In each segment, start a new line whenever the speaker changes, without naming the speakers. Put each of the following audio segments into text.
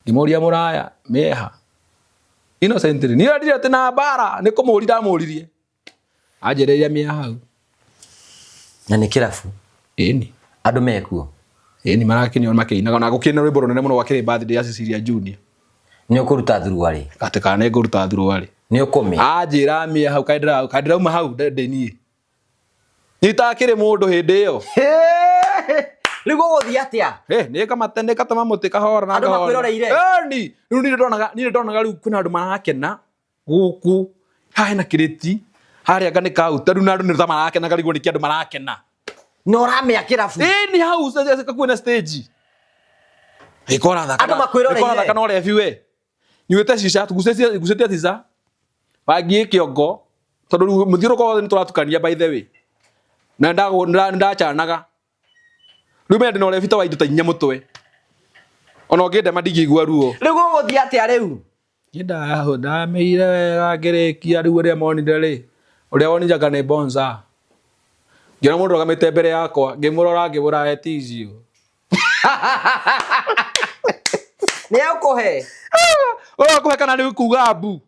Ngĩmũria mũraya mĩeha. Innocently. Niĩ ndirĩ atĩ na mbara nĩ kũmũria ndamũririe. Anjĩrĩire mĩeha hau.
Na nĩ kĩrabu.
Ĩni.
Andũ mekuo.
Ĩni marakenio makĩinaga na gũkĩina rwĩmbo rũnene mũno gwakĩrĩ birthday ya Cecilia Junior.
Nĩ ũkũruta thuruarĩ.
Atĩ kana nĩ ngũruta thuruarĩ.
Nĩ ũkũmĩa.
Anjĩra mĩeha hau kaĩ ndĩrauma hau ndĩ niĩ. Itakĩrĩ mũndũ hĩndĩ ĩyo.
Rĩu gũgũthiĩ atĩa?
Eh, nĩ kamate nĩ katema mũtĩ kahora na
Andũ
ngahora.
makwĩroreire?
Ĩni, rĩu niĩ ndonaga niĩ ndonaga rĩu kwĩna andũ marakena gũkũ. Haha hena kĩrĩti, harĩa anga nĩ kauta rĩu na andũ nĩ ta marakena ngarigwo nĩkĩ andũ marakena.
Na ũramĩa kĩrabu.
Ĩni hau hakuhĩ na stage. Ĩko ũrathaka.
Andũ makwĩroreire.
Ĩko ũrathaka na ũrebi we. Nyuĩte cica, ngucĩtie cica. Bangi ĩ kĩongo tondũ rĩu mũthiũrũrũko wothe nĩ tũratukania by the way. Na nĩ ndacanaga. Rĩu menya ndĩna ũrebi ta wa indo ta inya mũtwe. Ona ũngĩndema ndingĩigua ruo.
Rĩu gũgũthiĩ atĩa rĩu?
Niĩ ndamĩire wega ngĩrĩkia rĩu ũrĩa monire rĩ, ũrĩa wonire anga nĩ bonza. Ngĩona mũndũ arũgamĩte mbere yakwa, ngĩmũrora ngĩmwĩra we tissue.
Nĩ egũkũhe.
Ũyũ akũhe kana nĩ kuga mbu.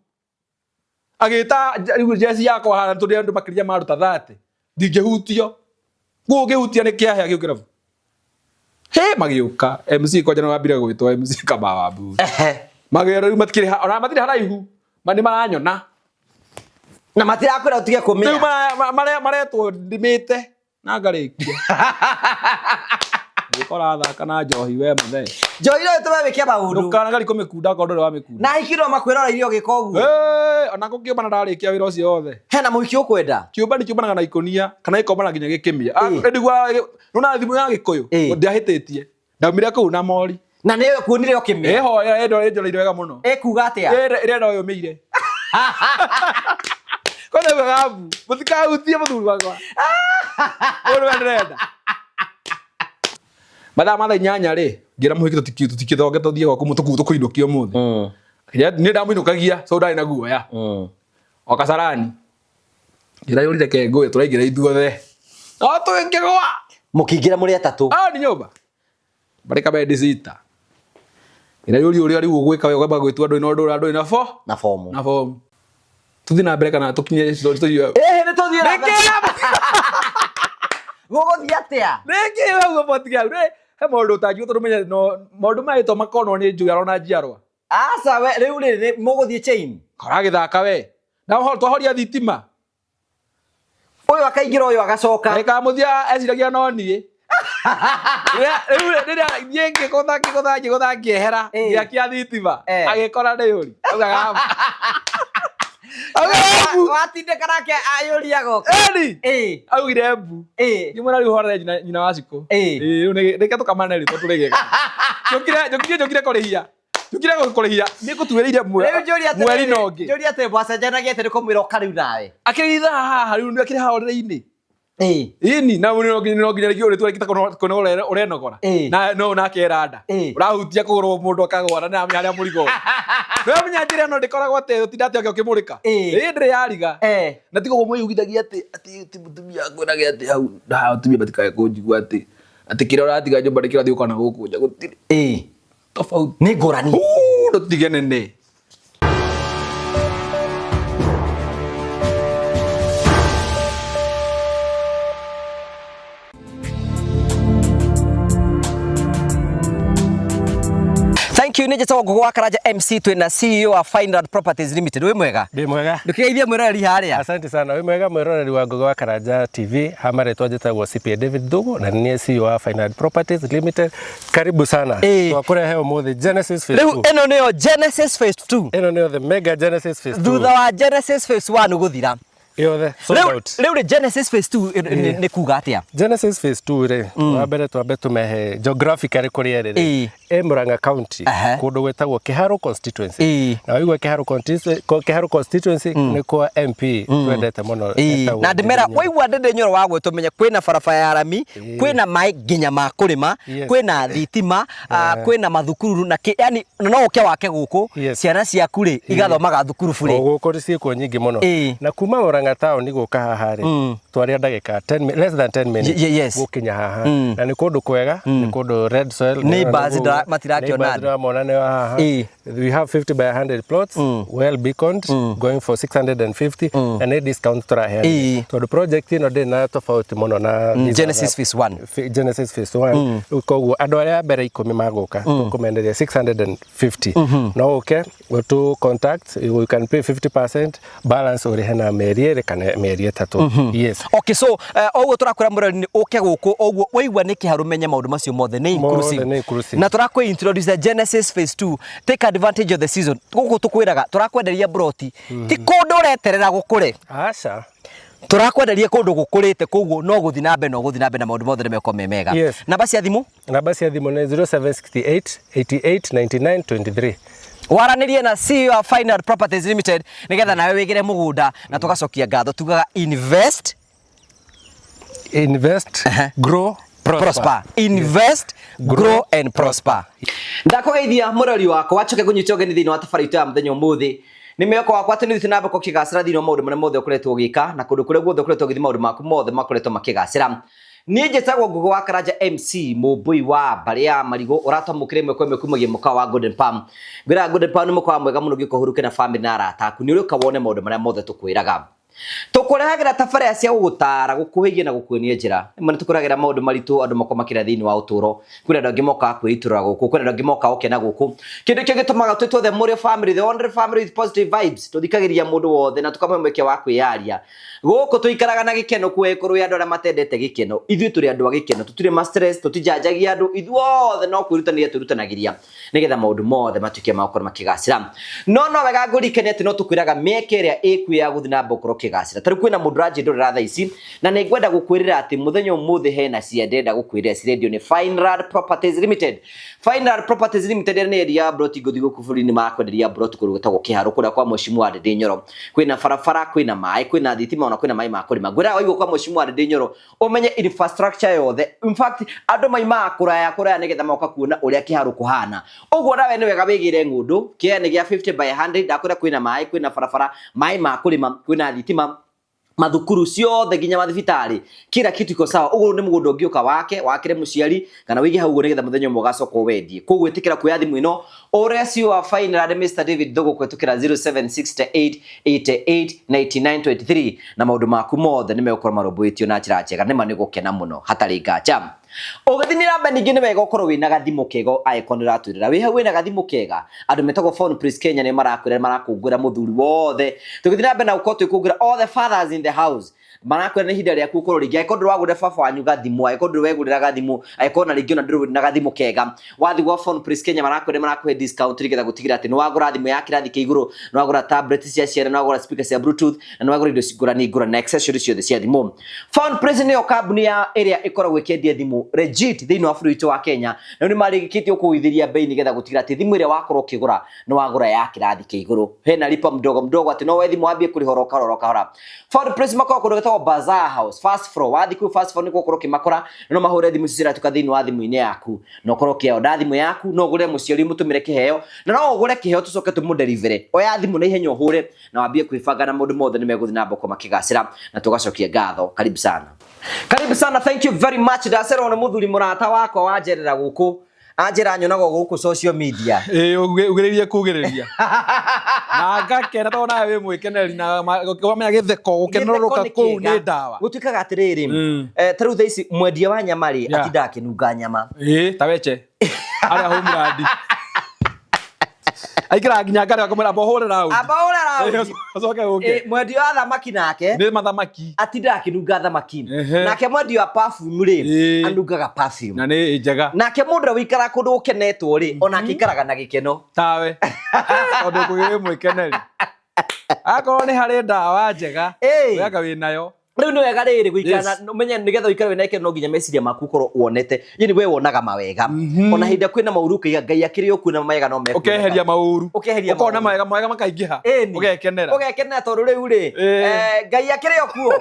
Agĩta rĩu jeci yakwa haha tũrĩ andũ makĩria ma andũ ta 30. Ndingĩhutio. Kũu ũngĩhutia nĩ kĩahĩa kĩu kĩrabu. He magĩũka MC kwanja nĩ wambire gwĩtwo MC Kamau Mbu. Magĩra rĩu matikĩrĩ ona matirĩ haraihu. Ma nĩ maranyona.
Na matirakwĩra ũtige kũmĩa.
Rĩu maretwo ndimĩte. Na ngarĩkia. Ngĩkora athaka na njohi we mũthee.
Njohi no ĩtũme wĩke maũndũ.
Ndũkanagari kũmĩkunda akorwo ndũrĩ wamĩkunda.
Na ahiki no makwĩroreire ũgĩka ũguo.
Ĩĩ, ona gũkĩũmbana ndarĩkia wĩra ũcio wothe.
Hena mũhiki ũkwenda?
Kĩũmbani kĩũmbanaga na ikũnia kana gĩkombana nginya gĩkĩmia. Ah, nĩndiguaga nĩwona thimũ ya Gĩkũyũ ndiahĩtĩtie. Ndaumire kũu na mori.
Na nĩ kuonire ũkĩmĩa?
Ĩho ĩnjoreire wega mũno.
Ĩkuga atĩa?
Ĩrenda ũyũmĩire. Kwanza ugaga mbu. Mũtikahutie mũthuri wakwa. Ũyũ nĩwe ndĩrenda. Mathaa ma thaa 8 rĩ, ngĩra mũhiki tũtikĩthonge tũthiĩ gwaku tũkũinũkia ũmũthĩ. Niĩ ndamũinũkagia so ndarĩ na guoya. O Kasarani. Ndĩrayũrire ke ngũĩ tũraingĩra ithuothe. No tũngĩgwa.
Mũkĩingĩra mũrĩ atatũ.
Ah, nĩ nyũmba. Barĩ kabendi cita. Ndĩrayũria ũrĩa rĩu ũgwĩka we ũkamba gwĩtua ndũrĩ na ũndũ ũrĩa ndũrĩ na fo.
Na fomu.
Na fomu. Tũthiĩ na mbere kana tũkinye tũthiĩ.
Ĩhĩ nĩ tũthiĩ na mbere. Gũgũthiĩ atĩa?
Nĩkĩ hau ũboti hau? He maũndũ ũtangiuga tondũ menye no maũndũ maya to makonwo nĩ njũĩ arona njiarwa.
Aca we rĩu rĩ mũgũthiĩ chain.
Karagĩthaka we. Na twahoria thitima.
Ũyũ akaingĩra ũyũ agacoka.
Ndagĩka ya mũthia eciragia no niĩ. Rĩu rĩrĩa niĩ ngĩgũtha ngĩgũtha ngĩgũtha ngĩehera ngĩakia thitima agĩkora nĩ yũri. Augaga mbu.
Watindĩka nake ayũri agoka.
Ĩni. Augire mbu. Ngĩmwĩra rĩu horere nyina wa Cikũ. Rĩu reke tũkamane rĩ tondũ tũrĩgĩka. Njũkire njũkire kũrĩhia. Njũkire kũrĩhia nĩ ngũtuĩrĩire
Rĩu njũria atĩrĩrĩ,
mweri na ũngĩ.
Njũria atĩrĩ mwacenjanagia atĩ nĩ kũmwĩra ũka rĩu nawe.
Akĩrĩ ithaa haha rĩu akĩrĩ haha ũrĩrĩ-inĩ. Ĩni na no nginya no nginya rĩngĩ ũrĩtua rĩngĩ ta kũnogora ũrenogora. Na no nake era nda. Ũrahutia kũgũrũ mũndũ akagwa na nĩamenya harĩa mũrigo ũrĩ. Nĩwamenya njĩra ĩno ndĩkoragwo atĩ ũtinda atĩ ũkĩmũrĩka. Ĩĩ ndĩrĩ yariga. Na tiga ũguo mwĩyugithagia atĩ atĩ ti mũtumia akwĩrage atĩ hau na atumia matikae kũnjigua atĩ atĩ kĩrĩa ũratiga nyũmba nĩkĩo ũrathiĩ gũka na gũkũ nja gũtirĩ. Tofauti.
Nĩ ngũrani.
Ndũtige nene.
Thank you nĩ njĩtagwo Ngũgũ wa Karanja MC twĩna CEO wa Fineland Properties Limited wĩ mwega
Ndĩ mwega.
ndũkĩgeithie mwĩroreri harĩa
Asante sana. Wĩ mwega mwĩroreri wa Ngũgĩ wa Karanja TV. Ha marĩtwa njĩtagwo CPA David Thugu na nĩ niĩ CEO wa Fineland Properties Limited. Karibu sana.
Ĩĩ.
Twakũrehe ũmũthĩ Genesis Phase
Rĩu
2.
ĩno nĩyo Genesis Phase 2
Ĩno nĩyo the mega Genesis Phase 2.
thutha wa Genesis Phase 1 gũthira
Yothe sold
Rĩu
out.
rĩu rĩ Genesis Phase 2 nĩ kuga atĩa
Genesis Phase 2 rĩ, wa mbere twambe tũmehe geographically kũrĩa ĩrĩ rĩ. Ĩ Murang'a County, kũndũ gwĩtagwo Kĩharũ constituency. Na waigua Kĩharũ constituency, Kĩharũ constituency nĩ kwa MP twendete mũno. Etagwo
Na ndĩmera
Ndindi Nyoro.
waigua Ndindi Nyoro wa gwĩtwo menye kwĩna barabara ya rami, kwĩna maĩ nginya ma kũrĩma, kwĩna thitima, kwĩna mathukuru na kĩ, yani no ũke wake gũkũ, ciana ciaku rĩ igathomaga thukuru
burĩ. O gũkũ ciĩkuo nyingĩ mũno. Na kuma Murang'a town gũka haha rĩ, Twaria ndagĩka 10 less than 10 minutes gũkinya haha. Na nĩ kũndũ kwega, nĩ kũndũ red soil.
Neighbors matirakĩona
andũ. Ndĩramona nĩ haha. We have 50 by 100 plots, well beaconed, going for 650, na nĩ discount tũraheana tondũ project ĩno ndĩrĩ na tofauti mũno na these
Genesis Phase 1.
Genesis Phase 1. Rĩu koguo andũ arĩa a mbere 10 magũka, tũkũmenderia 650. No ũke to contact, you can pay 50%, balance ũrĩhe na mĩeri 2 kana mĩeri 3. Yes.
Okay, so oguo tũrakwĩra mũrori nĩ ũke gũkũ, oguo waigua nĩ Kĩharũ, menye maũndũ macio mothe nĩ inclusive.
Mothe nĩ inclusive.
Na tũrakwĩ introduce Genesis Phase 2. Take advantage of the season. Gũkũ tũkwĩraga tũrakwenderia broti, ti kũndũ ũreterera gũkũre.
Aca.
Tũrakwenderia kũndũ gũkũrĩte, koguo no gũthiĩ na mbere, no gũthiĩ na mbere, na maũndũ mothe nĩ mekorwo me mega. Namba cia thimũ?
Namba cia thimũ nĩ 0768 88 99 23.
Waranĩrie na CEO wa Final Properties Limited nĩgetha nawe wĩgĩre mũgũnda, na tũgacokia ngatho tugaga invest,
invest, grow, prosper.
Prosper. Invest, grow and prosper. Ndakũgeithia mũrori wakwa, wacoke kũnyita ũgeni thĩinĩ wa tabarĩra itũ ya mũthenya ũmũthĩ. Nĩ mwĩhoko wakwa atĩ nĩ ũthiĩte na mbere ũkĩgacĩra thĩinĩ wa maũndũ marĩa mothe ũkoretwo ũgĩka, na kũndũ kũrĩa guothe ũkoretwo ũgĩthiĩ maũndũ maku mothe makoretwo makĩgacĩra. Niĩ njĩtagwo Ngugi wa Karanja MC, mũmbũi wa mbarĩ ya marigũ, ũratwamũkĩra ĩmwe kwa ĩmwe kumagia mũkawa wa Golden Palm. Ngwĩraga Golden Palm nĩ mũkawa mwega mũno ũngĩũka ũhurũke na famĩlĩ na arata aku, nĩ ũrĩũka wone maũndũ marĩa mothe tũkwĩraga. Tũkũrehagĩra tabarĩra cia gũgũtara, gũkuhĩhia na gũkuonia njĩra. Rĩmwe nĩ tũkũrehagĩra maũndũ maritũ andũ makorwo makĩra thĩinĩ wa ũtũũro. Kwĩna andũ angĩ mokaga kwĩitũrũra gũkũ, kwĩna andũ angĩ mokaga gũkena gũkũ. Kĩndũ kĩo gĩtũmaga twĩtwo the Mũrĩo family, the only family with positive vibes. Tũthikagĩrĩria mũndũ wothe na tũkamũhe mweke wa kwĩyaria. Gũkũ tũikaraga na gĩkeno, kũgĩkorwo andũ arĩa matendete gĩkeno. Ithuĩ tũrĩ andũ a gĩkeno, tũtirĩ ma stress, tũtijanjagia andũ, ithuothe no kwĩrutanĩria twĩrutanagĩria nĩgetha maũndũ mothe matuĩke ma gũkorwo makĩgacĩra. No no wega ngũririkanie atĩ no tũkwĩraga mĩeke ĩrĩa ĩkuo ya gũthiĩ na mbere gũkorwo ũkĩgacĩra. Ta rĩu kwĩna mũndũ ũranjĩndũrĩra thaa ici, na nĩ ngwenda gũkwĩrĩra atĩ mũthenya ũmũthĩ hena cia ndĩrenda gũkwĩrĩra cirendio nĩ Fineland Properties Limited. Fineland Properties Limited nĩ endia ya broti ngũthi gũkũ bũrũri-inĩ, marakwenderia broti kũndũ gwĩtagwo Kĩharũ, kũrĩa kwa Mheshimiwa Ndindi Nyoro. Kwĩna barabara, kwĩna maĩ, kwĩna thitima, ona kwĩna maĩ ma kũrĩma. Ngwĩraga waigua kwa Mheshimiwa Ndindi Nyoro, ũmenye infrastructure yothe. In fact, andũ maimaga kũraya kũraya nĩgetha moka kuona ũrĩa Kĩharũ kũhana. Ũguo nawe nĩ wega wĩgĩre ng'ũndũ, kĩaya nĩ gĩa 50 by 100, ndakwĩra kwĩna maĩ, kwĩna barabara, maĩ ma kũrĩma, kwĩna thitima, mathukuru ciothe nginya mathibitarĩ, kila kitu iko sawa. Ũguo nĩ mũgũnda ũngĩũka wake, wakĩre mũciari kana wĩige hau ũguo nĩgetha mũthenya ũmwe ũgacoka ũwendie. Koguo ĩtĩkĩra kuoya thimũ ĩno ũrĩa CEO wa Fineland Mr David Thugu kũhetũkĩra 0768 88 99 23, na maũndũ maku mothe nĩ megũkorwo marũmbũĩtio na njĩra njega. Nĩma nĩ gũkena mũno hatarĩ nganja. Ũgĩthiĩ na mbere ningĩ nĩ wega ũkorwo wĩna gathimũ kega, angĩkorwo nĩ ũratwĩrĩra wĩ hau wĩna gathimũ kega. Andũ metagwo Phone Place Kenya nĩ marakwĩra marakũngũĩra mũthuri wothe. Tũgĩthiĩ na mbere na gũkorwo twĩkũngũĩra all the fathers in the house, marakwĩra nĩ ihinda rĩaku ũkorwo rĩngĩ angĩkorwo ndũrĩ wagũrĩra baba wanyu gathimũ, angĩkorwo ndũrĩ wegũrĩra gathimũ, angĩkorwo na rĩngĩ ona ndũrĩ na gathimũ kega, wathiĩ gwa Phone Place Kenya marakwĩra marakũhe discount nĩgetha gũtigĩrĩra atĩ nĩ wagũra thimũ ya kĩrathi kĩa igũrũ, nĩ wagũra tablet cia ciana, nĩ wagũra speaker cia bluetooth, na nĩ wagũra indo ngũrani ngũrani na accessories ciothe cia thimũ. Phone Place nĩyo kambuni ya ĩrĩa ĩkoragwo ĩkĩendia thimũ legit thĩinĩ wa bũrũri witũ wa Kenya, na nĩ marĩkĩtie kũgũithĩria bei nĩgetha gũtigĩrĩra atĩ thimũ ĩrĩa wakorwo ũkĩgũra nĩ wagũra ya kĩrathi kĩa igũrũ. Hena lipa mdogo mdogo, atĩ no we thimũ wambie kũrĩha oro kahora oro kahora. Phone Place makoragwo kũndũ gwĩtagwo Bazaar House, first floor. Wathiĩ kũu first floor nĩkuo ũkorwo ũkĩmakora, na no mahũre thimũ ici ciratuka thĩinĩ wa thimũ-inĩ yaku, na ũkorwo ũkĩonda thimũ yaku. No ũgũre mũciari ũmũtũmĩre kĩheo, na no ũgũre kĩheo tũcoke tũmũdeliver. Oya thimũ na ihenya ũhũre na wambie kwĩbanga, na maũndũ mothe nĩ megũthiĩ na mbere makĩgacĩra, na tũgacokia ngatho. Karibu sana, karibu sana, thank you very much. Ndacerwo nĩ mũthuri mũrata wakwa wanjerera gũkũ, anjĩra nyonaga gũkũ social media.
Ĩĩ, ugĩrĩrie kugĩrĩria na ngakena tondũ nawe wĩ mwĩkeneri na wamenya gĩtheko gũkenerũrũka kũu nĩ ndawa.
Gũtuĩkaga atĩrĩrĩ, ta rĩu thaa ici mwendia wa nyama rĩ, atindaga akĩnunga nyama.
Ĩĩ, ta weche arĩa homeland aikaraga nginya ngari akamwĩra amba ũhũre raundi.
Amba ũhũre raundi.
Ũcoke ũke.
Mwendia wa thamaki nake
nĩ mathamaki,
atindaga akĩnunga thamaki. Nake mwendia wa perfume rĩ, anungaga perfume
na nĩ njega.
Nake mũndũ ũrĩa ũikaraga kũndũ gũkenetwo rĩ, onake aikaraga na gĩkeno.
Tawe tondũ kũgĩ wĩ mwĩkeneri, akorwo nĩ harĩ ndawa njega wega wĩ nayo.
Rĩu nĩ wega rĩrĩ gũikara na ũmenye nĩgetha ũikare wĩna gĩkeno no nginya meciria maku ũkorwo wonete, yani we wonaga mawega. Ona hĩndĩ ĩrĩa kwĩna maũru ũkaiga Ngai akĩrĩ o kuo na mawega no mekuoneka.
Ũkeheria maũru.
Ũkeheria
ũkona
maũru.
Mawega mawega makaingĩha. Ũgekenera.
Ũgekenera tondũ rĩu rĩ, Ngai akĩrĩ o kuo.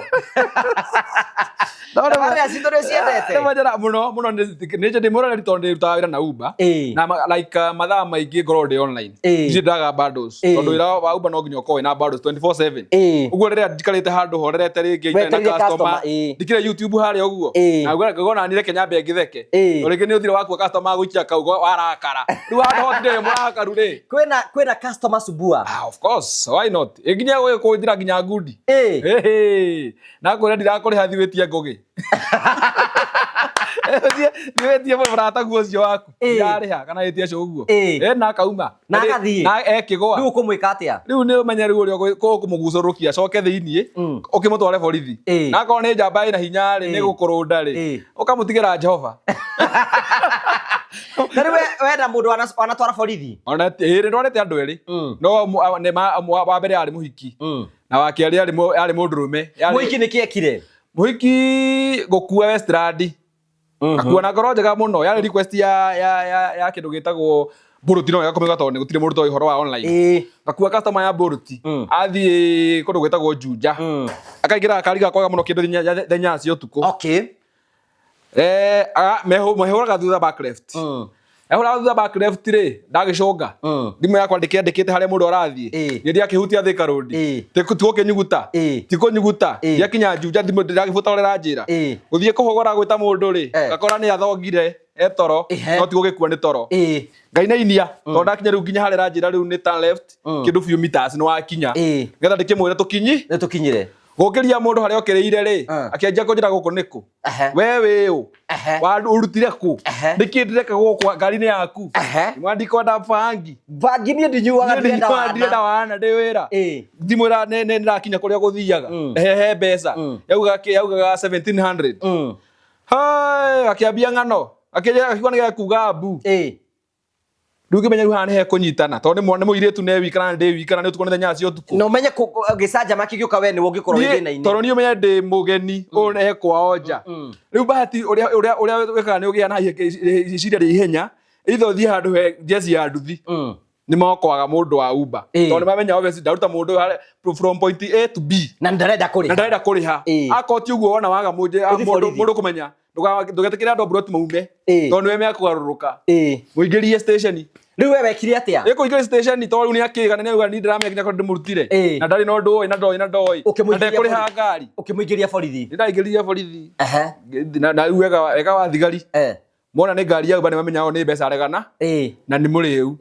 No,
Tabarĩra citũ nĩ ũciendete?
Nĩ njĩra mũno mũno, nĩ ndĩ mũroreri tondũ ndĩrutaga wĩra na Uber. Na like mathaa maingĩ ngoragwo ndĩ online. Ndirĩ ndaga bundles. Tondũ wĩra wa Uber no nginya ũkorwo wĩna bundles 24/7. Ũguo rĩrĩa njikarĩte handũ horerete rĩngĩ internet na
Wetereire
customer
customer, ĩĩ.
Ndikire YouTube harĩa ũguo.
Ĩĩ.
Na ngona nire Kenya mbe ngĩtheke.
Ĩĩ.
O rĩngĩ nĩ ũthire wakua customer gũikia kaugo warakara. Rĩu handũ hotire wĩ mũrakaru rĩ.
Kwĩna customer subua.
Ah, of course, why not? Ĩ nginya gũgĩkũnjĩra nginya ngundi.
Ĩĩ.
Ĩhĩ. Na ngwĩra ndirakũrĩha thiĩ wĩtie ngũgĩ. Thiĩ wĩtie mũrataguo ũcio waku.
Ĩĩ.
Ndirarĩha kana wĩtie cũguo.
Ĩĩ.
Ĩ na akauma.
Na agathiĩ.
Na ekĩgũa.
Rĩu ũkũmwĩka atĩa?
Rĩu nĩ ũmenye rĩu ũrĩa ũkũmũgucũrũkia acoke thĩiniĩ ũkĩmũtware borithi.
Ĩĩ.
Na akorwo nĩ njamba ĩna hinya rĩ nĩ gũkũrũnda rĩ
Ĩĩ.
ũkamũtigĩra Jehova.
Na rĩu wena mũndũ wanatwara borithi?
Ona ĩĩ nĩ ndwarĩte andũ erĩ. No wa mbere arĩ mũhiki. Na wa kerĩ arĩ mũndũrũme.
Mũhiki nĩkĩ ekire?
Mũhiki gũkua Westland. Akua na ngoro njega mũno. Yarĩ request ya kĩndũ gĩtagwo Bolt no wega kũmĩga tondũ gũtirĩ mũndũ ũtoĩ ũhoro wa online. Gakua customer ya Bolt. Athiĩ kũndũ gwĩtagwo Juja. Akaingĩra gakari gakwaga mũno kĩndũ thaa inya cia ũtukũ.
Okay.
Mehũraga thutha back left. Ehũraga thutha back left rĩ, ndagĩcũnga. Thimũ yakwa ndĩkĩandĩkĩte harĩa mũndũ arathiĩ. Niĩ ndiakĩhutia Thika Road. Ti gũkĩnyuguta. Ti kũnyuguta. Ndiakinya Juja thimũ ndĩragĩbuta ũrĩa ĩranjĩra. Gũthiĩ kũhũgũra gwĩta mũndũ rĩ, gakora nĩ athongire etoro, no ti gũgĩkua nĩ toro. Ngainainia tondũ ndakinya rĩu nginya harĩa ĩranjĩra rĩu nĩ turn left, kĩndũ few meters nĩ wakinya. Nĩgetha ndĩkĩmwĩre tũkinyi.
Nĩ tũkinyire.
Gũkĩria mũndũ harĩa okĩrĩire rĩ, akĩanjia kũnjĩra gũkũ nĩkũ. We wĩ ũ? Ũrutire kũ? Nĩkĩ ndĩreka gũkũ ngari-inĩ yaku? Mwa ndikwenda bangi.
Bangi niĩ ndinyuaga,
ndĩrenda wana. Ndĩrenda wana ndĩ wĩra. Ndimwĩra nĩ ndĩrakinya kũrĩa gũthiaga. Hehe mbeca. Yaugaga 1700. Hai, akĩambia ng'ano. Akĩnjĩra akiuga nĩ gekuga mbu. Rĩu ngĩmenya rĩu haha nĩ hekũnyitana tondũ nĩ mũirĩtu ne wika na ndĩ wika na nĩ ũtukũ nĩ thaa inya cia ũtukũ.
Na ũmenye gĩcanjama kĩngĩũka we nĩwe ũngĩkorwo wĩ thĩna-inĩ.
Tondũ niĩ ũmenye ndĩ mũgeni ũyũ nĩ kwao nja. Rĩu bahati ũrĩa wĩkaga nĩ ũgĩaga na iciria rĩa ihenya either ũthiĩ handũ he jeci ya nduthi nĩ mokwaga mũndũ wa Uber tondũ nĩ mamenya obviously ndaruta mũndũ ũyũ from point A to B
na ndarenda kũrĩha.
Na ndarenda kũrĩha. Akorwo ti ũguo wona waga mũndũ kũmenya ndũgetĩkĩre andũ a Broti maume tondũ nĩwe mekũgarũrũka. Mũingĩrie station.
Rĩu we wekire atĩa?
Ĩ kũingĩria station tondũ rĩu nĩ akĩga na nĩauga niĩ ndĩramenya nginya kũrĩa ndĩmũrutire. Na ndarĩ na ũndũ oĩ na ndoĩ na ndoĩ. Na ndekũrĩha ngari.
Ũkĩmũingĩria borithi.
Nĩ ndaingĩririe borithi. Na rĩu wega wa thigari. Mona nĩ ngari ya Uber nĩ mamenya nĩ mbeca aregana. Na nĩ mũrĩu.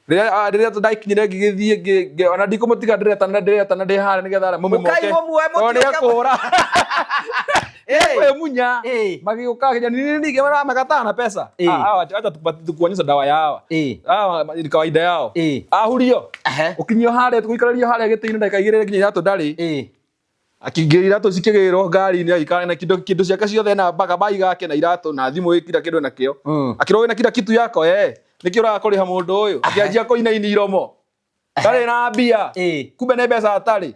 Rĩrĩa ndakinyire ngĩgĩthiĩ ona ndikũmũtiga ndĩretana ndĩ harĩa nĩgetha mume moke. Tondũ nĩ ekũra. Munya. Magĩũka nginya nini ngĩmera na pesa. Acha tukuonyesha dawa yao. Hawa ni kawaida yao. Ahurio. Ũkinyio harĩa tũgũikarĩrio harĩa gĩtĩ-inĩ ndagĩka igĩrĩ nginya ithatũ ndarĩ. Akĩingĩra iratũ cikĩgĩrwo ngari-inĩ agĩikara na kĩndũ ciake ciothe na kabagi gake na iratũ na thimũ ĩ kila kĩndũ nakĩo. Akĩrwo wĩna kila kitu yako nĩkĩo ũraga kũrĩha mũndũ ũyũ. Akĩanjia kũinaina iromo. Ndarĩ na mbia. Kumbe nĩ mbeca atarĩ.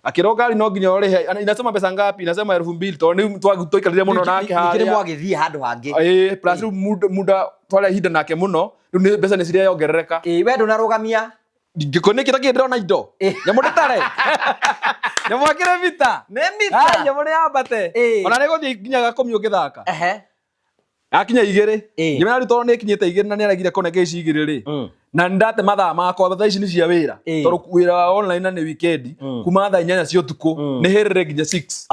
Akĩrwo ngari no nginya ũrĩhe. Inasema pesa ngapi? Inasema 2000 tondũ nĩ twaikarire mũno nake harĩa.
Ningĩ nĩ mwagĩthiĩ handũ hangĩ.
Plus rĩu muda twarĩa ihinda nake mũno. Rĩu nĩ mbeca nĩ cireongerereka.
We ndũnarũgamia.
Ngĩko nĩkĩ ta ndĩrona indo. Nyamũ ndĩtare. Nyamũ akĩrĩ mita.
Nĩ mita.
Nyamũ nĩ yambate. Ona nĩ gũthiĩ nginya gakũmi ũgĩthaka. Akinya igĩrĩ. Ngĩmera rĩu tondũ nĩ ĩkinyĩte igĩrĩ na nĩ aregire kũnengera ici igĩrĩ rĩ. Na nĩ ndate mathaa makwa thaa ici nĩ cia wĩra. Tondũ wĩra wa online na nĩ weekend kuma thaa inyanya cia ũtukũ nĩ hĩrĩre nginya 6.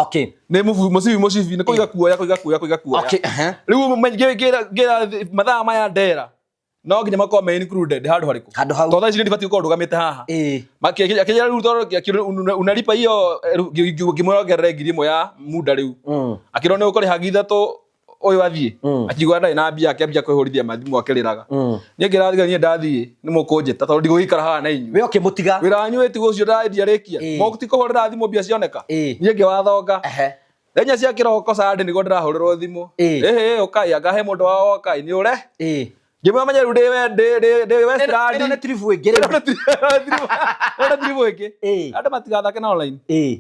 Nĩ mũcibi mũcibi nĩ kũiga kuoya kũiga kuoya kũiga kuoya. Rĩu ngĩra mathaa maya ndera. No nginya makorwo me included handũ harĩkũ.
Handũ hau.
Tondũ thaa ici nĩ ndibatiĩ gũkorwo ndũgamĩte haha. Akĩnjĩra rĩu tondũ unalipa hiyo ngĩmwongerere ngiri ĩmwe ya muda rĩu. Akĩrwo nĩ ũkũrĩha ngiri ithatũ ũyũ athiĩ. Akiuga ndarĩ na mbia akĩambia kwĩhũrithia mathimũ akĩrĩraga. Niĩ ngĩrathiga niĩ ndathiĩ nĩ mũkũnjĩta tondũ ndigũgĩikara haha na inyuĩ.
We ũkĩmũtiga.
Wĩra wanyu wĩtigwo ũcio ndĩrarĩkia. Mũtikũhũrĩra thimũ mbia cioneka. Niĩ ngĩwathonga. Thaa cia kĩroko Sunday nĩguo ndĩrahũrĩrwo thimũ. Ĩhĩ ũkai anga he mũndũ wao ũkai nĩ ũre. Ngĩmwĩra menye rĩu ndĩ Westland.
Ĩno nĩ tiribu ĩngĩ rĩu.
Ĩno nĩ tiribu ĩngĩ. Andũ matigathake na online.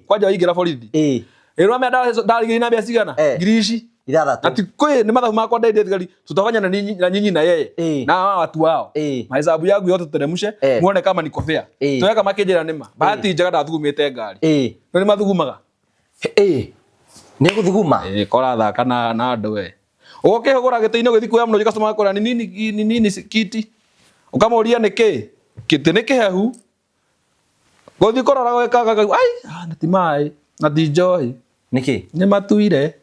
Kwanja waingĩra borithi. Ĩrwa mea ndarigĩrĩria na mbia cigana? Ngiri ici.
Ithathatũ.
Ati kwĩ nĩ mathabu makwa ndendia thigari tutafanya na ninyi na nyinyi na yeye. Na hawa watu wao. Mahesabu yangu yote tuteremshe muone kama niko fair. Tweka makĩnjĩra nĩma. Bahati njega ndathugumĩte ngari. No nĩ mathugumaga.
Nĩ gũthuguma.
Kora thaka na andũ we. Ũgũkĩhũgũra gĩtĩ-inĩ ũgĩthiĩ kuoya mũno customer akũra ni nini kiti. Ũkamũria nĩ kĩ? Kĩtĩ nĩ kĩhehu. Gũthiĩ kũrora gwĩkaga ai na ti maĩ na ti njohi.
Nĩkĩ?
Nĩ matuire.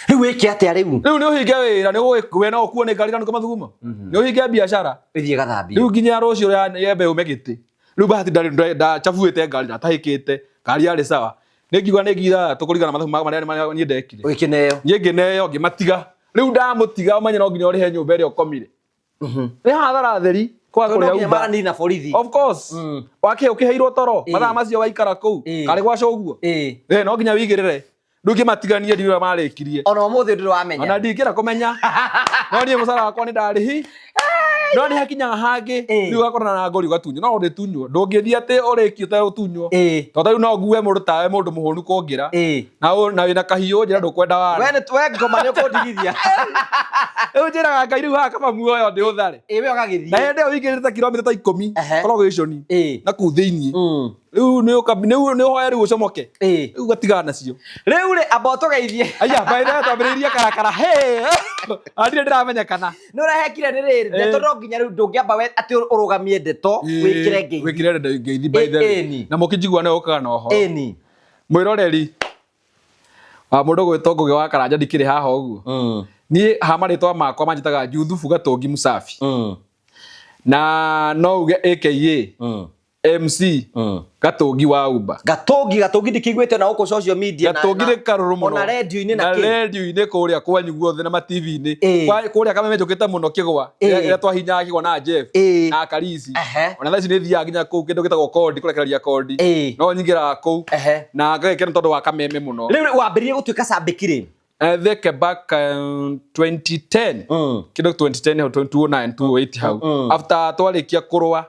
Rĩu wĩke atĩa rĩu?
Rĩu nĩ ũhinge wĩra, nĩ we no ũkuo nĩ ngari na nĩko mathugumo. Nĩ ũhinge biacara.
Ĩthiĩ gathambio.
Rĩu nginya rũciũ yembe ume gĩtĩ. Rĩu bahati ndarĩ ndachabuĩte ngari ndatahĩkĩte, ngari yarĩ sawa. Nĩ ngiuga nĩ ngira tũkũringana mathabu marĩa marĩa niĩ ndekire.
Ũgĩkĩneo.
Niĩ ngĩneo ngĩmatiga. Rĩu ndamũtiga ũmenye no nginya ũrĩhe nyũmba ĩrĩa ũkomire. Nĩ hathara theri kwaga
Tondũ no
kũrĩha
nginya
Uber.
maranĩrie na borithi.
Of course. Wakĩ ũkĩheirwo toro mathaa macio waikara kũu karĩ gwa cũguo. Eh, no nginya wigĩrĩre. Rĩu ngĩmatiganie ndiũĩ ũrĩa marĩkirie.
Ona ũmũthĩ ndũrĩ wamenya.
Ona ndingĩra kũmenya. No niĩ mũcara wakwa nĩ ndarĩhi. No nĩ hakinyaga hangĩ rĩu ũgakorana na ngori ũgatunywo. No ũrĩtunywo. Ndũngĩthiĩ atĩ ũrĩkie ũtegũtunywo. Tondũ ta rĩu no ngue mũndũ tawe mũndũ mũhũnu kũngĩra. Na na wĩna kahiũ njĩra ndũkwenda
wana. We nĩ we ngoma nĩ ũkũndigithia.
Rĩu njĩraga Ngai rĩu haha kaba muoyo ndĩ ũthare.
Ĩ we ũgagĩthiĩ.
Na hĩndĩ ĩyo wĩingĩrĩte kilomita ta 10 korogĩconi na kũu thĩinĩ. Rĩu nĩ ũka nĩ ũhoya rĩu ũcomoke. Rĩu ũgatigana nacio.
Rĩu rĩ amba ũtũgeithie.
Aya by the way twambĩrĩirie karakara. Hey! Andire ndĩramenyekana.
Nĩ ũrahekire nĩ rĩrĩ ndeto no nginya rĩu ndũngĩamba we atĩ ũrũgamie ndeto wĩkĩre ngeithi.
Wĩkĩre ngeithi by the way. Na mũkĩnjigua nĩ ũkaga na ũhoro.
Ĩni.
Mwĩroreri wa mũndũ gwĩtwo Ngũgĩ wa Karanja ndikĩrĩ haha ũguo. Niĩ ha marĩtwa makwa manjĩtaga Juthubu Gatũngi Mũsafi. Na no uge aka MC Gatũngi wa Uber.
Gatũngi Gatũngi ndikĩiguĩte ona gũkũ social media na
Gatũngi nĩ karũrũ mũno.
Ona radio-inĩ na
na
kĩ.
radio-inĩ kũrĩa kwanyu guothe na ma TV-inĩ. Kũrĩa Kameme njũkĩte mũno Kĩgwa. Ĩrĩa twahinyaga Kĩgwa na Jeff na Karisi. Ona thaa ici nĩ thiaga nginya kũu kĩndũ gĩtagwo kondi kũrekereria kondi. No nyingĩraga kũu. Na ngagĩkena tondũ wa Kameme mũno.
Rĩu wambĩrĩirie gũtuĩka cambĩki rĩ?
I think back 2010 kĩndũ 2010 hau 2009 2008 hau after twarĩkia kũrũa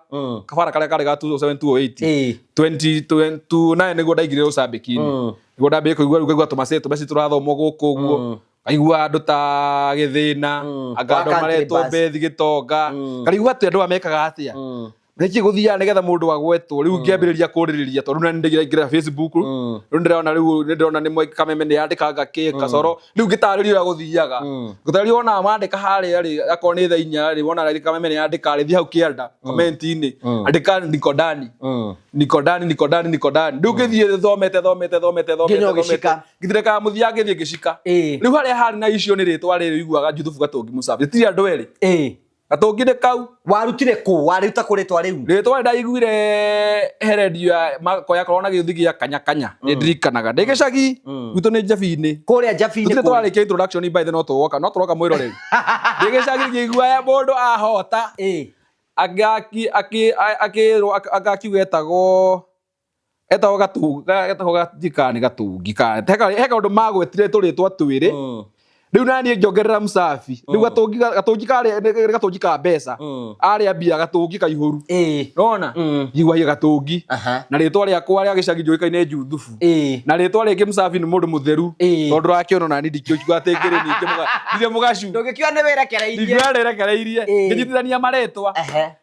kabara karĩa karĩ ga 2007 2008 2009 nĩguo ndaingĩrire ũcambĩki-inĩ nĩguo ndambĩrĩirie kũigua rĩu ngaigua tũmacĩ tũmeci tũrathomwo gũkũ ũguo ngaigua andũ ta gĩthĩna anga
Wa
andũ
country
maretwo
bus.
Bethi Gĩtonga ngarigwo atĩ andũ aya mekaga atĩa nĩkĩ gũthiaga nĩgetha mũndũ agwetwo rĩu ngĩambĩrĩria kũrĩrĩria tondũ rĩu nĩ ndĩraingĩra Facebook rĩu ndĩrona rĩu nĩ ndĩrona nĩ Kameme nĩ yandĩkanga kĩ Kasoro rĩu ngĩtarĩria ũrĩa gũthiaga ngũtarĩria wona mandĩka harĩa rĩ akorwo nĩ thaa inya rĩ wona Kameme nĩ yandĩka rĩ thiĩ hau kĩanda comment-inĩ andĩka niko ndani niko ndani niko ndani niko ndani rĩu ngĩthiĩ thomete thomete thomete thomete
Nginya ũgĩcika.
ngithire ka mũthia ngĩthiĩ ngĩcika rĩu harĩa harĩ na icio nĩ rĩtwa rĩrĩ ũiguaga Juthubu Gatũngi Mũsafi rĩtirĩ andũ erĩ Gatũngi nĩ kau.
Warutire kũ? Waruta kũ rĩtwa rĩu?
Rĩtwa ndaiguire he redio ya makwa yakorwo na gĩũthi gĩa kanya kanya nĩ ndirikanaga ndĩ gĩcagi gwitũ nĩ Njabi-inĩ.
Kũrĩa Njabi-inĩ
Tũtirĩ tũrarĩkia introduction by the no tũgoka no tũroka mwĩroreri. Ndĩ gĩcagi ngĩigua mũndũ ahota akĩrwo agakiuga etagwo etagwo gatunga etagwo gatika nĩ gatungi ka he kaũndũ magwetire tũrĩtwa twĩrĩ rĩu naniĩ ngĩongerera Mũsafi rĩu gatungi gatungi karĩ nĩ gatungi ka mbeca arĩa mbia gatungi kaihũru nona njiguagia gatungi na rĩtwa rĩakwa rĩa gĩcagi njũĩkaine Juthubu na rĩtwa rĩngĩ Mũsafi nĩ mũndũ mũtheru tondũ ndũrakĩona nani ndikĩũkiuga atĩ ngĩrĩ ningĩ ndirĩ mũgacu
ndũngĩkiuga nĩ wĩrekereirie
ndingiuga nĩrekereirie ngĩnyitithania marĩtwa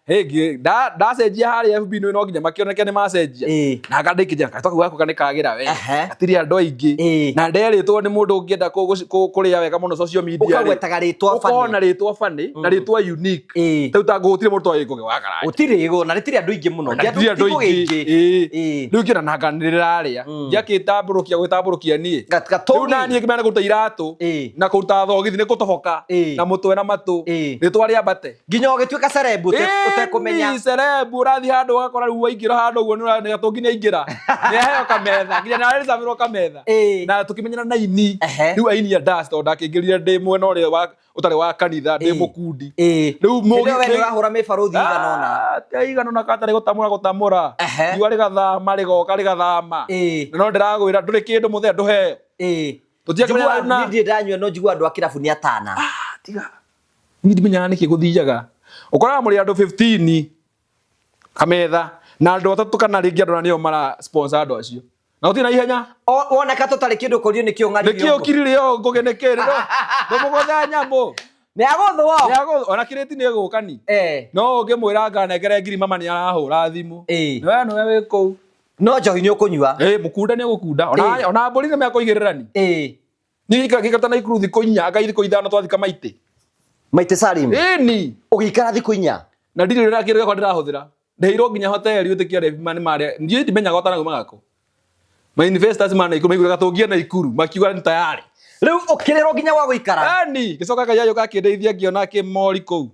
Hey, ndacenjia harĩa FB no nginya makĩoneke nĩ macenjia na ngandĩkĩria gatwa kau gakwa nĩ kagĩra we gatirĩ andũ aingĩ na nderĩtwo nĩ mũndũ ũngĩenda kũrĩa wega mũno social media
ũkagwetaga rĩtwa
funny ũkona rĩtwa funny na rĩtwa unique rĩu ta gũtirĩ mũndũ toĩ Ngũgĩ wa Karanja
gũtirĩ gũ na rĩtirĩ andũ aingĩ mũno
rĩtirĩ andũ aingĩ rĩu ngĩona nanga nĩ rĩrarĩa ngĩakĩtambũrũkia gwĩtambũrũkia niĩ rĩu naniĩ ngĩmenya nĩ kũruta iratũ na kũruta thogithi nĩ kũtoboka na mũtwe na matũ rĩtwa rĩambate
nginya ũgĩtuĩka celeb ũtekũmenya
Ĩni, celeb ũrathiĩ handũ ũgakora rĩu waingĩra handũ ũguo nĩ Gatũngi nĩ aingĩra nĩ aheo kametha nginya nĩ arĩcabĩrwo kametha na tũkĩmenyana na aini rĩu aini a dance tondũ ndakĩingĩrire ndĩ mwena ũrĩa wa ũtarĩ wa kanitha ndĩ mũkundi
rĩu mũgi we nĩ ũrahũra mĩbarũthi igana ũna
ti igana ũna katarĩ gũtamũra gũtamũra riũa rĩgathama rĩgoka rĩgathama na no ndĩragwĩra ndũrĩ kĩndũ mũthee ndũheo
tũtiakĩmenyana rĩu na niĩ ndirĩ ndanyua no njigua andũ a kĩrabu nĩ atana
tiga niĩ ndimenyaga nĩkĩ gũthiaga ũkoraga mũrĩ andũ 15 kametha na andũ atatũ kana rĩngĩ andũ nĩo mara sponsor andũ acio na gũtirĩ na ihenya
woneka tũtarĩ kĩndũ kũrio nĩkĩ ũng'ari
nĩkĩ ũkirire ũũ ngũgĩ nĩkĩ ndũmũgũthe nyamũ
nĩ agũthwo
nĩ agũthwo ona kĩrĩti nĩ ĩgũka ni no ũngĩmwĩra nganengere ngiri mama nĩ arahũra thimũ nĩwe nĩwe wĩ kũu
no njohi nĩ ũkũnyua
mũkunda nĩ ũgũkunda ona ona mbũri nĩ mekũigĩrĩra ni niĩ ngĩikara na ikuru thikũ inya anga thikũ ithano twathika maitĩ
maitĩ Salim
ĩni
ũgĩikara thikũ inya
na ndirĩ na kĩndũ gĩakwa ndĩrahũthĩra ndĩheirwo nginya hoteli wĩtĩkia arĩa nĩ marĩa ndiĩ ndimenyaga ũtanauma gako Ma investors ma Naikuru maiguraga tũngie Naikuru makiuga nĩ tayari.
Rĩu ũkĩrĩrwo nginya gwa gũikara.
Ani gĩcoka Ngai agĩũka akĩndeithia ngĩona kĩmori kũu.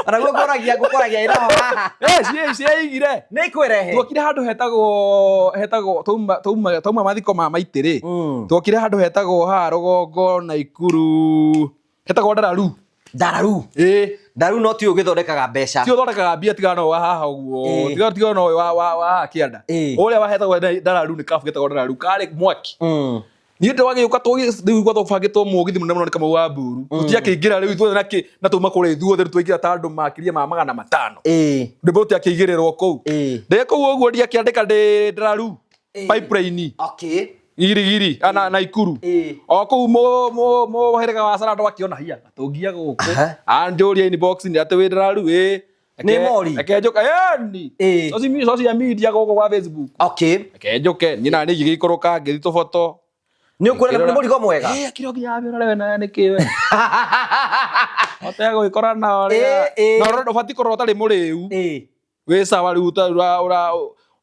Ona guo ngũragia ngũkoragia ĩroho haha.
Eh, ciĩigire.
Nĩ ikwerehe.
Tuokire handũ hetagwo hetagwo tauma tauma tauma mathiko ma maitĩrĩ. Tuokire handũ hetagwo haha rũgongo Naikuru hetagwo Ndararu.
Ndararu.
Ĩĩ.
Ndaru no ti ũgĩthondekaga mbeca.
Ti ũthondekaga mbia tiga no wa haha ũguo. Tiga tiga no wa wa wa haha kĩanda. Ũrĩa wahetagwo Ndararu nĩ kabu getagwo Ndararu karĩ mwaki. Niĩ ndwagĩũka rĩu gwa tũbangĩtwo mũgithi mũnene mũno nĩ Kamau wa Mburu. Tũtiakĩingĩra rĩu ithuothe na kĩ na tuma kũrĩa ithuothe rĩu twaingĩra ta andũ makĩria ma 500. Rwĩmbo rũtiakĩigĩrĩrwo kũu. Ndĩ kũu ũguo ndiakĩandĩka ndĩ Ndararu pipeline.
Okay.
Girigiri na Naikuru. O kũu mũhĩrĩga wa Sarah ndwakĩona hiya gatũngia gũkũ. Anjũria inbox nĩ atĩ wĩ Ndararu ĩ.
Nĩ mori.
Reke njũke ĩni. Social media gũkũ gwa Facebook.
Okay.
Reke njoke niĩ na niĩ ngĩgĩikũrũka ngĩthiĩ tũboto.
Nĩ ũkuona nĩ mũrigo mwega.
Ĩ akĩrĩ o nginya wamĩrore we nawe nĩkĩ we. Hote gũgĩkora na ũrĩa. Na ndũbatiĩ kũrora ũtarĩ mũrĩu. Wĩ sawa rĩu ũtarĩ ũra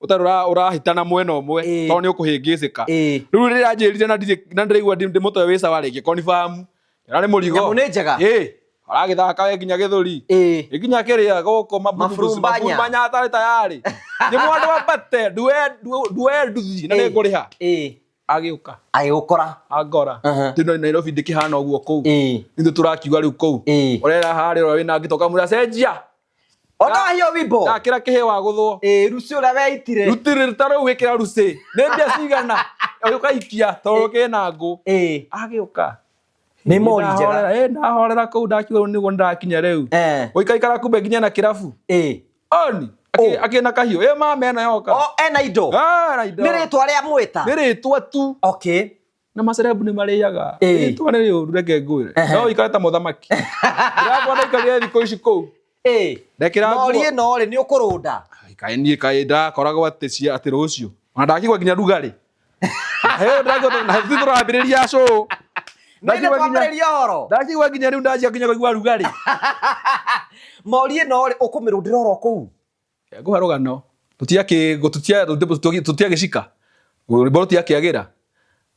ũtarĩ ũrahĩtana mwena ũmwe tondũ nĩ ũkũhĩngĩcĩka. Rĩu rĩrĩa anjĩrire na ndirĩ na ndĩraigua ndĩ mũtwe wĩ sawa rĩngĩ confirm. Na nĩ mũrigo.
Nyamũ nĩ njega.
Ĩ. Aragĩthaka we nginya gĩthũri.
Ĩ.
Nginya kĩrĩa gũkũ
Maburumbanya.
Maburumbanya atarĩ tayarĩ. Nĩ mwandũ ambate ndue ndue nduthi na nĩ ngũrĩha.
Ĩ.
Agĩũka.
Agĩgũkora.
Angora. Tino Nairobi ndĩkĩhana ũguo kũu.
Ĩ.
Ithuĩ tũrakiuga rĩu kũu.
Ĩ.
Ũrera harĩa ũrĩa wĩna ngĩtoka mwĩra cenjia.
Ona wahio wimbo.
Ndakĩra kĩhĩ wa gũthwo.
Ĩ ruci ũrĩa weitire.
Rutĩrĩ ta rĩu wĩkĩra rucĩ. Nĩ mbia cigana. Ũgaikia tondũ kĩna ngũ.
Ĩ.
Agĩũka.
Nĩ mori njega.
Ĩ ndahorera kũu ndakiuga nĩguo ndakinya rĩu. Gũikaikara kumbe nginya na kĩrabu.
Ĩ.
Oni. Akĩna kahiũ. Ĩ mama ĩno yoka.
O ena indo.
Ena indo.
Nĩ rĩtwa rĩa mwĩta.
Nĩ rĩtwa tu.
Okay.
Na macerebu nĩ marĩaga. Rĩtwa nĩ rĩũru reke ngwĩre. No ũikare ta mũthamaki. Ndĩrakora ndaikarire thikũ ici kũu.
Ĩ.
Ndekĩra nguo.
Mori ĩno rĩ nĩ ũkũrũnda.
Kaĩ niĩ kaĩ ndakoragwo atĩ cia atĩ rũciũ. Ona ndakigua nginya rugarĩ. Heo ndakigua na ithuĩ tũrambĩrĩria show.
Nĩ twambĩrĩria ũhoro.
Ndakigua nginya rĩu ndanjia nginya kũigua rugarĩ.
Mori ĩno rĩ ũkũmĩrũndĩra oro kũu.
Ngũhe rũgano. Tũtiagĩcika. Rwĩmbo rũtiakĩagĩra.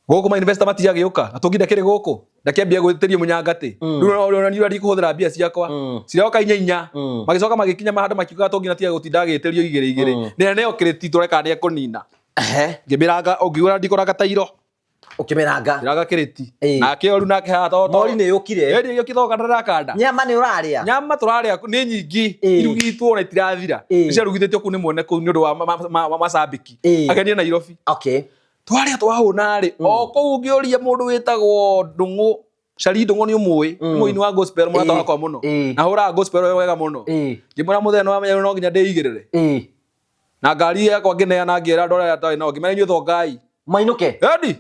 Gũkũ ma investor matiagĩũka. Na tũngi ndakĩrĩ gũkũ. Ndakĩambia gwĩtĩria mũnyangatĩ. Rĩu ona niĩ ndikũhũthĩra mbia ciakwa. Ciroka inya inya. Magĩcoka magĩkinya handũ makiuga tũngi na tiga gũtinda agĩtĩrio igĩrĩ igĩrĩ. Nĩ neo kĩrĩti tũreka nĩ ekũnina. Ngĩmĩranga ũngiuga ndikũranga ta iro.
Ũkĩmĩranga.
Ngĩranga kĩrĩti. Nake ũru nake haha to.
Mori nĩ yũkire.
Ĩĩ yũkire tondũ ndĩrakanda.
Nyama nĩ ũrarĩa.
Nyama tũrarĩa nĩ nyingĩ. Irugĩtwo na itirathira.
Ĩ.
Ciarugithĩtio kũu nĩ mwene kũu nĩ ũndũ wa macambĩki.
Ĩ.
Ageni a Nairobi.
Okay.
Twarĩa twahũna rĩ, o kũu ngĩũria mũndũ wĩtagwo Ndũng'ũ, Cari Ndũng'ũ nĩ ũmũĩ, nĩ mũini wa gospel mũrata wakwa mũno. Na hũraga gospel wega mũno. Ngĩmwĩra mũthenya nĩ wamenya no nginya ndĩigĩrĩre. Na ngari yakwa ngĩneana ngĩra andũ arĩa atarĩ nao ngĩmera inyuĩ thongai.
Mainũke.
Ĩni.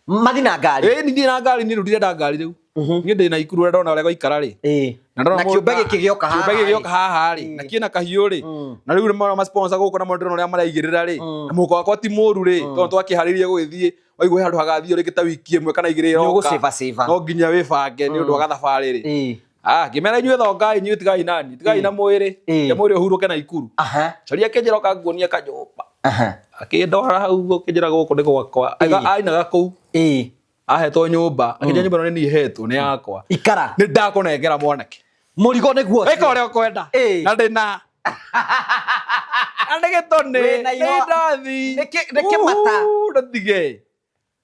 Mathi na ngari.
Ĩni niĩ na ngari niĩ rĩu ndirenda ngari rĩu. Niĩ ndĩ Naikuru ũrĩa ndona ũrĩa gwaikara rĩ.
Na ndona kĩũmbe gĩkĩ gĩoka haha.
Kĩũmbe gĩkĩ gĩoka haha rĩ. Na kĩna kahiũ rĩ. Na rĩu nĩ ma sponsor gũkũ na ndĩrona ũrĩa maraigĩrĩra rĩ. Na mũhuko wakwa ti mũru rĩ. Tondũ twakĩharĩirie gũgĩthiĩ waigua handũ hagathiĩ rĩngĩ ta wiki ĩmwe kana igĩrĩ
ĩroka. Nĩ ũgũ
No nginya wĩbange nĩ ũndũ wa gathabarĩ rĩ. Ah, ngĩmera inyuĩ thongai inyuĩ tigai nani. Tigai na mwĩrĩ. Ke mwĩrĩ ũhurũke Naikuru. Caria akĩnjĩra ũka nguonie kanyũmba. Akĩndwara hau akĩnjĩra gũkũ nĩ gwakwa. Ainaga kũu. Ahetwo nyũmba. Akĩnjĩra nyũmba ĩno nĩ niĩ hetwo nĩ yakwa.
Ikara.
Nĩ ndakũnengera mwanake.
Mũrigo nĩguo.
Ĩka ũrĩa ũkwenda. Na ndĩna. Na nĩ gĩtũnĩ. Nĩ ndathi.
Nĩ kĩmata.
Ndũtige.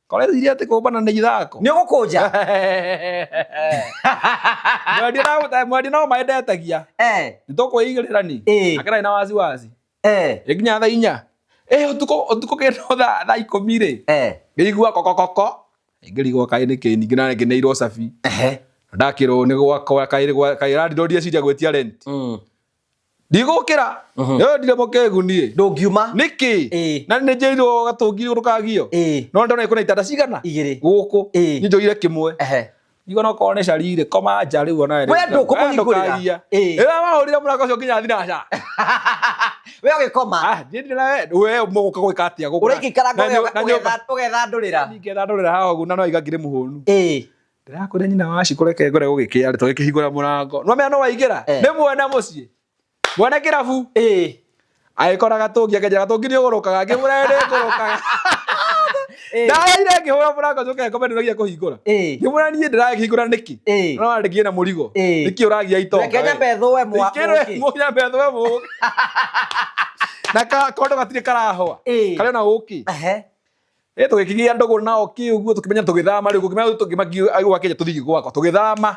Koreciria atĩ kũmbana nĩ ithako.
Nĩ ũgũkũnja.
Mwendia no maĩ ndetagia. Nĩ tũkwĩigĩrĩra ni. Akĩrarĩ na wasiwasi. Ĩnginya thaa inya. Ũtukũ kĩndũ thaa ikũmi rĩ. Ngĩigua kokokoko. Ngĩrigwo kaĩ nĩkĩ ningĩ na ngĩneirwo cabi. Ndakĩrwo nĩ gwakwa kaĩ landlord eciria gwĩtia rent. Ndigũkĩra. Ĩyo ndirĩ mũkĩgu niĩ.
Ndũngiuma.
Nĩkĩ? Na nĩ njĩrirwo gatũngi ndũkagio. No ndona kwĩna itanda cigana?
Igĩrĩ.
Gũkũ. Niĩ njoire kĩmwe. Ngiuga no korwo nĩ cari rĩ, koma nja rĩu ona
we. We ndũkũmũhingũrĩra.
Ĩrĩa wahũrire mũrango ũcio nginya thinaca.
We ũgĩkoma.
Ah, niĩ ndirĩ na we. We mũgũka gwĩka atĩa gũkũ?
Ũraikara ũgethandũrĩra.
Ngethandũrĩra haha ũguo na no aiga ngirĩ mũhũnu. Ndĩrakwĩra nyina wa Ciko reke ngore gũgĩkĩa rĩ, tũgĩkĩhingũra mũrango. Nĩwamenya no waingĩra? Nĩ mwene mũciĩ. Mwene kĩrabu. Agĩkora gatũngi akĩnjĩra gatũngi nĩ ũgũrũkaga ngĩmwĩra nĩ ngũrũkaga. Ndaraire ngĩhũra mũrango njoke ngome ndũragia kũhingũra. Ngĩmwĩra niĩ ndĩrakĩhingũra nĩkĩ? No wandĩkie na mũrigo. Nĩkĩ ũragia itonga?
Reke nyambe thũe mwa.
Nĩkĩ nyambe thũe mũũkĩ. Na kondo gatirĩ karahũa. Karĩ ona ũkĩ. Ĩ tũgĩkĩgĩa ndũgũ nao kĩ ũguo tũkĩmenya tũgĩthama rĩu gũkĩmenya tũkĩmakio gwakĩnya tũthiĩ gwakwa tũgĩthama.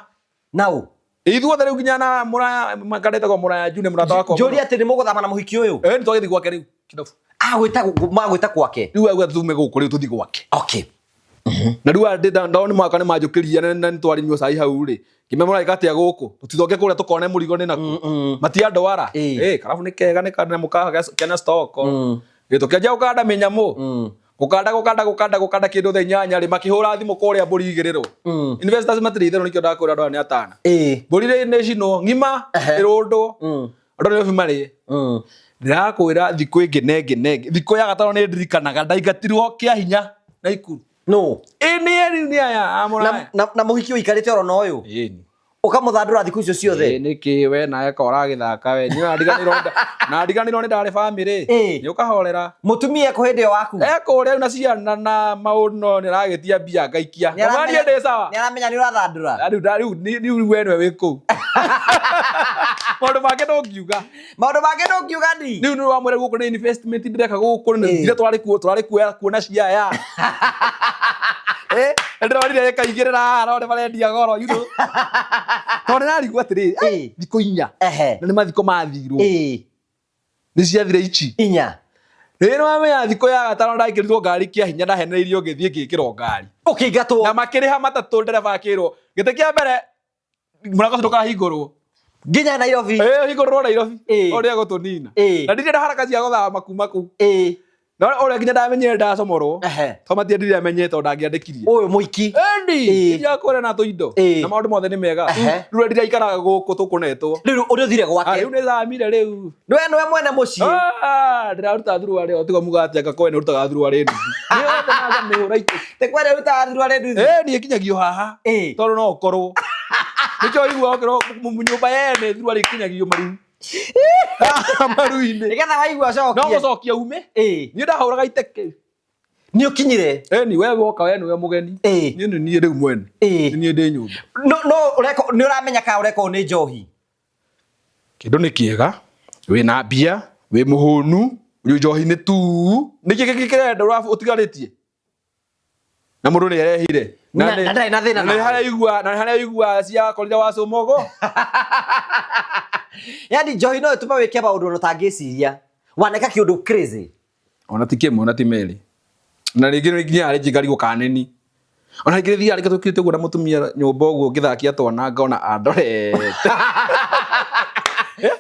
Nau.
Ithuothe rĩu nginya na mũraya kanetagwo mũraya June mũrata wakwa.
Njũria atĩ nĩ mũgũthama na mũhiki ũyũ?
Ĩ nĩ twagĩthiĩ gwake rĩu. Kinobu.
Ah, gwĩta magwĩta gwake.
Rĩu auga tume gũkũ rĩu tũthiĩ gwake.
Okay.
Na rĩu ndao nĩ mwaka nĩ manjũkĩria na nĩ twarĩnyua cai hau rĩ. Ngĩmera mũraika atĩa gũkũ? Tũtithoke kũrĩa tũkone mũrigo nĩ naku. Matiandwara. Ĩ karabu nĩ kega nĩ kanyamũ kena stock. Ĩ tũkĩanjia gũkanda mĩnyamũ. Gũkanda gũkanda gũkanda gũkanda kĩndũ thaa inyanya rĩ makĩhũra thimũ kũrĩa mbũri igĩrĩrwo. Investors matirĩ itherũ nĩkĩo ndakwĩra andũ aya nĩ atana. Mbũri rĩ nĩ cinwo ng'ima ĩrũndwo. Andũ nĩ marĩe. Ndĩrakwĩra thikũ ĩngĩ na ĩngĩ na ĩngĩ. Thikũ ya gatano nĩ ndirikanaga ndaingatirwo kĩa hinya Naikuru.
No.
Ĩ nĩ rĩu nĩ aya a mũraya.
Na mũhiki ũikarĩte oro na ũyũ.
Ĩni.
Ũkamũthandũra thikũ icio ciothe.
Ĩ nĩkĩ we nawe ka ũragĩthaka we. Niĩ nandiganĩrwo nandiganĩrwo nĩ ndarĩ bamĩrĩ. Nĩ ũkahorera.
Mũtumia ekũ hĩndĩ ĩyo waku?
Ekũrĩa rĩu na ciana na maũndũ no nĩ aragĩtia mbia ngaikia. Ngamwĩra niĩ ndĩ sawa.
Nĩ aramenya nĩ ũrathandũra.
Rĩu rĩu we nĩwe wĩ kũu. Maũndũ mangĩ ndũngiuga.
Maũndũ mangĩ ndũngiuga ni.
Rĩu nĩ wamwĩra gũkũ nĩ investment ndĩreka gũkũ nĩ ndire twarĩ kuo twarĩ kuoya kuona ciaya. Eh, ndĩronire ĩkaigĩrĩra haha no nĩ marendia goro you know. Tondũ ndĩrarigwo atĩrĩrĩ, thikũ inya. Na nĩ mathiko mathirwo. Nĩ ciathire ici.
Inya.
Rĩrĩ wamenya thikũ ya gatano ndaikĩrirwo ngari kĩa hinya ndahenereirio ngĩthiĩ ngĩkĩrwo ngari.
Ũkĩingatwo.
Na makĩrĩha matatũ ndereba akĩrwo gĩtĩ kĩa mbere mũrango ũcio ndũkahingũrwo.
Nginya Nairobi.
Ĩĩ ũhingũrwo Nairobi. Ũrĩa gũtũnina. Na ndirĩ haraka cia gũthama kuma kũu. No ũrĩa nginya ndamenyire ndacomorwo. To matiendire amenye tondũ ndangĩandĩkirie.
Ũyũ mũiki.
Ĩni. Iria kũrĩa na tũindo. Na maũndũ mothe nĩ mega. Rĩu ndiraikaraga gũkũ tũkũnetwo.
Rĩu ũrĩa ũthire gwake.
Rĩu nĩ thamire rĩu.
Nĩwe nĩwe mwene mũciĩ.
Ndĩraruta thuruarĩ o tigo mũgate anga kwene ũrutaga thuruarĩ nuthu. Nĩ othe magamĩhũra itĩ.
Te kwene ũrutaga thuruarĩ nuthu.
Ĩni ĩkinyagio haha. Tondũ no ũkorwo. Nĩkĩo ũiguaga ũkĩrwo nyũmba yene thuruarĩ ĩkinyagio maru. Maru-inĩ.
Nĩgetha waigua ũcokie.
No gũcokia ume. Niĩ ndahũraga iteke.
Nĩ ũkinyire.
Ĩni we woka we nĩwe mũgeni. Niĩ nĩ niĩ rĩu mwene. Nĩ niĩ ndĩ nyũmba.
No no ũreka nĩ ũramenya kana ũreka ũũ nĩ njohi.
Kĩndũ nĩ kĩega, wĩna mbia, wĩ mũhũnu, njohi nĩ tuu. Nĩkĩ kĩngĩ kĩrenda ũtigarĩtie? Na mũndũ nĩ erehire.
Na ndarĩ na thĩna
na harĩa igua na harĩa igua ciakorire wacũmogo.
Yaani njohi no ĩtũme wĩke maũndũ ona ũtangĩciria. Waneka kĩũndũ crazy.
Ona ti kĩmwe ona ti merĩ. Na rĩngĩ nĩ nginya rĩngĩ ngarigwo kana nĩ. Ona rĩngĩ thiaga rĩngĩ tũkirĩte ũguo na mũtumia nyũmba ũguo ngĩthakia twana ngona andorete.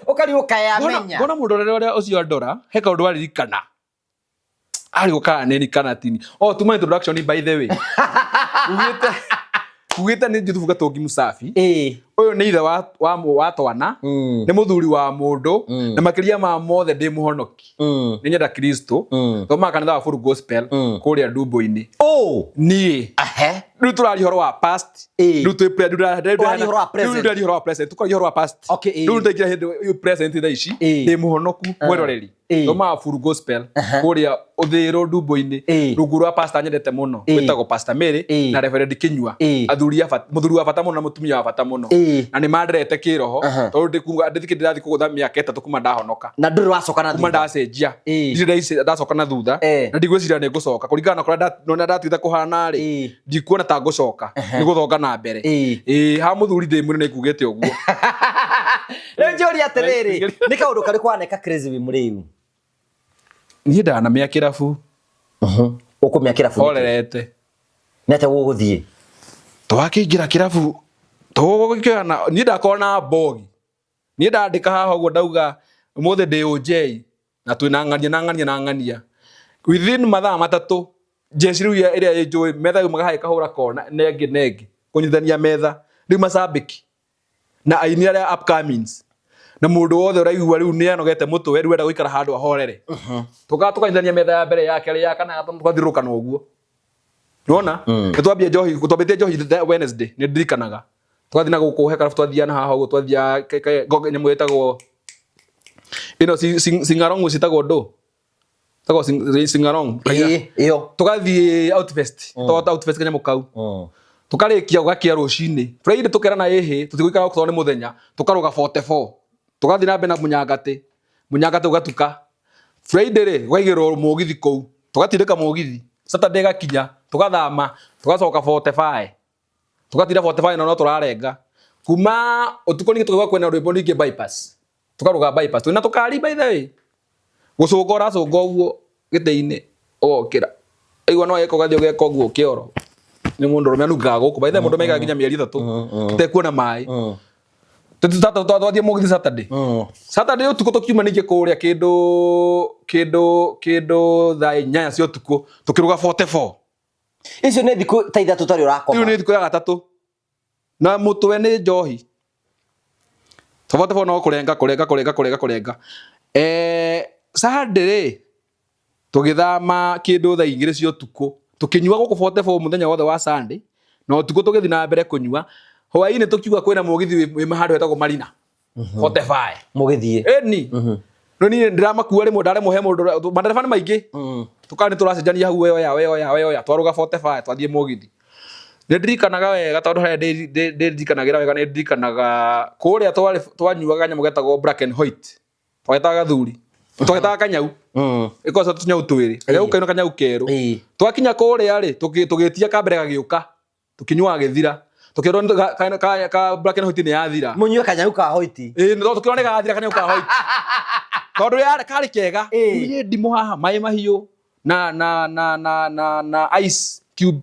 Ũkarigwo kaĩ amenya.
Ngona mũndũ ũrĩa ũcio andora he kaũndũ aririkana. Arigwo kana nĩ kana tini. Oh, tuma introduction by the way. Ugĩte ugĩte nĩ Juthubu Gatũngi Mũsafi. Ũyũ nĩ ithe wa twana, nĩ mũthuri wa mũndũ, na makĩria ma mothe ndĩ mũhonoki. Nĩ nyenda Kristo. Thomaga kanitha wa Full Gospel kũrĩa Ndumbo-inĩ. Niĩ. Rĩu tũraria ũhoro wa past. Rĩu twĩ
Ũraria ũhoro wa present.
Rĩu ndĩraria ũhoro wa present. Tũkaria ũhoro wa past. Rĩu ndaingĩra hĩndĩ present thaa ici. Ndĩ mũhonoku mwĩroreri. Thomaga Full Gospel kũrĩa Ũthĩĩrũ Ndumbo-inĩ rungu rwa pastor nyendete mũno wĩtagwo Pastor Mary na Reverend Kinyua. Athuri a bata, mũthuri wa bata mũno na mũtumia wa bata mũno. Na nĩ manderete kĩroho tondũ ndĩkuga ndĩthikĩ ndĩrathiĩ kũgũtha mĩaka ĩtatũ kuma ndahonoka.
Na ndũrĩ wacoka na
Kuma
thutha.
ndacenjia. Ndirĩ ndacoka na thutha na ndigwĩciria nĩ ngũcoka kũringana na kũrĩa nona ndatigĩte kũhana rĩ ndikuona ta ngũcoka nĩ gũthonga na mbere. Ĩĩ ha mũthuri ndĩ mwĩrĩ nĩ ngugĩte ũguo.
Rĩu njũrie atĩrĩrĩ, nĩ kaũndũ karĩkũ waneka crazy wĩ mũrĩu?
Niĩ ndanamĩa kĩrabu.
Ũkũmĩa kĩrabu nĩkĩ?
Horerete.
Nĩ atĩa gũgũthiĩ?
Twakĩingĩra kĩrabu tũgũkĩona niĩ ndakorwo na mbogi. Niĩ ndandĩka haha ũguo ndauga ũmũthĩ ndĩ ũnjei na twĩna ng'ania na ng'ania na ng'ania. Within mathaa matatũ jeshi rĩu ĩrĩa ĩnjũĩ metha yumaga haha ĩkahũra kona na ĩngĩ na ĩngĩ kũnyitithania metha rĩu macambĩki na aini arĩa upcomings na mũndũ wothe ũraigua rĩu nĩ anogete mũtwe rĩu enda gũikara handũ ahorere tũkaga tũkanyitithania metha ya mbere ya kerĩ ya kana ya gatatũ tũgathiũrũrũkana ũguo nĩwona nĩ twambia njohi twambĩtie njohi Wednesday nĩ ndirikanaga twathiĩ na gũkũ he karabu twathiaga na haha ũguo twathiaga nyamũ ĩtagwo Ĩno singarong citagwo ndũ? Tagwo singarong.
Ĩĩ, ĩyo.
Tũgathiĩ Outfest. Twahota Outfest kanyamũ kau. Tũkarĩkia gũgakia rũcinĩ. Friday tũkerana ĩhĩ, tũtigũikara gũkũ tondũ nĩ mũthenya. Tũkarũga 44. Tũgathiĩ na mbere na Mũnyangatĩ. Mũnyangatĩ gũgatuka. Friday rĩ, gũkaigĩrwo mũgithi kũu. Tũgatindĩka mũgithi. Saturday ĩgakinya, tũgathama, tũgacoka 45. Tũgatinda 45 na no tũrarenga. Kuma ũtukũ ningĩ tũkaigua kwĩna rwĩmbo ningĩ bypass. Tũkarũga bypass. Twĩna tũkari by the way. Gũcũnga ũracũnga ũguo gĩtĩ-inĩ ũgokĩra. Waigua no weka ũgathiĩ ũgeka ũguo kĩoro. Nĩ mũndũ ũrũme anungaga gũkũ. By the way mũndũ maigaga nginya mĩeri 3 ũtekuona maĩ. Twathiĩ mũgithi Saturday. Saturday ũtukũ tũkiuma ningĩ kũrĩa kĩndũ kĩndũ kĩndũ thaa 8 cia ũtukũ tũkĩrũga 44.
Icio nĩ thikũ ta 3 ũtarĩ ũrakoma.
Rĩu nĩ thikũ ya gatatũ. Na mũtwe nĩ njohi. 44 no kũrenga kũrenga kũrenga kũrenga kũrenga. Sunday rĩ tũgĩthama kĩndũ thaa 2 cia ũtukũ. Tũkĩnyua gũkũ 44 mũthenya wothe wa Sunday. Na ũtukũ tũgĩthiĩ na mbere kũnyua. Hwaĩ-inĩ tũkiuga kwĩna mũgithi wĩ handũ hetagwo Marina. 45.
Mũgĩthiĩ.
Ĩni. No niĩ ndĩramakua rĩmwe ndaremwo he mũndũ madereba nĩ maingĩ. Tũkarĩ tũracenjania hau we oya we oya we oya twarũga 45 twathiĩ mũgithi. Nĩ ndirikanaga wega tondũ harĩa ndĩririkanagĩra wega nĩ ndirikanaga kũrĩa twarĩ twanyuaga kanyamũ getagwo black and white. Twagetaga gathuri. Twagetaga kanyau. Ĩkoragwo tũnyau twĩrĩ. Kanyau kairũ na kanyau kerũ. Twakinya kũrĩa rĩ tũgĩtia ka mbere gagĩũka. Tũkĩnyua gagĩthira. Tũkĩrwo ka black and white nĩ yathira.
Mũnyue kanyau ka white.
Ĩĩ no tũkĩrwo nĩ gathira kanyau ka white. Tondũ yarĩ karĩ kega. Ĩ ndimũ haha maĩ mahiũ na na na na na na ice cube.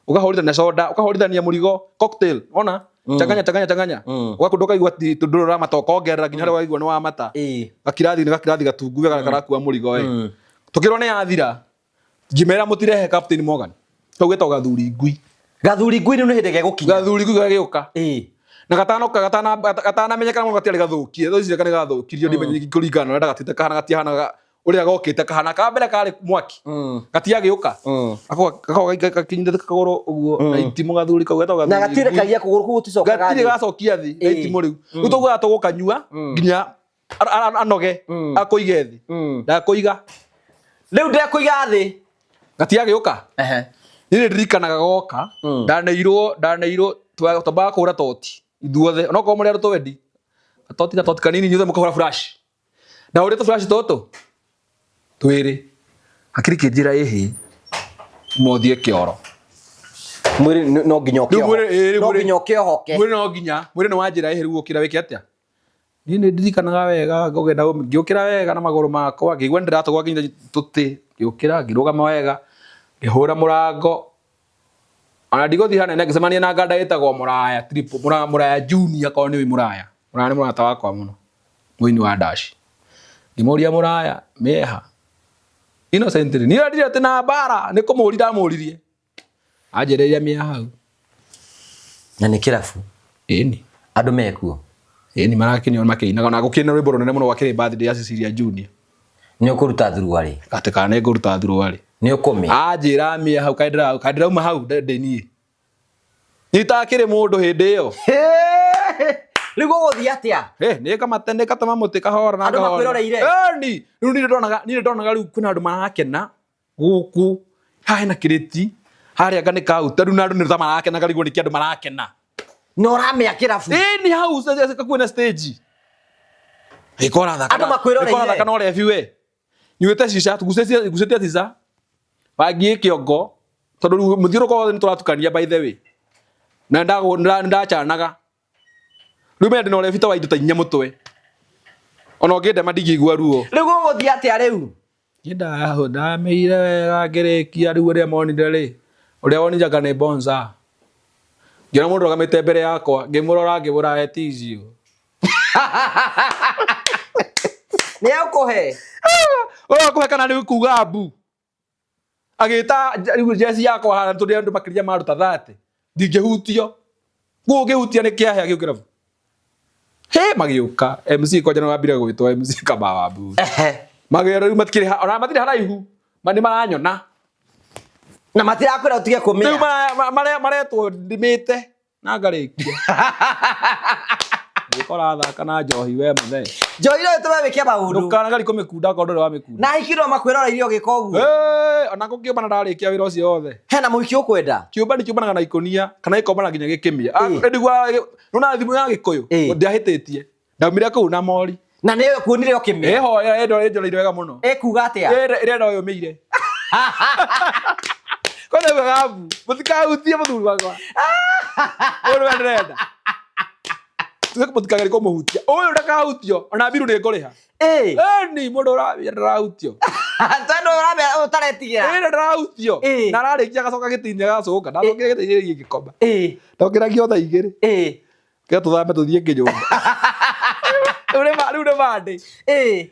Ũkahũrithania soda, ũkahũrithania mũrigo cocktail, ona? Changanya changanya changanya. Ũgakunda ũkaigua ti ndũrĩ ũramata ũkongerera nginya harĩa ũkaigua nĩ wamata. Gakirathi nĩ gakirathi gatungu wega karakua mũrigo ĩ. Tũkĩrwo nĩ yathira. Ngĩmera mũtirehe Captain Morgan. Kau getagwo gathuri ngui.
Gathuri ngui nĩ hĩndĩ gegũkinya.
Gathuri ngui gagĩũka. Na gatano gatana gatanamenyekana mũno gatiarĩ gathũkie. Thaa ici nĩ gathũkirio ndimenye kũringana na ũrĩa ndagatwĩte kahana gatiahanaga ũrĩa gokĩte kahana. Ka mbere karĩ mwaki. Gatiagĩũka. Gakoragwo gakinyĩte kagũrũ ũguo na itimũ gathuri kau getagwo
Na
gathuri
gatirĩ
ngui.
kagia kũgũrũ kũu gũticokaga
Gatirĩ
thĩ.
gacokia thĩ na itimũ rĩu. Rĩu tũguaga tũgũkanyua nginya anoge akũige thĩ. Ndakũiga.
Rĩu ndekũiga thĩ.
Gatiagĩũka. Niĩ nĩ ndirikanaga goka ndaneirwo ndaneirwo twambaga kũhũra toti ithuothe onokorwo mũrĩ andũ twendi gatoti gatoti kanini inyuothe mũkahũra flash. Ndahũrĩte flash tũtũ twĩrĩ hakiri kĩnjĩra ĩhĩ mothiĩ kĩoro.
Mwĩrĩ no nginya
Rĩu mwĩrĩ- ĩĩ, rĩu
no
mwĩrĩ-
nginya ũkĩohoke.
Mwĩrĩ no nginya mwĩrĩ nĩ wanjĩra ĩhĩ rĩu ũkĩra wĩke atĩa. Niĩ nĩ ndirikanaga wega ngũgenda ngĩũkĩra wega na magũrũ makwa ngĩigua nĩ ndĩratũgwa nginya tũtĩ ngĩũkĩra ngĩrũgama wega ngĩhũra mũrango ona ndigũthiĩ hanene ngĩcemania na nganda ĩtagwo Mũraya triple Mũraya, Mũraya Junior korwo nĩ ũĩ Mũraya. Mũraya nĩ mũrata wakwa mũno mũini wa ndaci. Ngĩmũria Mũraya mĩeha innocently niĩ ndirĩ atĩ na mbara nĩ kũmũria ndamũririe anjĩrĩire mĩa hau.
Na nĩ kĩrabu.
Ĩni.
Andũ mekuo.
Ĩni marakenio makĩinaga na gũkĩina rwĩmbo rũnene mũno gwakĩrĩ birthday ya Cecilia Junior.
Nĩ ũkũruta thuruarĩ.
Atĩ kana nĩ ngũruta thuruarĩ.
Nĩ ũkũmĩa.
Anjĩra mĩa hau kaĩ ndĩrauma hau ndĩ niĩ. Itakĩrĩ mũndũ hĩndĩ ĩyo.
Rĩu gũgũthiĩ atĩa?
Nĩ ngamate nĩ ngatema mũtĩ kahora na
Andũ
ngahora.
makwĩroreire.
Ĩni. Rĩu niĩ ndonaga niĩ ndonaga rĩu kwĩna andũ marakena gũkũ haha hena kĩrĩti harĩa anga nĩ kauta rĩu na andũ nĩ ta marakena ngarigwo nĩkĩ andũ marakena.
Na ũramĩa kĩrabu.
Ĩni hau gakuhĩ na stage. Ĩkorathaka.
Andũ makwĩroreire.
Ĩkorathaka na ũrebi we. Nyuĩte cica ngucĩtie cica. Bangi ĩ kĩongo tondũ rĩu mũthiũrũrũko wothe nĩ tũratukania by the way. Na ndachanaga. Rĩu menya ndĩna ũrebi ta wa indo ta inya mũtwe. Ona ũngĩndema ndingĩigua ruo.
Rĩu gũgũthiĩ atĩa rĩu?
Niĩ ndamĩire wega ngĩrĩkia rĩu ũrĩa monire rĩ, ũrĩa wonire anga nĩ bonza. Ngĩona mũndũ arũgamĩte mbere yakwa, ngĩmũrora ngĩmũra we tizio.
Nĩ egũkũhe?
Ũrĩa ũkũhe kana nĩ kuga mbu. Agĩta rĩu jeci yakwa haha tũrĩ andũ makĩria ma andũ ta 30. Ndingĩhutio. Kuo ũngĩhutia nĩ kĩahĩa kĩu kĩrabu. He magĩũka MC kwanja nĩ wambire gwĩtwo MC Kamawa Mburu. Magĩra rĩu matikĩrĩ ona matirĩ haraihu. Ma nĩ maranyona.
Na matirakwĩra ũtige kũmĩa.
Rĩu maretwo ndĩmĩte na ngarĩkia. Ũrathaka na njohi we mũthee.
Njohi no ĩtũme wĩke maũndũ.
Ndũkanagari kũmĩkunda akorwo ndũrĩ wamĩkunda.
Na ahiki no makwĩroreire ũgĩka ũguo.
Ĩĩ, ona gũkĩũmbana ndarĩkia wĩra ũcio wothe.
Hena mũhiki ũkwenda?
Kĩũmbani kĩũmbanaga na ikũnia kana gĩkombana nginya gĩkĩmia.
Ĩĩ.
Nona thimũ ya gĩkũyũ
Ĩĩ.
ndiahĩtĩtie. Ndaumire kũu na mori.
Na nĩ kuonire ũkĩmĩa.
Ĩho ĩnjoreire wega mũno.
Ĩkuga atĩa?
Ĩrenda ũyũmĩire. Kwanza gabu, mũtikahutie mũthuri wakwa. Ũyũ nĩwe ndĩrenda. Tuge mũtikageri kũmũhutia. Ũyũ ndakahutio, ona mbiru nĩ ngũrĩha.
Ĩĩ.
Ĩni mũndũ ũramenya ndarahutio.
Tondũ ũramenya ũtaretigĩra.
Ĩni ndarahutio.
Ĩĩ.
Na ararĩkia agacoka gĩtĩ-inĩ agacũnga. Ndacokire gĩtĩ-inĩ ngĩkoma.
Ĩĩ.
Ndokĩragio thaa igĩrĩ.
Ĩĩ.
Kĩa tũthambe tũthiĩ kĩnyũmba. Rĩu nĩ bandĩ.
Ĩĩ.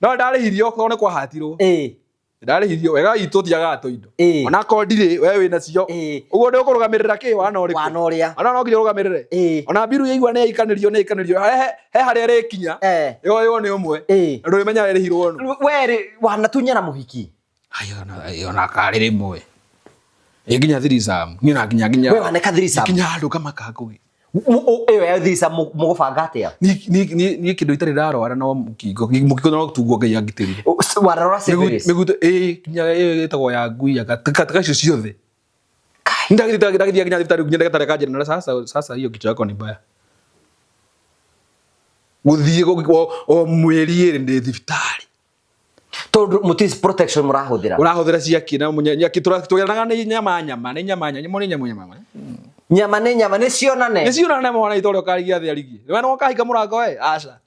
No ndarĩhirio korwo nĩ kwahatirwo.
Ĩĩ.
Ndarĩhirio wega witũ tiagaga tũindo.
Ĩĩ.
Ona akorwo ndirĩ we wĩ nacio.
Ĩĩ.
Ũguo nĩ ũkũrũgamĩrĩra kĩ wana ũrĩkũ?
Wana ũrĩa.
Ona no nginya ũrũgamĩrĩre.
Ĩĩ.
Ona mbiru yaigua nĩ yaikanĩrio nĩ yaikanĩrio. He harĩa ĩrĩkinya. Yoywo nĩ ũmwe.
Ĩĩ.
Na ndũrĩmenya ĩrĩhirwo nũ.
We rĩ wanatunyana mũhiki.
Ona karĩ rĩmwe. Ĩ nginya threesome. Niĩ na nginya nginya.
We waneka threesome?
Nginya handũ ngamaka ngũgĩ.
Ĩyo ya threesome mũgũbanga atĩa?
Niĩ kĩndũ itarĩ ndarwara no mũkingo. Mũkingo no tunguo Ngai angitĩrire.
Warora syphilis.
Mĩguto ĩĩ nginya ĩyo ĩtagwo ya ngui takataka icio ciothe. Ndagĩthiĩ nginya thibitarĩ nginya ndagĩtarĩ akanjĩra na sasa sasa hiyo kichwa yako ni mbaya. Gũthiĩ o mweri ĩrĩ ndĩ thibitarĩ.
Tondũ mũtirĩ protection mũrahũthĩra.
Ũrahũthĩra ciaki na nyaki tũgĩranaga nĩ nyama nyama nĩ nyama nyama nĩ nyama nyama.
Nyama nĩ nyama nĩ cionane.
Nĩ cionane mwana itũ ũrĩa ũkarigia thĩ arigie. We no ũkahinga mũrango we aca.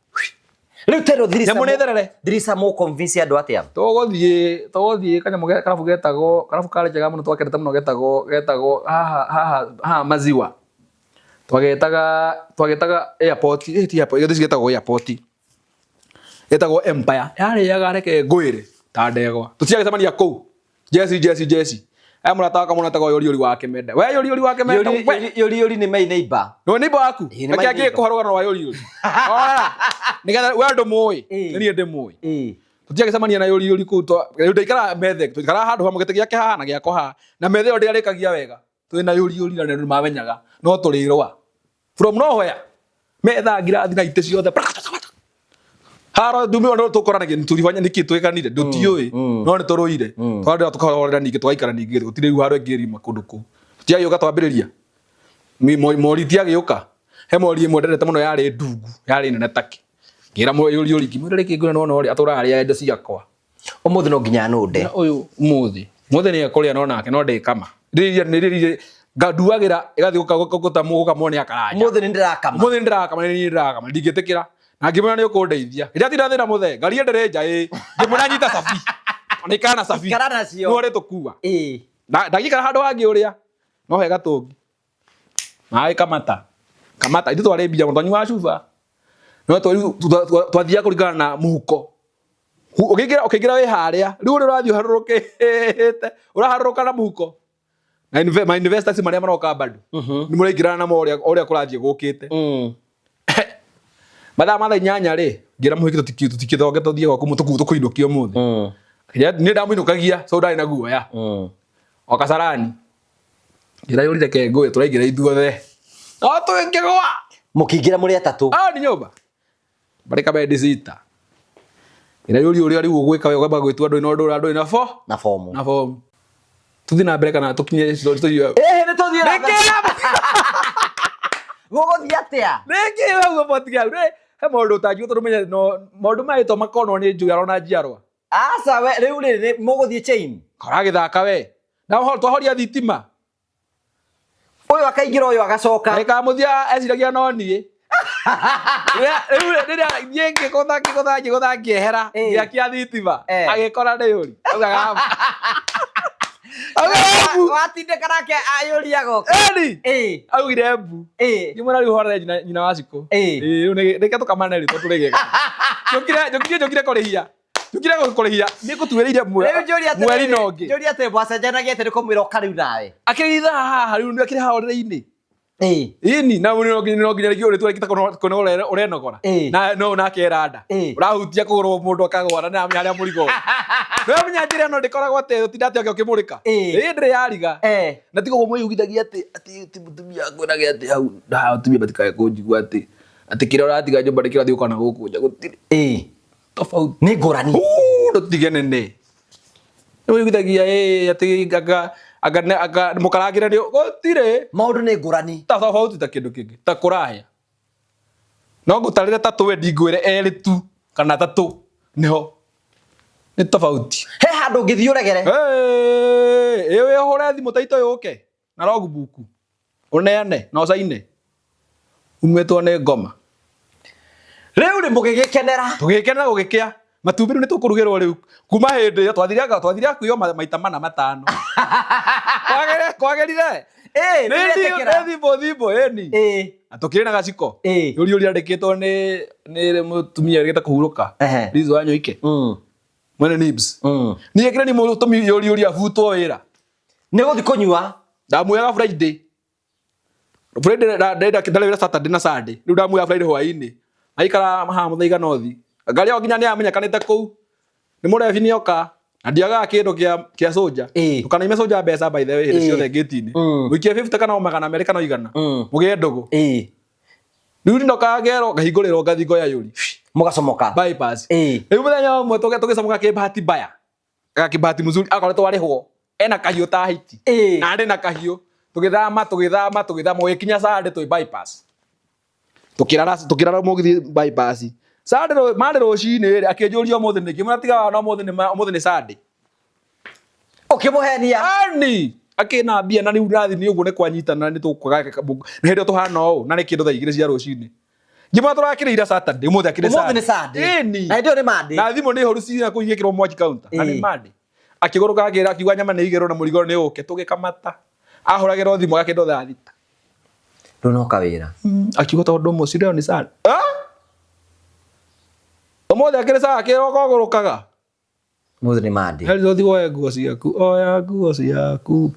Rĩu tero
Nyamũ nĩ therere.
threesome mũ convince andũ atĩa?
Tũgũthiĩ kanyamũ karabu getagwo karabu karĩ njega mũno twakendete mũno getagwo haha haha haha maziwa. Twagetaga airport, ĩ ti airport, gĩthĩ getagwo airport. Getagwo Empire. Yarĩaga reke ngwĩre ta ndegwa. Tũtiagĩcemania kũu. Jesse Jesse Jesse. Aya mũrata wakwa mũno etagwo Yori Yori wa Kĩmende. We Yori Yori wa Kĩmende.
Yori Yori Yori nĩ my neighbor.
Nĩ neighbor waku?
Ĩĩ, nĩ my
Reke angĩe
neighbor.
kũhe rũgano rwa Yori Yori. Ora. Nĩgetha we ndũmũĩ.
Ĩĩ.
Nĩ niĩ ndĩmũĩ.
Ĩĩ.
Tũtiagĩcemania na Yori Yori kũu rĩu ndaikara methe tũikaraga handũ hamwe gĩtĩ gĩake haha na gĩakwa haha na methe ĩyo ndĩarĩkagia wega twĩ na Yori Yori na nĩ mamenyaga no tũrĩrũa from nowhere metha ngirathi na itĩ ciothe haro ndumĩ no tũkoranagia nĩ nĩkĩ twĩkanire ndũtiũĩ no nĩ tũrũire twarĩra tũkahorera ningĩ tũgaikara ningĩ gũtirĩ rĩu handũ ĩngĩ rima kũndũ kũu tũtiagĩũka twambĩrĩria mori tiagĩũka he mori ĩmwe ndendete mũno yarĩ ndungu yarĩ nene take ngĩra Yori Yori ngĩmwĩra rĩkĩ ngwĩra nĩwona ũrĩa atũraga arĩa indo ciakwa
Ũmũthĩ no nginya nũnde.
Na ũyũ ũmũthĩ mũthĩ nĩ ekũrĩa no nake no ndĩkama rĩrĩa nĩ rĩrĩa nganduagĩra ĩgathiĩ gũkamwo nĩ akaranja
Ũmũthĩ nĩ ndĩrakama.
Ũmũthĩ nĩ ndĩrakama nĩ niĩ ndĩrakama ndingĩtĩkĩra na ngĩmwĩra nĩ ũkũndeithia rĩrĩa tinda thĩna mũthee ngarie ndĩrĩ nja ĩĩ ngĩmwĩra nyita cabi ona ikara na cabi
Ikara nacio.
nĩ ũrĩ tũkua
Ĩĩ.
Ndagĩikara handũ hangĩ ũrĩa no he gatũngi maĩ kamata kamata ithuĩ twarĩ mbia mũno twanyuaga cuba no twathiaga kũringana na mũhuko ũkĩingĩra wĩ harĩa rĩu ũrĩa ũrathiĩ ũharũrũkĩte ũraharũrũka na mũhuko na ma investors marĩa maroka bado nĩ mũraingĩrana namo ũrĩa kũrathiĩ gũkĩte mathaa ma thaa inyanya rĩ ngĩra mũhiki tũtikĩthonge tũthiĩ gwaku tũkũinũkia ũmũthĩ niĩ ndamũinũkagia so ndarĩ na guoya o Kasarani ngĩra Yori reke ngũĩ tũraingĩra ithuothe no tũngĩgwa
Mũkĩingĩra mũrĩ atatũ.
Ni nyũmba barĩ kabendi sita ngĩra Yori ũrĩa rĩu ũgwĩka we ũkwamba gwĩtua ndũrĩ na ũndũ ndũrĩ na fo
Na fomu.
na fomu tũthiĩ na mbere kana tũkinye
Ĩhĩ nĩ tũthiĩ na mbere. Gũgũthiĩ atĩa?
Nĩkĩ hau ũboti hau he maũndũ ũtangiuga tondũ menye no maũndũ maya ĩtwa makonwo nĩ njũĩ arona njiarwa.
Aca we rĩu rĩ mũgũthiĩ chain.
Karagĩthaka we. Na twahoria thitima.
Ũyũ akaingĩra ũyũ agacoka.
Ndagĩka mũthia eciragia no niĩ. Rĩu rĩrĩa niĩ ngĩgũtha ngĩgũtha ngĩgũtha ngĩehera ngĩakia thitima agĩkora nĩ Yori. Augaga
Watindĩka nake Yori agoka.
Ĩni. Augire mbu. Ngĩmwĩra rĩu horere nyina wa Cikũ. Rĩu reke tũkamane rĩ tondũ tũrĩgĩka. Njũkire kũrĩhia. Njũkire kũrĩhia nĩ ngũtuĩrĩire mweri na ũngĩ.
Njũria atĩrĩ mwacenjanagia atĩ nĩ kũmwĩra ũka rĩu nawe.
Akĩrĩ ithaa haha rĩu akĩrĩ haha ũrĩrĩ-inĩ. Ĩni na no nginya rĩngĩ ũrĩtua rĩngĩ ta kũnogora ũrenogora na no nake era nda ũrahutia kũgũrũ mũndũ akagwa na nĩaramenya harĩa mũrigo ũrĩ. Nĩũramenya njĩra ĩno ndĩkoragwo atĩ ũtinda atĩ ũkĩmũrĩka. Ĩĩ ndĩrĩ yariga. Na ti koguo mwĩyugithagia atĩ atĩ ti mũtumia ngwĩrage atĩ hau atumia matikae kũnjigua atĩ Atĩ kĩrĩa ũratiga nyũmba nĩ kĩrathiĩ gũka na gũkũ nja gũtirĩ. Tofauti.
Nĩ ngũrani.
Ndũtige nene. Nĩ wĩiguithagia atĩ anga anga anga mũkarangĩre nĩ gũtirĩ.
Maũndũ nĩ ngũrani.
Ta tofauti ta kĩndũ kĩngĩ ta kũraya. No ngũtarĩre ta tũwe ndingwĩre erĩ tu kana tatũ nĩho. Nĩ tofauti.
He handũ ũngĩthiĩ ũregere.
Ĩĩ wĩhũre thimũ ta ito yũke na logbook ũneane na ũcaine umĩtwo nĩ ngoma.
Rĩu rĩ mũgĩgĩkenera.
Tũgĩkenera gũgĩkĩa. Matumbĩ rĩu nĩ tũkũrugĩrwo rĩu kuma hĩndĩ ĩyo twathire anga twathire akuo maita mana matano. Kwagĩrire kwagĩrire.
Ĩĩ
nĩ thimbo thimbo ĩni.
Ĩĩ.
Na tũkĩrĩ na gaciko. Yũri ũrĩa andĩkĩtwo nĩ nĩ mũtumia ũrĩgĩte kũhurũka. Liz Wanyoike. Mwene nibs. Niĩ kĩrĩa nĩ mũtũmi yũri ũrĩa abutwo wĩra.
Nĩ gũthiĩ kũnyua.
Ndamwĩraga Friday. Friday ndarĩ wĩra Saturday na Sunday. Rĩu ndamwĩra Friday hwaĩ-inĩ. Aikara haha Muthaiga North. Ngari ĩyo nginya nĩ yamenyekanĩte kũu. Nĩ mũrebi nĩ oka. Na ndiagaga kĩndũ kĩa kĩa soldier. Ndũkanaime soldier mbeca by the way hĩndĩ ciothe ngĩti-inĩ. Mũikie 50 kana o 200 kana 100. Mũgĩe ndũgũ. Rĩu ndokaga ngerwo ngahingũrĩrwo ngathi ngoya yũri.
Mũgacomoka.
Bypass. Rĩu mũthenya ũmwe tũgĩcomoka kĩbahati mbaya. Gakibahati mzuri akoretwo arĩhwo ena kahiũ ta hiti. Na arĩ na kahiũ. Tũgĩthama tũgĩthama tũgĩthama ũgĩkinya Sunday twĩ bypass. Tũkĩrara tũkĩrara mũgithi bypass. Sunday marĩ rũcinĩ rĩ akĩnjũria ũmũthĩ nĩkĩ mũra tiga na ũmũthĩ nĩ ũmũthĩ nĩ Sunday.
Ũkĩmũhenia.
Ani akĩnambia na rĩu ndathi nĩ ũguo nĩ kwanyitana nĩ tũkwaga nĩ hĩndĩ ĩyo tũhana ũũ na nĩ kĩndũ thaa 2 cia rũcinĩ. Ngĩmwĩra tũrakĩrĩ ira Saturday ũmũthĩ akĩrĩ
Ũmũthĩ nĩ Sunday.
Ĩni.
Na hĩndĩ ĩyo nĩ Monday.
Na thimũ nĩ horu cina kũu igĩkĩrwo mwaki counter. Na nĩ Monday. Akĩgũrũka akĩra akiuga nyama nĩ igĩrwo na mũrigo nĩ ũke tũgĩkamata. Ahũragĩrwo thimũ gakĩndũ thaa 6.
Ndũnoka wĩra.
Akiuga tondũ mũciĩ leo nĩ Sunday. Ũmũthĩ akĩrĩ saa akĩroka ũgũrũkaga.
Mũthĩ nĩ Monday.
Heri ũthiĩ woe nguo ciaku, oya nguo ciaku.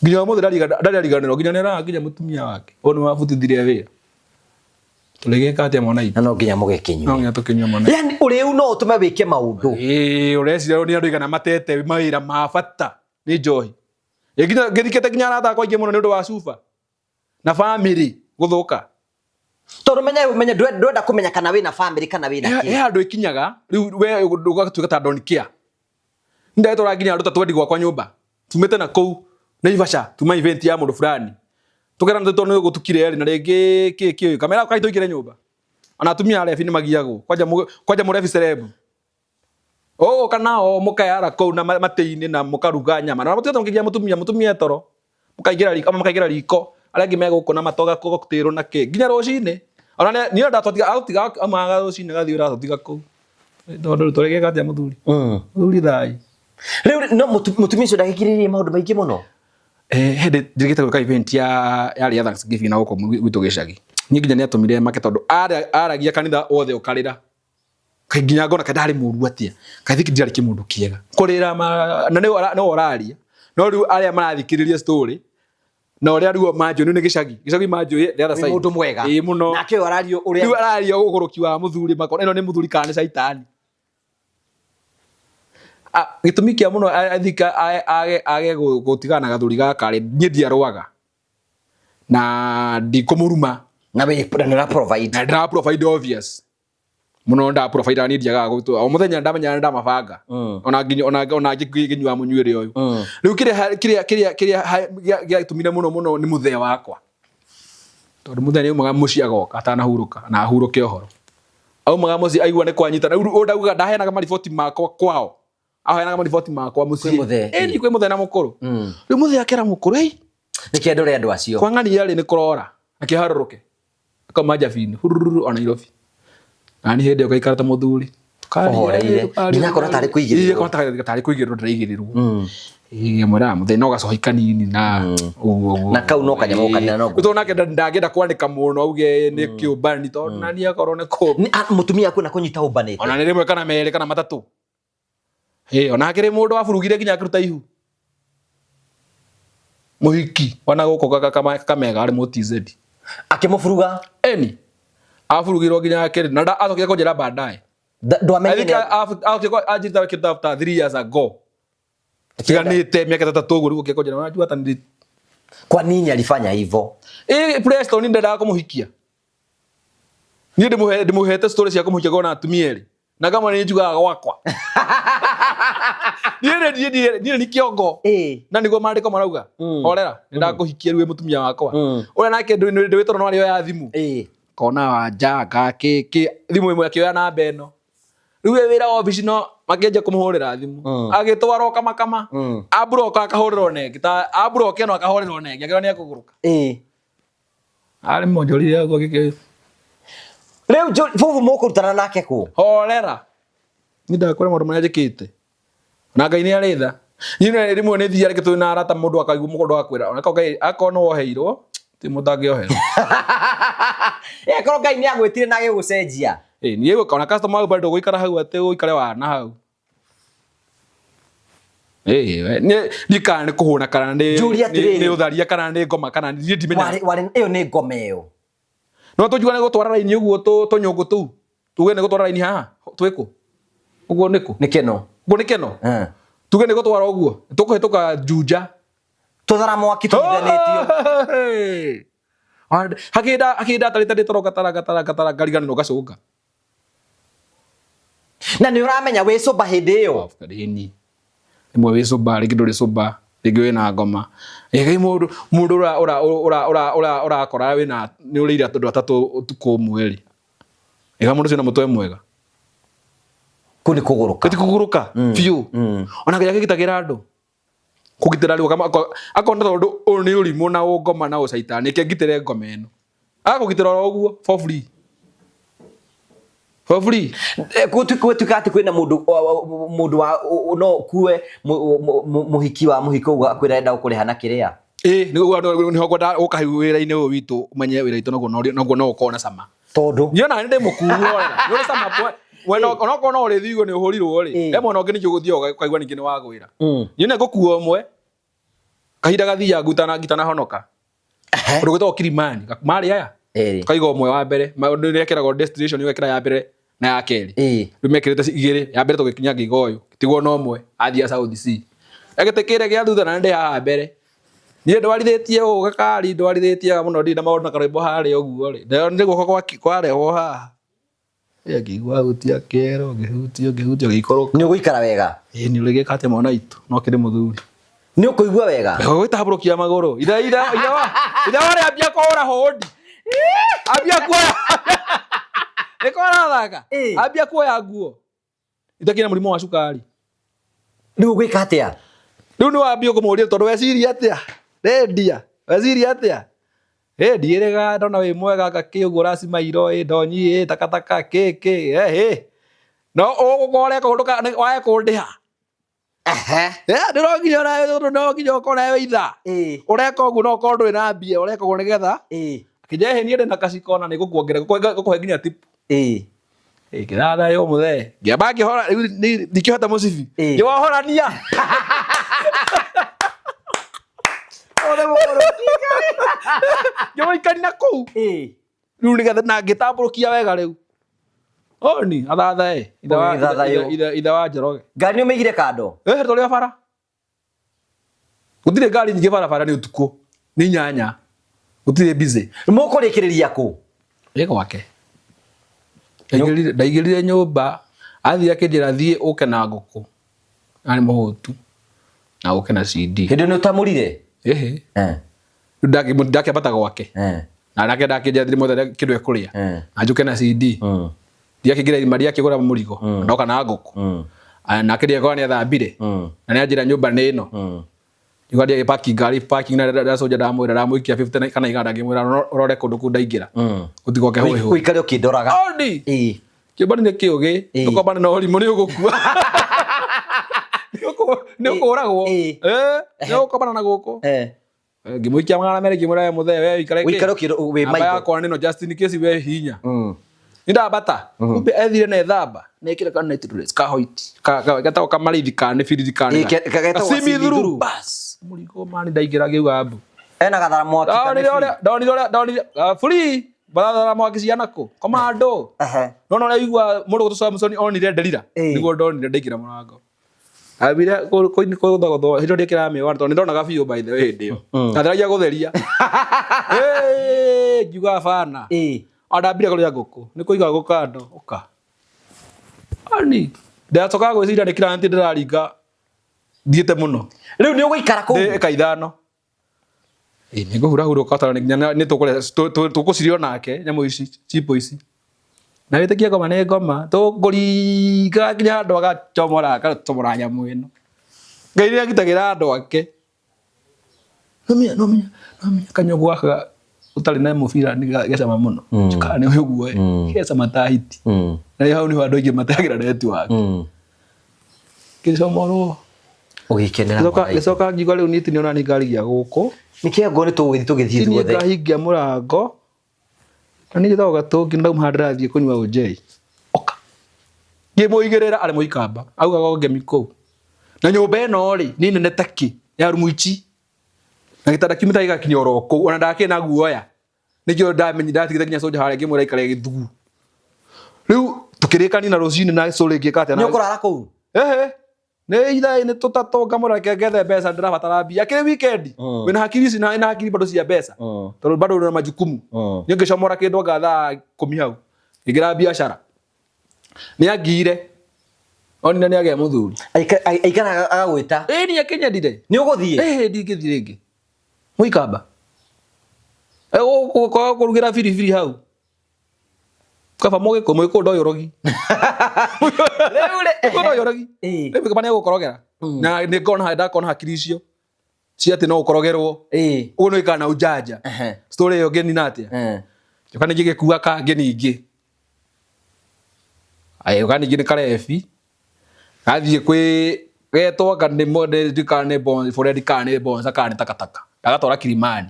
Nginya ũmũthĩ ndarĩ ariganĩrwo, nginya nĩaraga nginya mũtumia wake. Ũyũ nĩ wabutithirie wĩra. Tũrĩgĩka atĩa mwana itũ?
Na no nginya mũgĩkĩnyue.
No nginya tũkĩnyue mwana.
Yani ũrĩu no ũtũme wĩke maũndũ.
Ĩĩ, ũreciria nĩ andũ aigana matete mawĩra ma bata nĩ njohi. Nginya ngĩthikĩte nginya arata akwa aingĩ mũno nĩ ũndũ wa cuba. Na family gũthũka.
Tondũ menye menye ndwenda kũmenya kana wĩna family kana wĩna
kĩ. He handũ ĩkinyaga rĩu we ũgatuĩka ta don't care. Ndetwara nginya andũ ta twendi gwakwa nyũmba. Tumĩte na kũu Naivasha tuma event ya mũndũ fulani. Tũkerana tondũ nĩ gũtukire rĩ na rĩngĩ kĩ kĩ kamera kai tũingĩre nyũmba. Ona atumia arebi nĩ magiagwo. Kwanja kwanja mũrebi celeb. Ũgũka nao mũkeyara kũu na matĩ-inĩ na mũkaruga nyama. Na mũtigĩte mũkĩgia mũtumia mũtumia toro. Mũkaingĩra riko ama mũkaingĩra riko. Arĩa angĩ megũkũ na matoga gũtĩrwo na kĩ. Nginya rũcinĩ. Ona niĩ ndatwatiga agũtiga amaga rũcinĩ gathiĩ ũratũtiga kũu. Tondũ tũrĩgĩka atĩa mũthuri? Mũthuri thai.
Rĩu no mũtumia ũcio ndagĩkirĩrĩria maũndũ maingĩ mũno.
Hĩndĩ njĩkĩte gwĩka event ya yarĩ ya Thanksgiving na gũkũ gwitũ gĩcagi. Niĩ nginya nĩatũmire make tondũ aragia kanitha wothe ũkarĩra. Nginya ngona kaĩ ndarĩ mũru atĩa. Kaĩ thiki ndiarĩ kĩmũndũ kĩega. Kũrĩra na nĩwe ũraria. No rĩu arĩa marathikĩrĩria story na ũrĩa rĩu manjũĩ nĩ gĩcagi. Gĩcagi manjũĩ the other side.
Mũndũ mwega.
Ĩĩ mũno.
Nake ũyũ araria ũrĩa.
Rĩu araria ũgũrũki wa mũthuri makona ĩno nĩ mũthuri kana nĩ caitani. Gĩtũmi kĩa mũno athika age age gũtigana na gathuri gaka rĩ, niĩ ndiarũaga. Na ndikũmũruma.
Na wĩ na nĩ provide.
Na ndĩra provide obvious. Mũno nda provide niĩ ndiagaga gũtũ. O mũthenya ndamenya ndamabanga. Ona nginya ona ona ngĩnyua mũnyuĩre ũyũ. Rĩu kĩrĩa kĩrĩa kĩrĩa kĩrĩa gĩatũmire mũno mũno nĩ mũthee wakwa. Tondũ mũthee nĩ aumaga mũciĩ agoka atanahurũka na ahurũke ũhoro. Aumaga mũciĩ aigua nĩ kwanyitana. Rĩu ndaugaga ndaheanaga mariboti makwa kwao. Aheanaga mariboti makwa mũciĩ.
Kwĩ mũthee.
Ĩni kwĩ mũthee na mũkũrũ. Rĩu mũthee akera mũkũrũ, "Ei,
Nĩkĩ ndũre andũ acio?"
Kwa ng'ania rĩ nĩ kũrora. Akĩharũrũke. Akauma njabini. Hurururu o Nairobi. Na niĩ hĩndĩ ĩyo ngaikara ta mũthuri.
Ũhoreire. Nginya akorwo tarĩ kũigĩrĩrwo.
Ĩĩ, akorwo tarĩ kũigĩrĩrwo ndĩraigĩrĩrwo. Ĩĩ, mwĩraga mũthee no gacohi kanini na ũguo ũguo.
Na kau no kanyamũ kanini no.
Tondũ nake ndangĩenda kwandĩka mũno auge nĩ kĩũmbani tondũ nani akorwo nĩ kũ.
Mũtumia aku na kũnyita ũmbanĩte.
Ona nĩ rĩmwe kana merĩ kana matatũ. Ĩĩ, ona hakĩrĩ mũndũ waburugire nginya akĩruta ihu. Mũhiki wana gũkũ Kakamega arĩ mũ TZ.
Akĩmũburuga?
Eni. Aburugirwo nginya akĩrĩ na acokire kũnjĩra baadaye.
Ndwamenyire.
Acokire anjĩra kĩndũ after 3 years ago. Tiganĩte mĩaka 3 ũguo rĩu okire kũnjĩra unajua hata nili
Kwa nini alifanya hivyo?
Ĩĩ, Preston ndendaga kũmũhikia. Niĩ ndĩmũhete story cia kũmũhikia na atumia erĩ na ngamwe nĩ njugaga gwakwa. Niĩ nĩ kĩongo na nĩguo maandĩko marauga. Horera, nĩ ndakũhikia rĩu wĩ mũtumia wakwa. Ũrĩa nake ndwĩtoro no arĩoya thimũ. Kona wanja kĩ kĩ thimũ ĩmwe akĩoya namba ĩno. Rĩu we wĩra wa obici no makĩanjia kũmũhũrĩra thimũ. Agĩtwarwo kamakama. Amburoka akahũrĩrwo nengĩ. Ta amburoka ĩno akahũrĩrwo nengĩ akĩrwo nĩ ekũgũrũka. Arĩ monjorire ũguo gĩkĩ.
Rĩu bubu mũkũrutana nake kũ?
Horera. Niĩ ndakwĩra maũndũ marĩa njĩkĩte. Na Ngai nĩ arĩ tha. Niĩ nĩ rĩmwe nĩ thiaga rĩngĩ twĩ na arata mũndũ akaigua mũndũ agakwĩra ona akorwo Ngai akorwo nĩ woheirwo ti mũndũ angĩoherwo.
Akorwo Ngai nĩ agwĩtire na agĩgũcenjia.
Ĩĩ niĩ gũka ona customer hau bado gũikara hau atĩ ũikare wana hau. Ĩĩ niĩ ndiĩ kana nĩ kũhũna kana nĩ
Njũria atĩrĩrĩ.
nĩ ũtharia kana nĩ ngoma kana niĩ ndimenyaga.
Warĩ ĩyo nĩ ngoma ĩyo.
No tũnjuga nĩ gũtwara raini ũguo tũnyũngũ tũu. Tuge nĩ gũtwara raini haha twĩkũ? Ũguo nĩkũ?
Nĩ keno.
Ũguo nĩ keno? Tuge nĩ gũtwara ũguo. Tũkũhĩtũka Juja.
Tũthara mwaki tũhithanĩtio.
Hakĩnda hakĩnda atarĩte ndĩ toro ngatara ngatara ngatara ngariganĩrwo ngacũnga.
Na nĩ ũramenya wĩ sober hĩndĩ ĩyo?
Ĩni. Rĩmwe wĩ sober, rĩngĩ ndũrĩ sober, rĩngĩ wĩna ngoma. Ĩĩ mũndũ mũndũ ũra ũra ũra ũra ũra ũrakora wĩna nĩ ũrĩire andũ atatũ ũtukũ ũmwe rĩ. Ĩga mũndũ ũcio na mũtwe mwega.
Kũu nĩ kũgũrũka.
Ti kũgũrũka biũ. Ona Ngai akĩgitagĩra andũ. Kũgitĩra rĩu akona tondũ ũyũ nĩ ũrimũ na ũngoma na ũcaitani reke ngitĩre ngoma ĩno. Agakũgitĩra oro ũguo for free. For free.
Gũtuĩka atĩ kwĩna mũndũ mũndũ wa no kue mũhiki wa mũhiko ũguo akwĩra enda gũkũrĩha na kĩrĩa.
Ĩĩ nĩguo nĩho ngwenda gũka hau wĩra-inĩ ũyũ witũ ũmenye wĩra witũ naguo no ũkorwo na cama.
Tondũ
Niĩ ona nĩ ndĩ mũkuo rĩ. Nĩ ũrĩ cama mwena onokorwo no ũrĩthiĩ ũguo nĩ ũhũrirwo rĩ. He mwena ũngĩ ningĩ ũgũthiĩ ũkaigua ningĩ nĩ wagwĩra. Niĩ nĩ ngũkua ũmwe kahinda gathiaga ngitanahonoka. Kũndũ gwĩtagwo Kilimani marĩ aya tukaiga ũmwe wa mbere maũndũ nĩ ekĩragwo destination ũgekĩra ya mbere na ya kerĩ. Rĩu mekĩrĩte igĩrĩ ya mbere tũgĩkinya ngĩiga ũyũ tigwo na ũmwe athiĩ South C. Gĩtĩ kĩrĩa gĩa thutha na nĩ ndĩ haha mbere. Niĩ ndwarithĩtie ũũ gakari ndwarithĩtie mũno ndirĩ na maũndũ na karwĩmbo harĩa ũguo rĩ. Ndĩronire guoko kwarehwo haha. Ngĩigua hutia kĩero ngĩhutio ngĩhutio ngĩikũrũka.
Nĩ ũgũikara wega?
Ĩĩ nĩ ũrĩgĩka atĩa mwana witũ no kĩrĩ mũthuri.
Nĩ ũkũigua wega?
Gwĩtambũrũkia magũrũ. Ithe ithe ithe wa ithe warĩa ambia kũhũra hũndi. Ambia kuoya. Nĩ kũrathaka. Ambia kuoya nguo. Itakĩna mũrimũ wa cukari.
Rĩu ũgwĩka atĩa?
Rĩu nĩ wambia kũmũria tondũ weciria atĩa? Rendia. Weciria atĩa? Ĩ ndiĩrĩga ndona wĩ mwega ngakĩ ũguo ũracimairwo ĩ ndonyi ĩ takataka kĩ kĩ ĩ no ũgũkorwo ũreka ũndũ wae kũndĩha. Nĩ no nginya onawe tondũ no nginya ũkorwo nawe wĩ ithaa. Ũreka ũguo no ũkorwo ndũrĩ na mbia ũreka ũguo nĩgetha akĩnjĩra ĩhĩ niĩ ndĩ na kaciko na nĩngũkuongerera ngũkũhe nginya tip. Ngĩthathaywo mũthee ngĩamba ngĩhora rĩu ndingĩhota mũcibi ngĩwohorania. Ngĩmũikania na kũu rĩu nĩgetha na ngĩtambũrũkia wega rĩu oni athathae ithe wa Njoroge.
Ngari nĩ ũmĩigire kando?
Tũrĩ o bara. Gũtirĩ ngari nyingĩ barabara nĩ ũtukũ nĩ inyanya gũtirĩ busy.
Mũkũrĩkĩrĩria kũ?
Ĩ gwake. Ndaigĩrire nyũmba athiĩ akĩnjĩra thiĩ ũke na ngũkũ arĩ mũhũtu na ũke na CD.
Hĩndĩ nĩ ũtamũrire?
Ĩhĩ. Ndakĩambata gwake. Na nake ndakĩnjĩra thiĩ mothe kĩndũ ekũrĩa. Na njũke na CD. Ndiakĩingĩra irima ndiakĩgũra mũrigo. Ndoka na ngũkũ. Nake ndiakora nĩ athambire. Na nĩ anjĩra nyũmba nĩ ĩno. Ngiuga ndiagĩ parking ngari parking na ndacoja ndamwĩra ndamũikia 50 kana igana ngĩmwĩra ũrore kũndũ kũu ndaingĩra. Gũtigoke hũĩ hũĩ.
Ũikare ũkĩndoraga.
Oni. Kĩũmbani nĩ kĩũgĩ. Ndũkombane na ũrimũ nĩ ũgũkua. Nĩ ũkũragwo. Nĩ ũgũkombana na gũkũ. Ngĩmũikia magana merĩ ngĩmwĩra we mũthee we ũikare kĩ?
Ũikare wĩ
maitho. Namba yakwa nĩ ĩno just in case we hinya. Nĩ ndambata. Kumbe ethire na ethamba. Na ĩkĩra ka night dress ka white. Getagwo kamarithi ka nĩ birithi ka nĩ.
Getagwo
see through. Bas. Mũrigo mani ndaingĩra ngĩuga mbu.
Ena gathara mwaki
ka nĩ free. Ndonire ũrĩa ndonire free. Bathara mwaki ciana kũ? Komando. Nona ũrĩa igua mũndũ gũtũ Samson onire Delila. Nĩguo ndonire ndaingĩra mũrango. Ambire kũgũthagũthwo hĩndĩ ĩyo ndĩkĩraga mĩwani tondũ nĩndonaga biũ by the way hĩndĩ ĩyo. Ndatheragia gũtheria. Ngiuga bana. Andambire kũrĩa ngũkũ nĩ kũiga ngũkũ kando ũka ani ndacokaga gwĩciria nĩ client ndĩraringa thiĩte mũno.
Rĩu nĩ ũgũikara kũu?
Ndĩ ĩka ithano. Ĩ nĩ ngũhurahurũka tondũ nginya nĩ tũkũrĩa tũkũcirio nake nyamũ ici chipo ici. Na wĩtĩkie ngoma nĩ ngoma tũkũringa nginya handũ agacomora agacomora nyamũ ĩno. Ngai nĩ agitagĩra andũ ake. Nomenya nomenya nomenya kanyũngũ gaka ũtarĩ na mũbira nĩ gecama mũno. Kana nĩ ũguo ĩ gecama ta hiti. Na hau nĩho andũ aingĩ mateagĩra network. Ngĩcomorwo.
Ũgĩkenera
Ngĩcoka
mwana.
ngĩcoka ngiuga rĩu niĩ ti nĩ ona niĩ ngarigia gũkũ.
Nĩkĩo ngo nĩ tũgũgĩthiĩ tũgĩthiĩ
Ti niĩ
ithuothe.
ngahingia mũrango. Na niĩ njĩtagwo Gatũngi ndauma haha ndĩrathiĩ kũnyua ũnjei. Oka. Ngĩmũigĩrĩra arĩ mũikamba. Augaga ngemi kũu. Na nyũmba ĩno rĩ nĩ nene ta kĩ ya rumu ici. Na gĩtanda kiumĩte gĩgakinya oro kũu ona ndakĩrĩ na guoya. Nĩkĩo ndamenyi ndatigĩte nginya soldier harĩa ngĩmwĩra aikare gĩthugu. Rĩu tũkĩrĩkania na rũcinĩ na cũrĩ ngĩka atĩa
Nĩ ũkũrara kũu?
Ehe. Nĩ ithaa nĩ tũtatũ ngamwĩra reke ngethe mbeca ndĩrabatara mbia. Akĩrĩ weekend. Wĩna hakiri ici na hakiri bado cia mbeca. Tondũ bado wĩna majukumu. Niĩ ngĩcomora kĩndũ anga thaa ikũmi hau. Ngĩingĩra biacara. Nĩ angiire. Onire nĩ agĩa mũthuri.
Aikara agagwĩta.
Ĩĩ niĩ akĩnyendire.
Nĩ ũgũthiĩ?
Ĩĩ ndingĩthiĩ rĩngĩ. Mũikamba. Kũrugĩra biribiri hau. Kaba mũgĩkũyũ mũgĩkũyũ ndoĩ ũrogi.
Rĩu rĩ
Mũgĩkũyũ ndoĩ ũrogi. Rĩu kaba nĩ egũkorogera. Na nĩ ngona ndakona hakiri icio cia atĩ no ũkorogerwo. Ũguo nĩ wĩkaga na ujanja. Story ĩyo ngĩnina atĩa? Njoka ningĩ ngĩkua kangĩ ningĩ. Agĩũka ningĩ nĩ karebi. Gathiĩ kwĩ getwo anga nĩ kana nĩ Fred kana nĩ Bonza kana nĩ takataka. Ndagatwara Kilimani.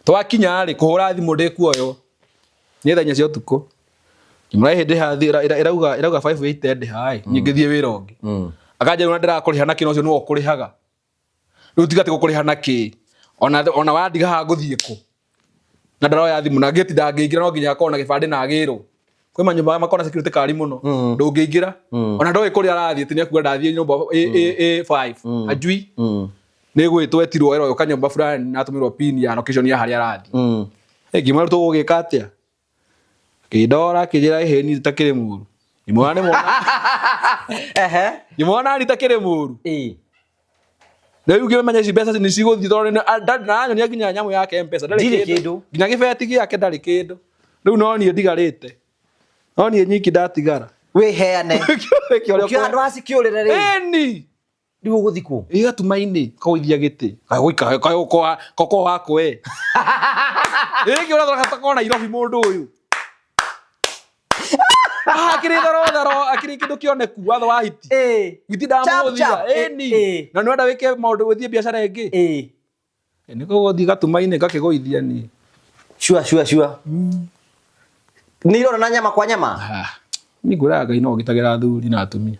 Twakinya rĩ kũhũra thimũ ndĩkuoywo. Nĩ thaa inya cia ũtukũ. Ngĩmwĩra ĩhĩ ndĩha ĩrauga ĩrauga 580 ndĩha ĩ niĩ ngĩthiĩ wĩra ũngĩ. Akanjĩra ona ndĩrakũrĩha nakĩ na ũcio nĩwe ũkũrĩhaga. Rĩu tiga atĩ gũkũrĩha nakĩ ona ona wandiga haha ngũthiĩ kũ. Na ndaroya thimũ na gate ndangĩingĩra no nginya akorwo na gĩbandĩ na agĩrwo. Kwĩ manyũmba makoragwo na security kari mũno. Ndũngĩingĩra. Ona ndoĩ kũrĩa arathiĩ atĩ nĩekuga ndathiĩ nyũmba A5. Hajui. Nĩ gwĩtwo etirwo erwo ũka nyũmba fulani na atũmĩrwo pin ya location ya harĩa arathiĩ. Ngĩmwĩra tũgũgĩka atĩa? Akĩndora akĩnjĩra ĩhĩ niĩ itakĩrĩ mũru. Ngĩmwĩra nĩ mwana. Ngĩmwona niĩ itakĩrĩ mũru. Rĩu ngĩmenya ici mbeca nĩ cigũthiĩ tondũ ndanyonia nginya nyamũ yake M-Pesa ndarĩ kĩndũ. Nginya gĩbeti gĩake ndarĩ kĩndũ. Rĩu no niĩ ndigarĩte. No niĩ nyiki ndatigara.
Wĩheane. Ũkĩoya handũ ha cikĩũrĩre rĩ.
Ĩni.
Rĩu ũgũthiĩ kũ?
Ĩ gatumainĩ kagũithia gĩtĩ. Kagũikara koko wako we. Ĩ kĩũra thoro Nairobi mũndũ ũyũ. Akĩrĩ thoro thoro akĩrĩ kĩndũ kĩoneku watho wa hiti. Hiti ndamũthia. Ĩni. Na nĩwenda wĩke maũndũ ũthiĩ biacara ĩngĩ. Nĩ gũgũthiĩ gatumainĩ ngakĩgũithia niĩ.
Sure sure sure. Nĩ irora na nyama kwa nyama?
Niĩ ngwĩraga Ngai no ũgitagĩra athuri na atumia.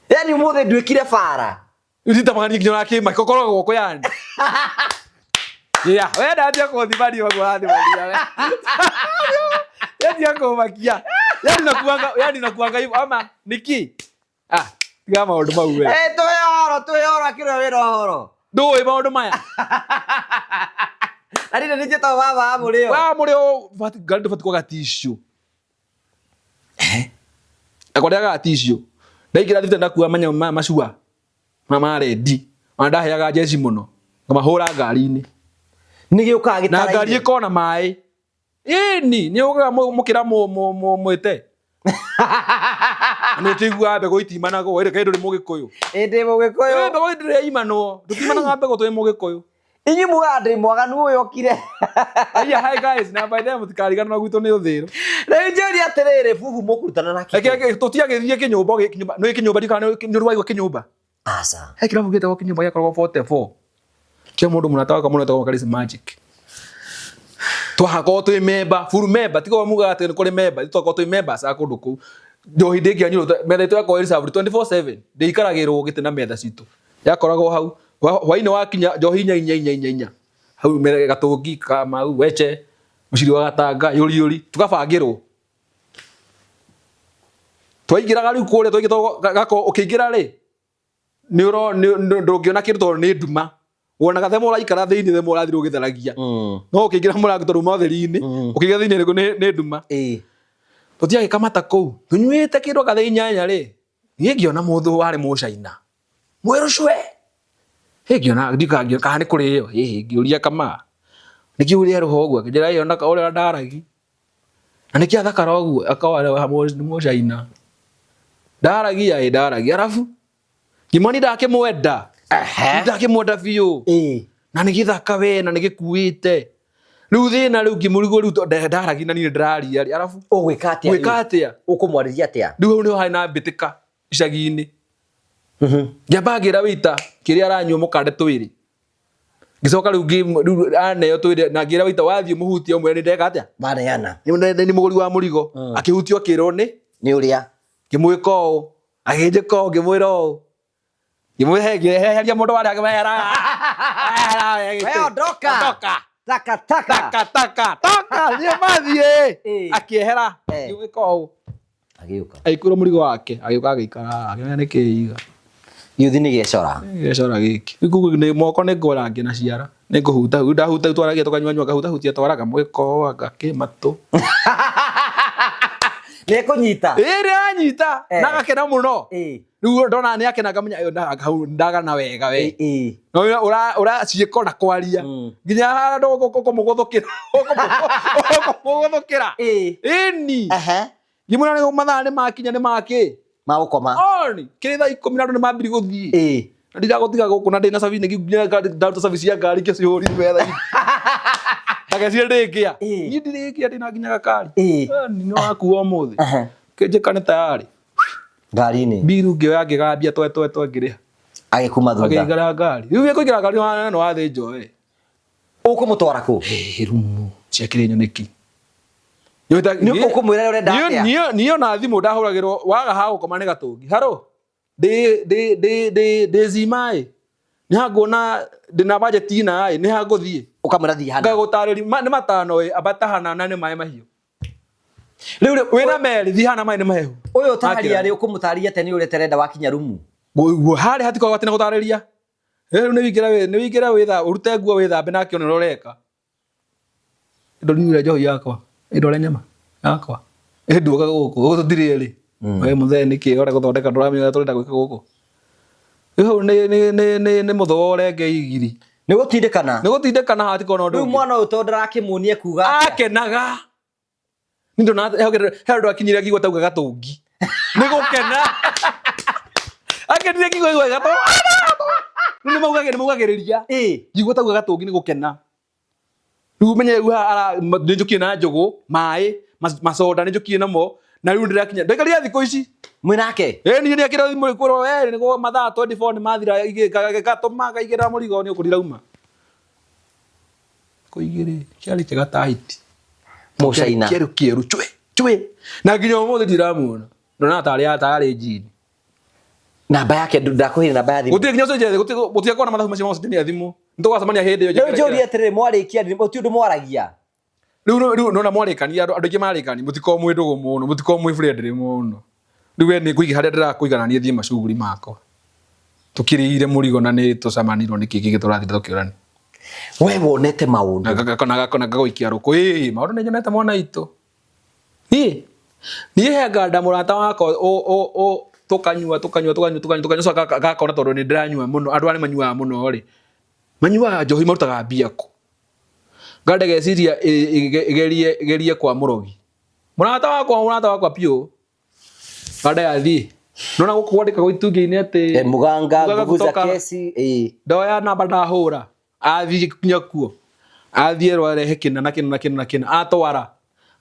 Yaani ũmũthĩ nduĩkire bara.
Nditamagania nginya ũrakĩmaka ũkoragwo guoko yani. Yeah, we ndanjia kũthimania maguo ũrathimania we. Yanjia kũmakia. Yani nakuanga, yani nakuanga hivyo ama niki? Ah, tiga maũndũ mau we.
Eh, tuhe ũhoro, tuhe ũhoro akĩrwo wĩra ũhoro.
Ndũĩ maũndũ maya.
Na rĩrĩ nĩ njĩtagwo baba wa mũrĩo.
Wa mũrĩo bati ngari ndũbatiĩ kwaga tissue. Akwa ndĩagaga tissue. Ndaingĩra thibitarĩ ndakua manyamũ maya macua ma ma rendi. Ona ndaheaga njeci mũno. Ngamahũra ngari-inĩ.
Nĩ gĩũkaga
Na ngari
gĩtara-inĩ.
ĩkona maĩ. Ĩni, nĩ ũkaga mũkĩra mwĩte. Nĩ ũkĩiguaga mbegũ itimanagwo, ĩrĩ kaĩ ndũrĩ mũgĩkũyũ.
Ĩ ndĩ mũgĩkũyũ.
Ĩ mbegũ ndĩrĩ imanwo, tũtimanaga mbegũ twĩ mũgĩkũyũ.
Inyuĩ mugaga ndĩ mwaganu ũyũ okire.
Aya, hi guys, na by the way mũtikariganĩrwo gwitũ nĩ ũthĩrũ.
Rĩu njũrie atĩrĩrĩ, bubu mũkũrutana nake kũ?
Reke tũtiagĩthiĩ kĩnyũmba, nĩ kĩnyũmba ndikana nĩ ũrĩ waigua kĩnyũmba?
Aca.
He kĩrabu gĩtagwo kĩnyũmba gĩakoragwo 44. Kĩa mũndũ mũrata wakwa mũno etagwo Charisma Magic. Twakoragwo twĩ member, full member, tiga mugaga atĩ nĩ kũrĩ member, twakoragwo twĩ members a kũndũ kũu. Njohi ndĩngĩanyuirwo, metha itũ yakoragwo ĩ reserved 24/7, ndĩikaragĩrwo gĩtĩ na metha citũ. Yakoragwo hau, hwainĩ wakinya njohi inya inya inya inya inya. Hau metha gatũngi, kamau, weche, mũciri wa gatanga, yũri yũri, tũgabangĩrwo. Twaingĩraga rĩu kũrĩa twaingĩra gako ũkĩingĩra rĩ, nĩ ũro ndũngĩona kĩndũ tondũ nĩ nduma. Wonaga thema ũraikara thĩinĩ, thema ũrathiĩ ũgĩtheragia. No ũkĩingĩra mũrango tondũ uma ũtheri-inĩ, ũkĩingĩra thĩinĩ nĩ nduma. Tũtiagĩkamata kũu tũnyuĩte kĩndũ anga thaa 8 rĩ, niĩ ngĩona mũndũ warĩ mũcaina mwerũ cwe. Hĩ, ngĩona ndikangĩona kana nĩ kũrĩo. Hĩ, ngĩũria kama nĩkĩ ũrĩa rũho ũguo, akĩnjĩra ĩ ona ũrĩa ndaragi na nĩkĩ athakara ũguo, akawa nĩ mũcaina ndaragia. Ĩ ndaragia, arabu ngĩmwona ndakĩmwenda, ndakĩmwenda biũ na nĩ gĩthaka we na nĩ gĩkuĩte. Rĩu thĩna rĩu ngĩmũrigwo rĩu tondũ ndaragia na niĩ ndĩraria rĩ, arabu
Ũgwĩka atĩa?
Gwĩka atĩa?
Ũkũmwarĩria atĩa?
Rĩu hau nĩho harĩ na mbĩtĩka icagi-inĩ. Ngĩamba ngĩra wĩita kĩrĩa aranyua mũkande twĩrĩ, ngĩcoka rĩu rĩu aneo twĩrĩ na ngĩra wĩita wathiĩ mũhutie ũmwĩre nĩ ndeka atĩa.
Maneana.
Nĩ mũgũri wa mũrigo. Akĩhutio akĩrwo nĩ
Nĩ ũrĩa.
Ngĩmwĩka ũũ, agĩnjĩka ũũ, ngĩmwĩra ũũ, ngĩmwĩheria mũndũ warĩa, ngĩmwĩra
We ondoka.
Ondoka.
Taka taka.
Taka taka taka, thiĩ mathiĩ. Akĩehera. Ngĩmwĩka ũũ.
Agĩũka.
Agĩkuĩrwo mũrigo wake, agĩũka agĩikara haha, akĩmenya nĩ kĩiga.
Gĩuthi nĩ gĩecora.
Gĩecora gĩkĩ. Rĩu nĩ moko nĩ ngũrangia na ciara. Nĩ ngũhuta, rĩu ndahuta twaragia tũkanyua ngahuta hutia twara ngamwĩka ũũ anga kĩmatũ.
Nĩ ekũnyita.
Ĩĩ nĩ aranyita na agakena mũno. Rĩu ndona nĩ akena ngamenya ĩyo hau ndagana wega we. No ũra ũra ciĩko na kwaria. Nginya handũ ũkũmũgũthũkĩra. Ũkũmũgũthũkĩra. Ĩni. Ngĩmwĩra nĩ mathaa nĩ makinya nĩ makĩ.
Ma gũkoma.
Oni, kĩrĩ thaa 10 na andũ nĩ mambiri gũthiĩ. Na ndiragũtiga gũkũ na ndĩna cabi nginya ndaruta cabi cia ngari ngĩcihũri metha-inĩ. Ndageciria ndĩngĩa. Niĩ ndirĩngĩa ndĩna nginya gakari. Nĩ wakua ũmũthĩ. Kĩnjĩka nĩ tayari.
Ngari-inĩ.
Mbiru ngĩoya ngĩgambia twe twe twe ngĩrĩha.
Agĩkuma thutha.
Akĩingĩra ngari. Rĩu gĩkũingĩra ngari nĩ wathĩnjwo we.
Ũkũmũtwara kũ?
Rumu cia kĩrĩnyoneki.
Nĩ ũkũmwĩra ũrenda atĩa?
Niĩ ona thimũ ndahũragĩrwo waga ha gũkoma nĩ gatũngi. Harũ ndĩ ndĩ ndĩ ndĩ ndĩ zima ĩ. Nĩ ha nguona ndĩna bajeti na ĩ nĩ ha ngũthiĩ.
Ũkamwĩra thiĩ hana.
Ngagũtarĩria nĩ matano ĩ ambata hana na nĩ maĩ mahiũ.
Rĩu rĩ
Wĩna meri thiĩ hana maĩ nĩ mahehu.
Ũyũ ũtaharia rĩ ũkũmũtarĩria atĩa nĩ ũrĩa ũtarenda wakinya rumu?
Harĩa hatikoragwo atĩ na gũtarĩria. Rĩu nĩ wĩingĩre nĩ wĩingĩre wĩtha ũrute nguo wĩthambe nake one ũrĩa ũreka. Ndũnyuire njohi yakwa, ndore nyama yakwa. Nduoka gũkũ, gũkũ tũtirĩ erĩ. We mũthee nĩkĩ ũrenda gũthondeka ndũramenya ũrĩa tũrenda gwĩka gũkũ. Rĩu hau nĩ nĩ nĩ nĩ nĩ mũthũa ũrenge igiri.
Nĩ gũtindĩkana.
Nĩ gũtindĩkana hatikorwo na ũndũ
Rĩu
ũngĩ.
mwana ũyũ tondũ ndarakĩmuonia kuga atĩa?
Akenaga. Nĩ ndona he handũ akinyire akĩigua tauga gatũngi. Nĩ gũkena. Akenire akĩigua igua gatũngi. Rĩu nĩ maugagĩrĩria. Ngĩigua tauga gatũngi nĩ gũkena. Rĩu ũmenye rĩu haha nĩ njũkire na njũgũ, maĩ, macoda nĩ njũkire namo, na rĩu ndĩrakinya. Ndaikarire thikũ ici.
Mwĩ nake?
Ĩĩ niĩ nĩekĩra thimũ ĩkwĩrwo we nĩguo mathaa 24 nĩ mathira gatũma kaigĩrĩra mũrigo nĩ ũkũrira uma. Thikũ igĩrĩ kĩarĩ kĩega ta hiti.
Mũcaina.
Kĩerũ kĩerũ chwe chwe. Na nginya ũmũthĩ ndiramuona. Ndonaga tarĩ tarĩ njini.
Namba yake ndakũheire namba ya thimũ.
Gũtirĩ nginya ũcenjia gũtirĩ gũtirĩ na mathabu macio ma gũcenjania thimũ. Nĩtũgacemania hĩndĩ ĩyo.
Rĩu njũrie atĩrĩrĩ mwarĩkia gũtirĩ ũndũ mwaragia.
Rĩu rĩu nona mwarĩkania andũ aingĩ marĩkani mũtikorwo mwĩ ndũgũ mũno, mũtikorwo mwĩ friendly mũno. Rĩu we nĩ ngũiga harĩa ndĩrakũiga na niĩ thiĩ macuguri makwa. Tũkĩrĩire mũrigo na nĩ tũcemanirwo nĩkĩ kĩngĩ tũrathiĩ tũkĩũrania.
We wonete maũndũ.
Na ngagũikia rũkũ. Ĩĩ maũndũ nĩ nyonete mwana witũ. Niĩ niĩ he nganda mũrata wakwa tũkanyua tũkanyua tũkanyua tũkanyua tũkanyua coka agakona tondũ nĩ ndĩranyua mũno andũ arĩa manyuaga mũno rĩ manyuaga njohi marutaga mbia kũ. Nganda ĩgeciria ĩgerie ĩgerie kwa mũrogi. Mũrata wakwa piũ. Nganda yathiĩ. Nona gũkũ kwandĩkagwo itungi-inĩ atĩ
Muganga nguvu za kesi.
Ndoya namba ndahũra. Athiĩ nginya kuo. Athiĩ erwo arehe kĩna na kĩna na kĩna na kĩna. Atwara.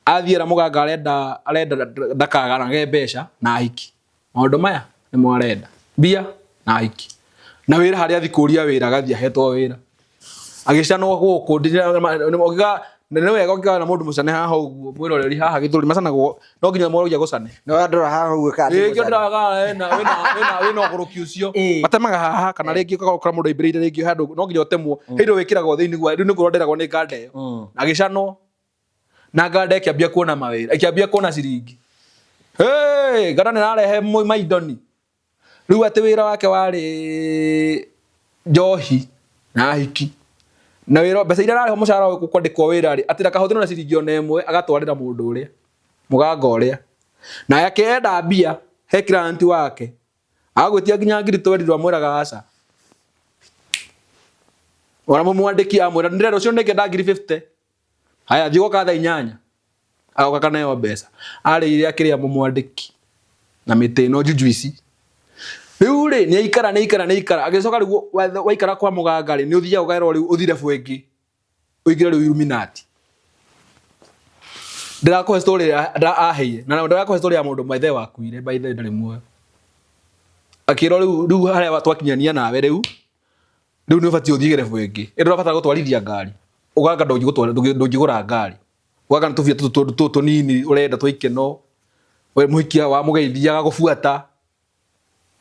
Athiĩ era mũganga arenda arenda ndakaganage mbeca na ahiki. Maũndũ maya nĩmo arenda. Mbia na ahiki. Na wĩra harĩa athiĩ kũria wĩra agathiĩ ahetwo wĩra. Agĩcanwo gũkũ nĩ wega ũngĩgana na mũndũ mũcane haha ũguo mwĩroreri haha gĩthũri macanagwo no nginya mũrogi agũcane.
No ndora haha ũguo kana
nĩ mũcane. Wĩna wĩna wĩna ũgũrũki ũcio. Matemaga haha kana rĩngĩ ũgakora mũndũ aimbĩrĩire rĩngĩ handũ no nginya ũtemwo. He indo wĩkĩragwo thĩinĩ guo rĩu nĩguo nderagwo nĩ nganda ĩyo. Agĩcanwo na nganda ĩkĩambia kuona mawĩra ĩkĩambia kuona ciringi. Hey, nganda nĩ ĩrarehe maindoni. Rĩu atĩ wĩra wake warĩ njohi. Na ahiki na wĩra, mbeca iria ararĩhwo mũcara wa kwandĩkwo wĩra rĩ, atĩ ndakahũthĩrwo na ciringi ona ĩmwe, agatwarĩra mũndũ ũrĩa mũganga ũrĩa. Na akĩenda mbia he client wake, agwĩtia nginya ngiri twerirwo, amwĩraga aca. Ona mũmwandĩki amwĩra ndĩrenda rũciũ nĩngenda ngiri 50, haya thiĩ ũgoka thaa 8, agoka kaneo mbeca arĩire akĩrĩa mũmwandĩki na mĩtĩ ĩno juju ici. Rĩu rĩ, nĩ aikara nĩ aikara nĩ aikara, agĩcoka rĩu waikara kwa mũganga rĩ, nĩ ũthiaga ũkerwo rĩu ũthiĩ level ĩngĩ, ũingĩre rĩu Illuminati. Ndĩrakũhe story ĩrĩa aheire, na ndĩrakũhe story ya mũndũ maithe wakuire, by the way ndarĩ muoyo. Akĩrwo rĩu harĩa twakinyania nawe rĩu, rĩu nĩ ũbatiĩ ũthiĩ level ĩngĩ. Ĩndĩ ũrabatara gũtwarithia ngari. Ũganga ndũngĩgũra ngari. Ũganga nĩ tũbia tũtũ tũnini ũrenda twa ikeno. We mũhikia wa mũgeithia agagũbuata.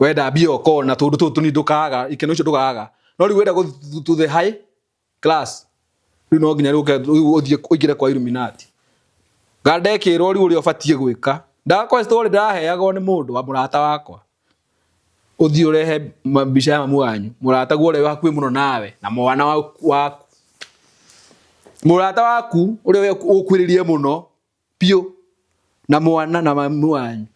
Wenda mbia ũkona, tũndũ tũtũ tũnini ndũkaga, ikeno icio ndũkaga. No rĩu wenda gũthiĩ to the high class, rĩu no nginya rĩu ũthiĩ ũingĩre kwa Illuminati. Ngandekĩrwo rĩu ũrĩa ũbatiĩ gwĩka. Ndakwa story ndĩraheagwo nĩ mũndũ wa mũrata wakwa. Ũthiĩ ũrehe mbica ya mamu wanyu, mũrataguo ũrĩa wĩ hakuhĩ mũno nawe na mwana waku. Mũrata waku ũrĩa ũkuhĩrĩirie mũno biũ na mwana na mamu wanyu.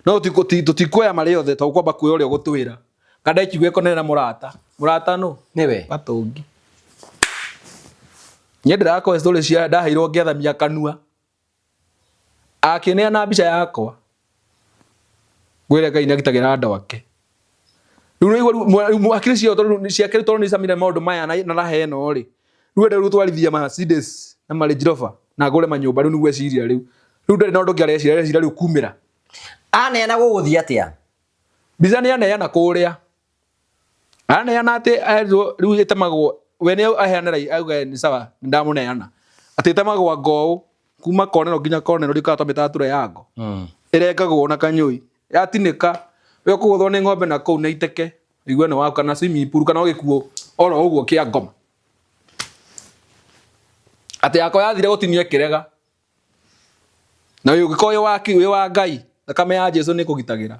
No tũtikuoya marĩ othe, tũkwamba kuoya ũrĩa ũgũtwĩra. Kandekiuga ĩkonere na mũrata. Mũrata nũ?
Nĩwe.
Gatũngi. Niĩ ndĩrakũhe story cia ndaheirwo ngĩathamia kanua. Akĩneana mbica yakwa. Ngwĩre Ngai nĩagitagĩra andũ ake. Rĩu rĩu hakiri ciao tondũ ciake tondũ nĩicamire maũndũ maya na raha ĩno rĩ. Rĩu enda rĩu twarithia Mercedes na ma Range Rover na ngũre manyũmba, rĩu nĩguo eciria rĩu. Rĩu ndarĩ na ũndũ ũngĩ areciria, areciria rĩu kumĩra.
Aneana gũgũthiĩ atĩa?
Mbica nĩ aneana kũrĩa. Aneana atĩ erirwo rĩu ĩtemagwo, we nĩ aheane auge nĩ sawa nĩndamũneana. Atĩ ĩtemagwo ngoũ kuma konero nginya konero, ndiũĩ kana twamĩtaga triangle. Ĩrengagwo na kanyũi. Yatinĩka, we ũkũgũthwo nĩ ng'ombe na kũu na iteke, ũigue nĩ waku, kana swimming pool, kana o gĩkuũ oro ũguo kĩa ngoma. Atĩ yakwa yathire gũtinio ĩkĩrega. Na ũngĩkorwo wĩ wa wĩ wa Ngai, thakame ya Jesu nĩ ĩkũgitagĩra.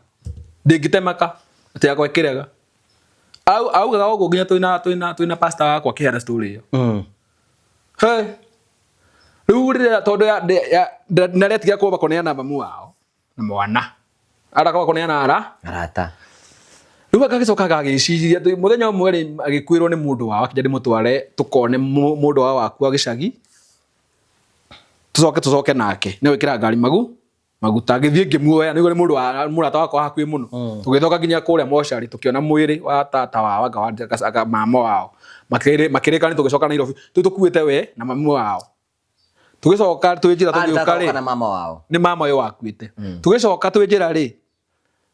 Ndĩngĩtemeka, atĩ yakwa ĩkĩrega. Augaga ũguo nginya twĩna pastor wakwa akĩheana story ĩyo. He. Rĩu rĩrĩa tondũ ndaretiga kwamba kũneana mamu wao na mwana. Arakaga kũneana
arata.
Rĩu agagĩcoka agagĩciria atĩ mũthenya ũmwe rĩ, agĩkuĩrwo nĩ mũndũ wao, akĩnja ndĩmũtware tũkone mũndũ wao wakua gĩcagi, tũcoke nake. Nĩ gwĩkĩra ngari maguta, ngĩthiĩ ngĩmuoya, nĩguo nĩ mũndũ wa mũrata wakwa hakuhĩ mũno. Tũgĩthoka nginya kũrĩa mocarĩ, tũkĩona mwĩrĩ wa tata wao, anga mama wao. Makĩrĩkania tũgĩcoka Nairobi. Rĩu tũkuĩte we na mamu wao. Tũgĩcoka twĩ njĩra tũgĩũka rĩ,
na mama wao.
Nĩ mama ũyũ wakuĩte. Tũgĩcoka twĩ njĩra rĩ,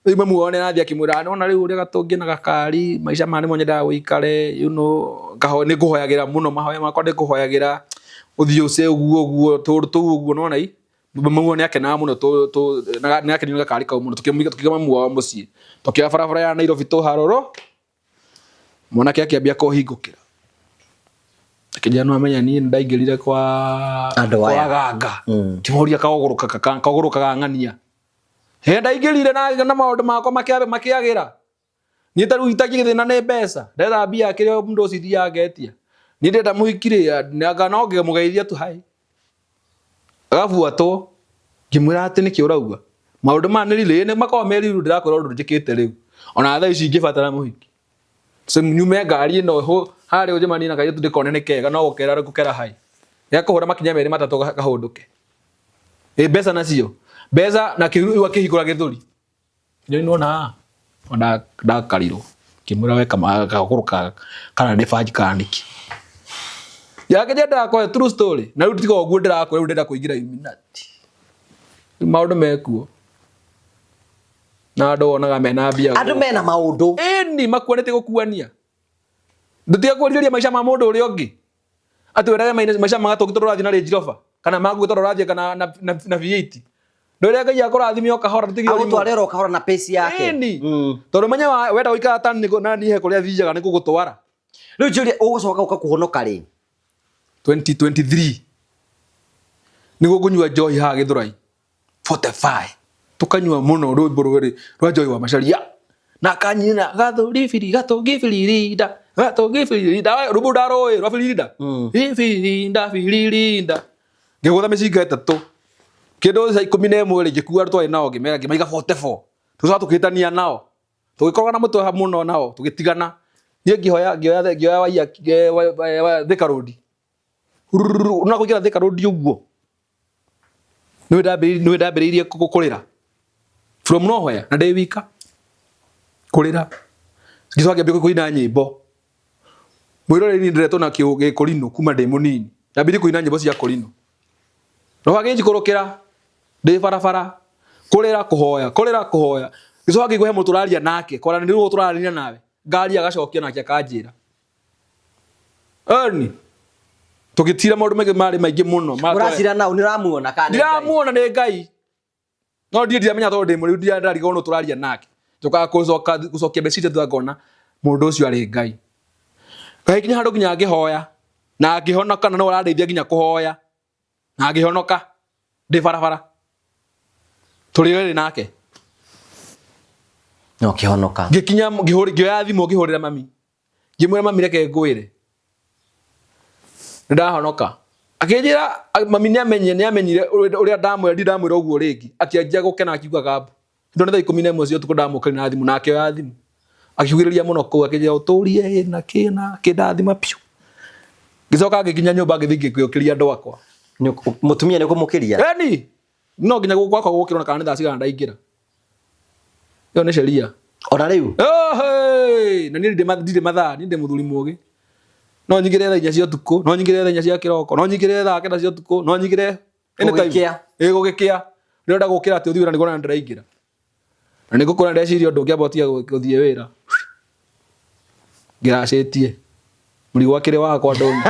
rĩu mamu wao nĩ arathiĩ akĩmwĩra, nĩwona rĩu ũrĩa gatũngĩ na gakari, maica maya nĩmo nyendaga ũikare, you know, nĩ ngũhoyagĩra mũno, mahoya makwa nĩ ngũhoyagĩra, ũthiĩ ũce ũguo ũguo, tũũndũ tũu ũguo, nĩwona i, mamu wao nĩ akenaga mũno, nĩ akenio nĩ gakari kau mũno, tũkĩiga mamu wao mũciĩ, tũkĩoya barabara ya Nairobi tũharũrũ, mwanake akĩambia kũhingũkĩra. Akĩnjĩra nĩ wamenya niĩ nĩndaingĩrire kwa
Andũ aya.
Kwa aganga. Ngĩmũria kaũgũrũkaga ng'ania. He ndaingĩrire na maũndũ makwa makĩagĩra. Niĩ ta rĩu itangĩthĩna nĩ mbeca, ndetha mbia kĩrĩa mũndũ ũcio thiaga ngetia. Niĩ ndĩrenda mũhiki rĩ, anga no ngĩmũgeithia tu hai. Agabuatwo, ngĩmwĩra atĩ nĩkĩ ũrauga. Maũndũ maya nĩ riri, nĩ makoragwo me riri, ndĩrakwĩra ũndũ njĩkĩte rĩu. Ona thaa ici ingĩbatara mũhiki. So nyume ngari ĩno harĩa ũnjemanie na kairĩtu ndĩkone nĩ kega, no gũkera gũkera hai. Gakũhũra makinya merĩ matatũ kahũndũke. Ĩ mbeca nacio. Mbeca na rĩu akĩhingũra gĩthũri. Nĩ nĩwona haha ndakarirwo. Ngĩmwĩra we kagũrũ kana nĩ banji kana nĩkĩ. Yake ndĩrakũhe true story. Na rĩu tiga ũguo ndĩrakũhe, rĩu ndĩrenda kũingĩra Illuminati. Rĩu maũndũ mekuo. Na andũ wonaga mena mbia.
Andũ mena maũndũ.
Ĩni makuanĩte gũkuania. Ndũtiga kwĩrirĩria maica ma mũndũ ũrĩa ũngĩ. Atĩ wendage maica ma gatũngĩ tondũ ũrathiĩ na Range Rover, kana ma Gugu tondũ ũrathiĩ kana na V8. Ndũrĩa Ngai akũrathime o kahora, tũtige ũrimũ.
Agũtware oro kahora na pace yake.
Ĩni. Tondũ menya wenda gũikara ta na niĩ he kũrĩa thiaga nĩ gũgũtwara.
Rĩu njũrie ũgũcoka gũka kũhonoka rĩ?
2023. Nĩguo ngũnyua njohi haha Gĩthũrai. 45. Tukanyua mũno rwĩmbo rũrĩ rwa Joy wa Macharia. Na kanyina gathũri biri gatũngi biririnda. Tũngĩbirinda rwĩmbo ndaroĩ rwa birinda. Ibirinda biririnda. Ngĩgũtha mĩcinga 3. Kĩndũ thaa 11 rĩ ngĩkua andũ twarĩ nao ngĩmera ngĩmaiga 44. Tũcoka tũkĩhĩtania nao. Tũgĩkorwo na mũtwe mũno nao tũgĩtigana. Niĩ ngĩhoya ngĩoya ngĩoya waiya Thika Road. Na kũingĩra Thika Road ũguo. Nĩwe ndambĩrĩirie kũrĩra. From nowhere na ndĩ wika. Kũrĩra. Ngĩcoka ngĩambia kũina nyĩmbo. Mwĩroreri niĩ ndĩretwo na gĩkũrinũ kuma ndĩ mũnini. Ndambĩrĩirie kũina nyĩmbo cia kũrinũ. Roho agĩnjikũrũkĩra ndĩ barabara kũrĩra kũhoya kũrĩra kũhoya. Ngĩcoka ngĩigua he mũndũ tũraria nake kwaranĩria ũguo tũraranĩria nawe. Ngaria agacokia nake akanjĩra. Ernie tũgĩtira maũndũ maingĩ marĩ maingĩ mũno.
Mũracira nao nĩ ũramuona kana nĩ Ngai?
Ndiramuona nĩ Ngai. No ndiĩ ndiramenya tondũ ndĩ mũrĩu ndirarigwo nũ tũraria nake. Njokaga gũcoka gũcokia meciria thutha ngona mũndũ ũcio arĩ Ngai. Ngagĩkinya handũ nginya ngĩhoya na ngĩhonoka na no ũrandeithia nginya kũhoya na ngĩhonoka ndĩ barabara tũrĩ erĩ nake.
Na ũkĩhonoka.
Ngĩkinya ngĩoya thimũ ngĩhũrĩra mami. Ngĩmwĩra mami reke ngwĩre nĩ ndahonoka. Akĩnjĩra mami nĩ amenyire ũrĩa ndamwĩra ndi ndamwĩra ũguo rĩngĩ. Akĩanjia gũkena akiuga gambu. Ndona thaa 11 cia ũtukũ ndamũkĩria na thimũ na akĩoya thimũ. Akiugĩrĩria mũno kũu akĩnjĩra ũtũrie na kĩ na kĩndathima biũ. Ngĩcoka ngĩkinya nyũmba ngĩthiĩ ngĩũkĩria andũ akwa.
Mũtumia nĩ ũkũmũkĩria?
Ĩni, no nginya gwakwa gũkĩrwo na kana nĩ thaa cigana ndaingĩra. Ĩyo nĩ sheria.
Ona rĩu?
Na niĩ ndirĩ mathaa, niĩ ndĩ mũthuri mũgĩ. No nyingĩre thaa 4 cia ũtukũ, no nyingĩre thaa 4 cia kĩroko, no nyingĩre thaa 9 cia ũtukũ, no nyingĩre anytime.
Gũgĩkĩa.
Ĩĩ gũgĩkĩa. Ndĩrenda gũkĩra atĩ ũthiĩ wĩra nĩguo ona ndĩraingĩra. Na nĩngũkũra ndeciria ũndũ ũngĩ amba ũtige gũthiĩ wĩra. Ngĩracĩtie. Mũrigo akĩrĩ wakwa ndũni.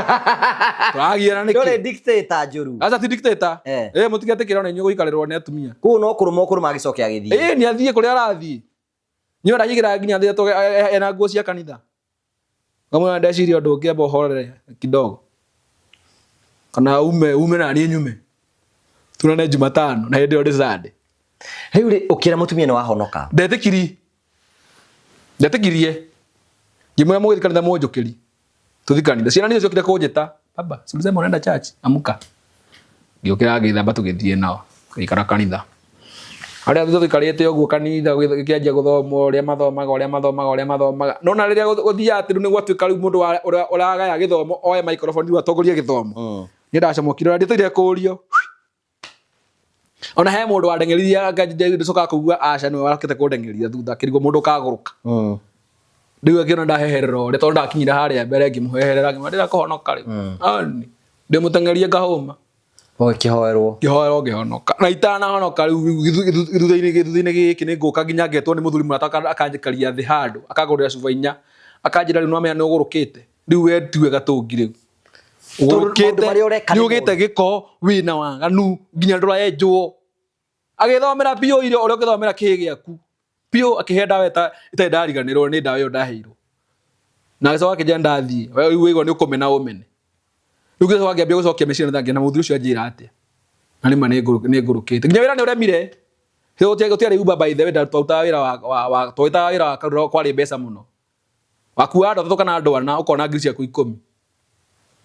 Tũragiana nĩkĩ?
Ndũrĩ dictator njũru.
Aca ti dictator.
Eh.
Eh mũtigetĩkĩra ona inyuĩ gũikarĩrwo nĩ atumia.
Kũu no kũrũma ũkũrũma agĩcoke agĩthiĩ.
Ĩĩ nĩ athiĩ kũrĩa arathiĩ. Niĩ ona ndaingĩra nginya thĩ ena nguo cia kanitha. Ngamwĩra ndeciria ũndũ ũngĩ amba ũhorere kidogo. Kana ume na niĩ nyume. Tuonane Jumatano na hĩndĩ ĩyo nĩ Sunday.
Rĩu rĩ ũkĩra mũtumia nĩ wahonoka.
Ndetĩkiri. Ndetĩkirie. Ngĩmwĩra mũgĩthiĩ kanitha mũnjũkĩri. Tũthiĩ kanitha. Ciana nĩcio ciokire kũnjĩta. Baba, si ulisema unaenda church? Amka. Ngĩũkĩra ngĩthamba tũgĩthiĩ nao. Tũgĩikara kanitha. Harĩa thutha tũikarĩte ũguo kanitha gĩkĩanjia gũthomwo ũrĩa mathomaga ũrĩa mathomaga ũrĩa mathomaga. No na rĩrĩa gũthiaga atĩ rĩu nĩ gwatuĩka rĩu mũndũ ũrĩa ũragaya gĩthomo oe microphone rĩu atongorie gĩthomo. Niĩ ndacomokire ũrĩa ndĩtũire kũrio. Ona he mũndũ wandeng'eririe ndicokaga kũigua aca nĩwe wakĩte kũndeng'eria thutha akĩrigwo mũndũ ũkagũrũka. Rĩu akĩona ndaheherera ũrĩa tondũ ndakinyire harĩa mbere ngĩmũheherera ngĩmwĩra ndĩrenda kũhonoka rĩu. Ani ndĩmũteng'erie ngahũma.
Ũgĩkĩhoerwo.
Ngĩhoerwo ngĩhonoka. Na itanahonoka rĩu gĩthutha-inĩ gĩkĩ nĩ ngũka nginya ngetwo nĩ mũthuri mũrata akanjikaria thĩ handũ akangũrĩra cuba 4 akanjĩra rĩu nĩwamenya nĩ ũgũrũkĩte. Rĩu we tiwe gatũngi rĩu.
Ũgũrũkĩte
nĩ ũgĩte gĩko wĩna waganu nginya ndũraenjwo. Agĩthomera biũ irio ũrĩa ũngĩthomera kĩĩ gĩaku. Biũ akĩhe ndawa ĩtarĩ ndariganĩrwo nĩ ndawa ĩyo ndaheirwo. Na agĩcoka akĩnjĩra ndathiĩ. We rĩu waigua nĩ ũkũmena ũmene. Rĩu ngĩcoka ngĩambia gũcokia meciria na ngĩona mũthuri ũcio anjĩra atĩa. Na nĩ ma nĩ ngũrũkĩte. Nginya wĩra nĩ ũremire. Gũtiarĩ Uber by the way twarutaga wĩra wa twarutaga wĩra wa kwarĩ mbeca mũno. Wakuaga andũ atatũ kana andũ ana ũkona ngiri ciaku 10.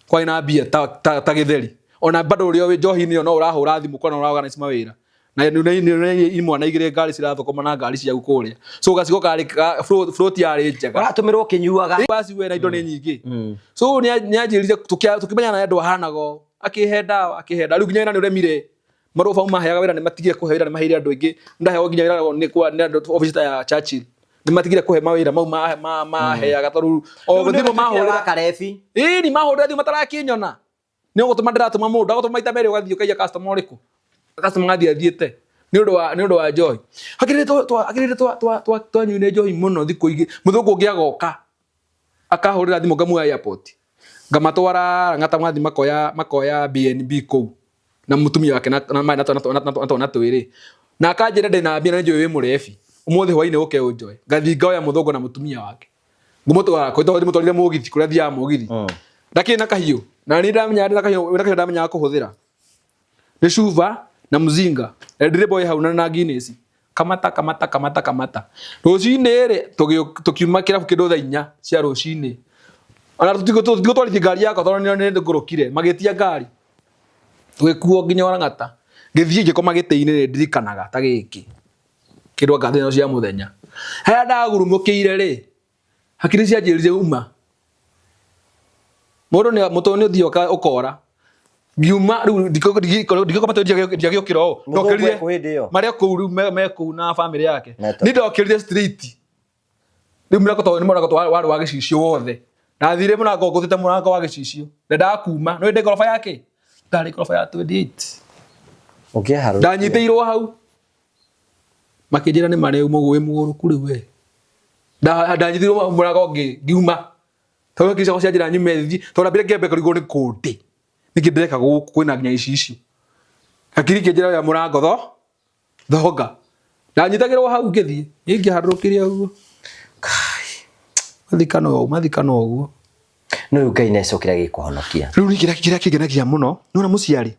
Kwarĩ na mbia ta gĩtheri. Ona bado ũrĩa wĩ njohi-inĩ ĩyo no ũrahũra thimũ ũkona ũra organize mawĩra. Na nĩ imwana igĩrĩ ngari cirathũkũma na ngari ciaku kũrĩa. So gacigo karĩ float yarĩ njega.
Ũratũmĩrwo ũkĩnyuaga.
Basi we na indo nĩ nyingĩ. So nĩ anjĩrire tũkĩmenyana na andũ ahanaga ũũ. Akĩhe ndawa, akĩhe ndawa. Rĩu nginya wĩra nĩ ũremire. Marũa bau maheaga wĩra nĩ matigire kũhe wĩra nĩ maheire andũ aingĩ. Ndaheagwo nginya wĩra nĩ kwa nĩ andũ obici ta ya Churchill. Nĩ matigire kũhe mawĩra mau maheaga tondũ o thimũ mahũrĩra.
Karebi.
Ĩĩ ni mahũrĩra thimũ matarakĩnyona. Nĩ ũgũtũma ndĩratũma mũndũ, ndagũtũma maita merĩ ũgathiĩ ũkaiya customer ũrĩkũ. Customer agathiĩ athiĩte. Nĩ ũndũ wa nĩ ũndũ wa njohi. Hakĩrĩ hakĩrĩ twanyuire njohi mũno thikũ igĩ. Mũthũngũ ũngĩ agoka. Akahũrĩra thimũ ngamuoya airport. Ngamatwara Lang'ata mathiĩ makoya makoya BNB kũu. Na mũtumia wake na na twana twĩrĩ. Na akanjĩra ndĩna mbia na nĩnjũĩ wĩ mũrebi. Ũmũthĩ hwainĩ ũke ũnjoe. Ngathiĩ ngoya mũthũngũ na mũtumia wake. Ngũmũtwara kũ tondũ ndĩmũtwarire mũgithi kũrĩa thiaga mũgithi. Ndakĩrĩ na kahiũ. Na niĩ ndamenya ndĩ na kahiũ ndĩ na kahiũ ndamenyaga kũhũthĩra. Nĩ cuba na mzinga. Red Label ĩ hau na Guinness. Kamata kamata kamata kamata. Rũcinĩ rĩ tũkiuma kĩrabu kĩndũ thaa 4 cia rũcinĩ. Ona tũtigũtwarithia ngari yakwa tondũ nĩ ngũrũkire. Magĩtia ngari. Tũgĩkuo nginya Lang'ata. Ngĩthiĩ ngĩkoma gĩtĩ-inĩ nĩ ndirikanaga ta gĩkĩ. Kĩndũ anga thaa cia mũthenya. Harĩa ndagurumũkĩire rĩ, hakiri cianjĩrire uma. Mũndũ nĩ mũtwe nĩ ũthiaga ũkora. Ngiuma rĩu ndikoma tondũ ndiagĩũkĩra ũũ.
Mũthũngũ
Ndokĩrire
ekũ hĩndĩ ĩyo?
marĩa kũu rĩu me kũu na bamĩrĩ yake.
Metũ.
Niĩ ndokĩrire street. Rĩu mũrango tondũ nĩ mũrango warĩ wa gĩcicio wothe. Ndathire mũrango ngũthĩte mũrango wa gĩcicio. Ndendaga kuma. Nĩ ndĩ ngoroba ya kĩ? Ndarĩ ngoroba ya 28.
Ũngĩaharũrũkire.
Ndanyitĩirwo hau. Makĩnjĩra nĩ marĩ wĩ mũgũrũku rĩu we. Ndanyitĩirwo mũrango ngiuma. Tondũ hakiri ciakwa cianjĩra nyume thiĩ. Tondũ ndambire ngĩambe kũrigwo nĩ kũ ndĩ. Nĩkĩ ndĩreka gũkũ kwĩna nginya icicio. Hakiri ikĩnjĩra oya mũrango tho thonga. Ndanyitagĩrwo hau ngĩthiĩ. Niĩ ngĩharũrũkĩria ũguo. Mathikano mathikano ũguo.
No rĩu Ngai nĩacokire agĩkũhonokia.
Rĩu niĩ kĩrĩa kĩrĩa kĩngenagia mũno nĩwona mũciari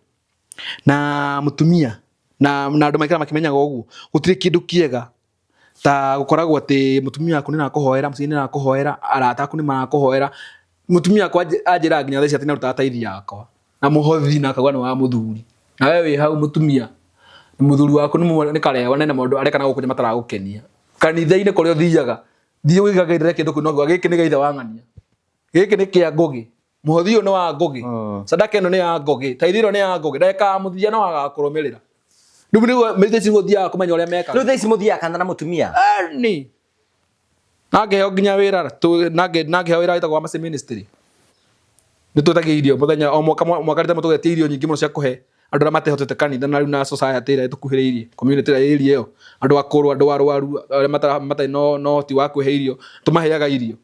na mũtumia na na andũ maikara makĩmenyaga ũguo gũtirĩ kĩndũ kĩega ta gũkoragwo atĩ mũtumia waku nĩ arakũhoera mũciĩ nĩ arakũhoera arata aku nĩ marakũhoera mũtumia wakwa anjĩraga nginya thaa ici atĩ nĩarutaga taithi yakwa na mũhothi na akauga nĩ wa mũthuri na we wĩ hau mũtumia mũthuri waku nĩ karewa na maũndũ areka na gũkũ nja mataragũkenia kanitha-inĩ kũrĩa ũthiaga thiĩ wĩigagĩrĩre kĩndũ kĩu no gĩkĩ nĩ gĩa ithe wa ng'ania gĩkĩ nĩ kĩa ngũgĩ mũhothi ũyũ nĩ wa ngũgĩ sadaka ĩno nĩ ya ngũgĩ taithi ĩno nĩ ya ngũgĩ ndagĩka ya mũthia no agakũrũmĩrĩra rĩu nĩguo mĩtĩ ici gũthiaga kũmenya ũrĩa mekaga
Rĩu thaa ici mũthiaga kana na mũtumia?
Ni. Na ngĩheo nginya wĩra na ngĩheo wĩra wĩtagwo wa Mercy Ministry. Nĩ twĩtagia irio mũthenya o mwaka mwaka rita tũgetia irio nyingĩ mũno cia kũhe andũ arĩa matehotete kanitha na rĩu na society ĩrĩa ĩtũkuhĩrĩirie community ĩrĩa area ĩyo andũ akũrũ andũ arwaru arĩa matarĩ na ũhoti wa kwĩhe irio tũmaheaga irio.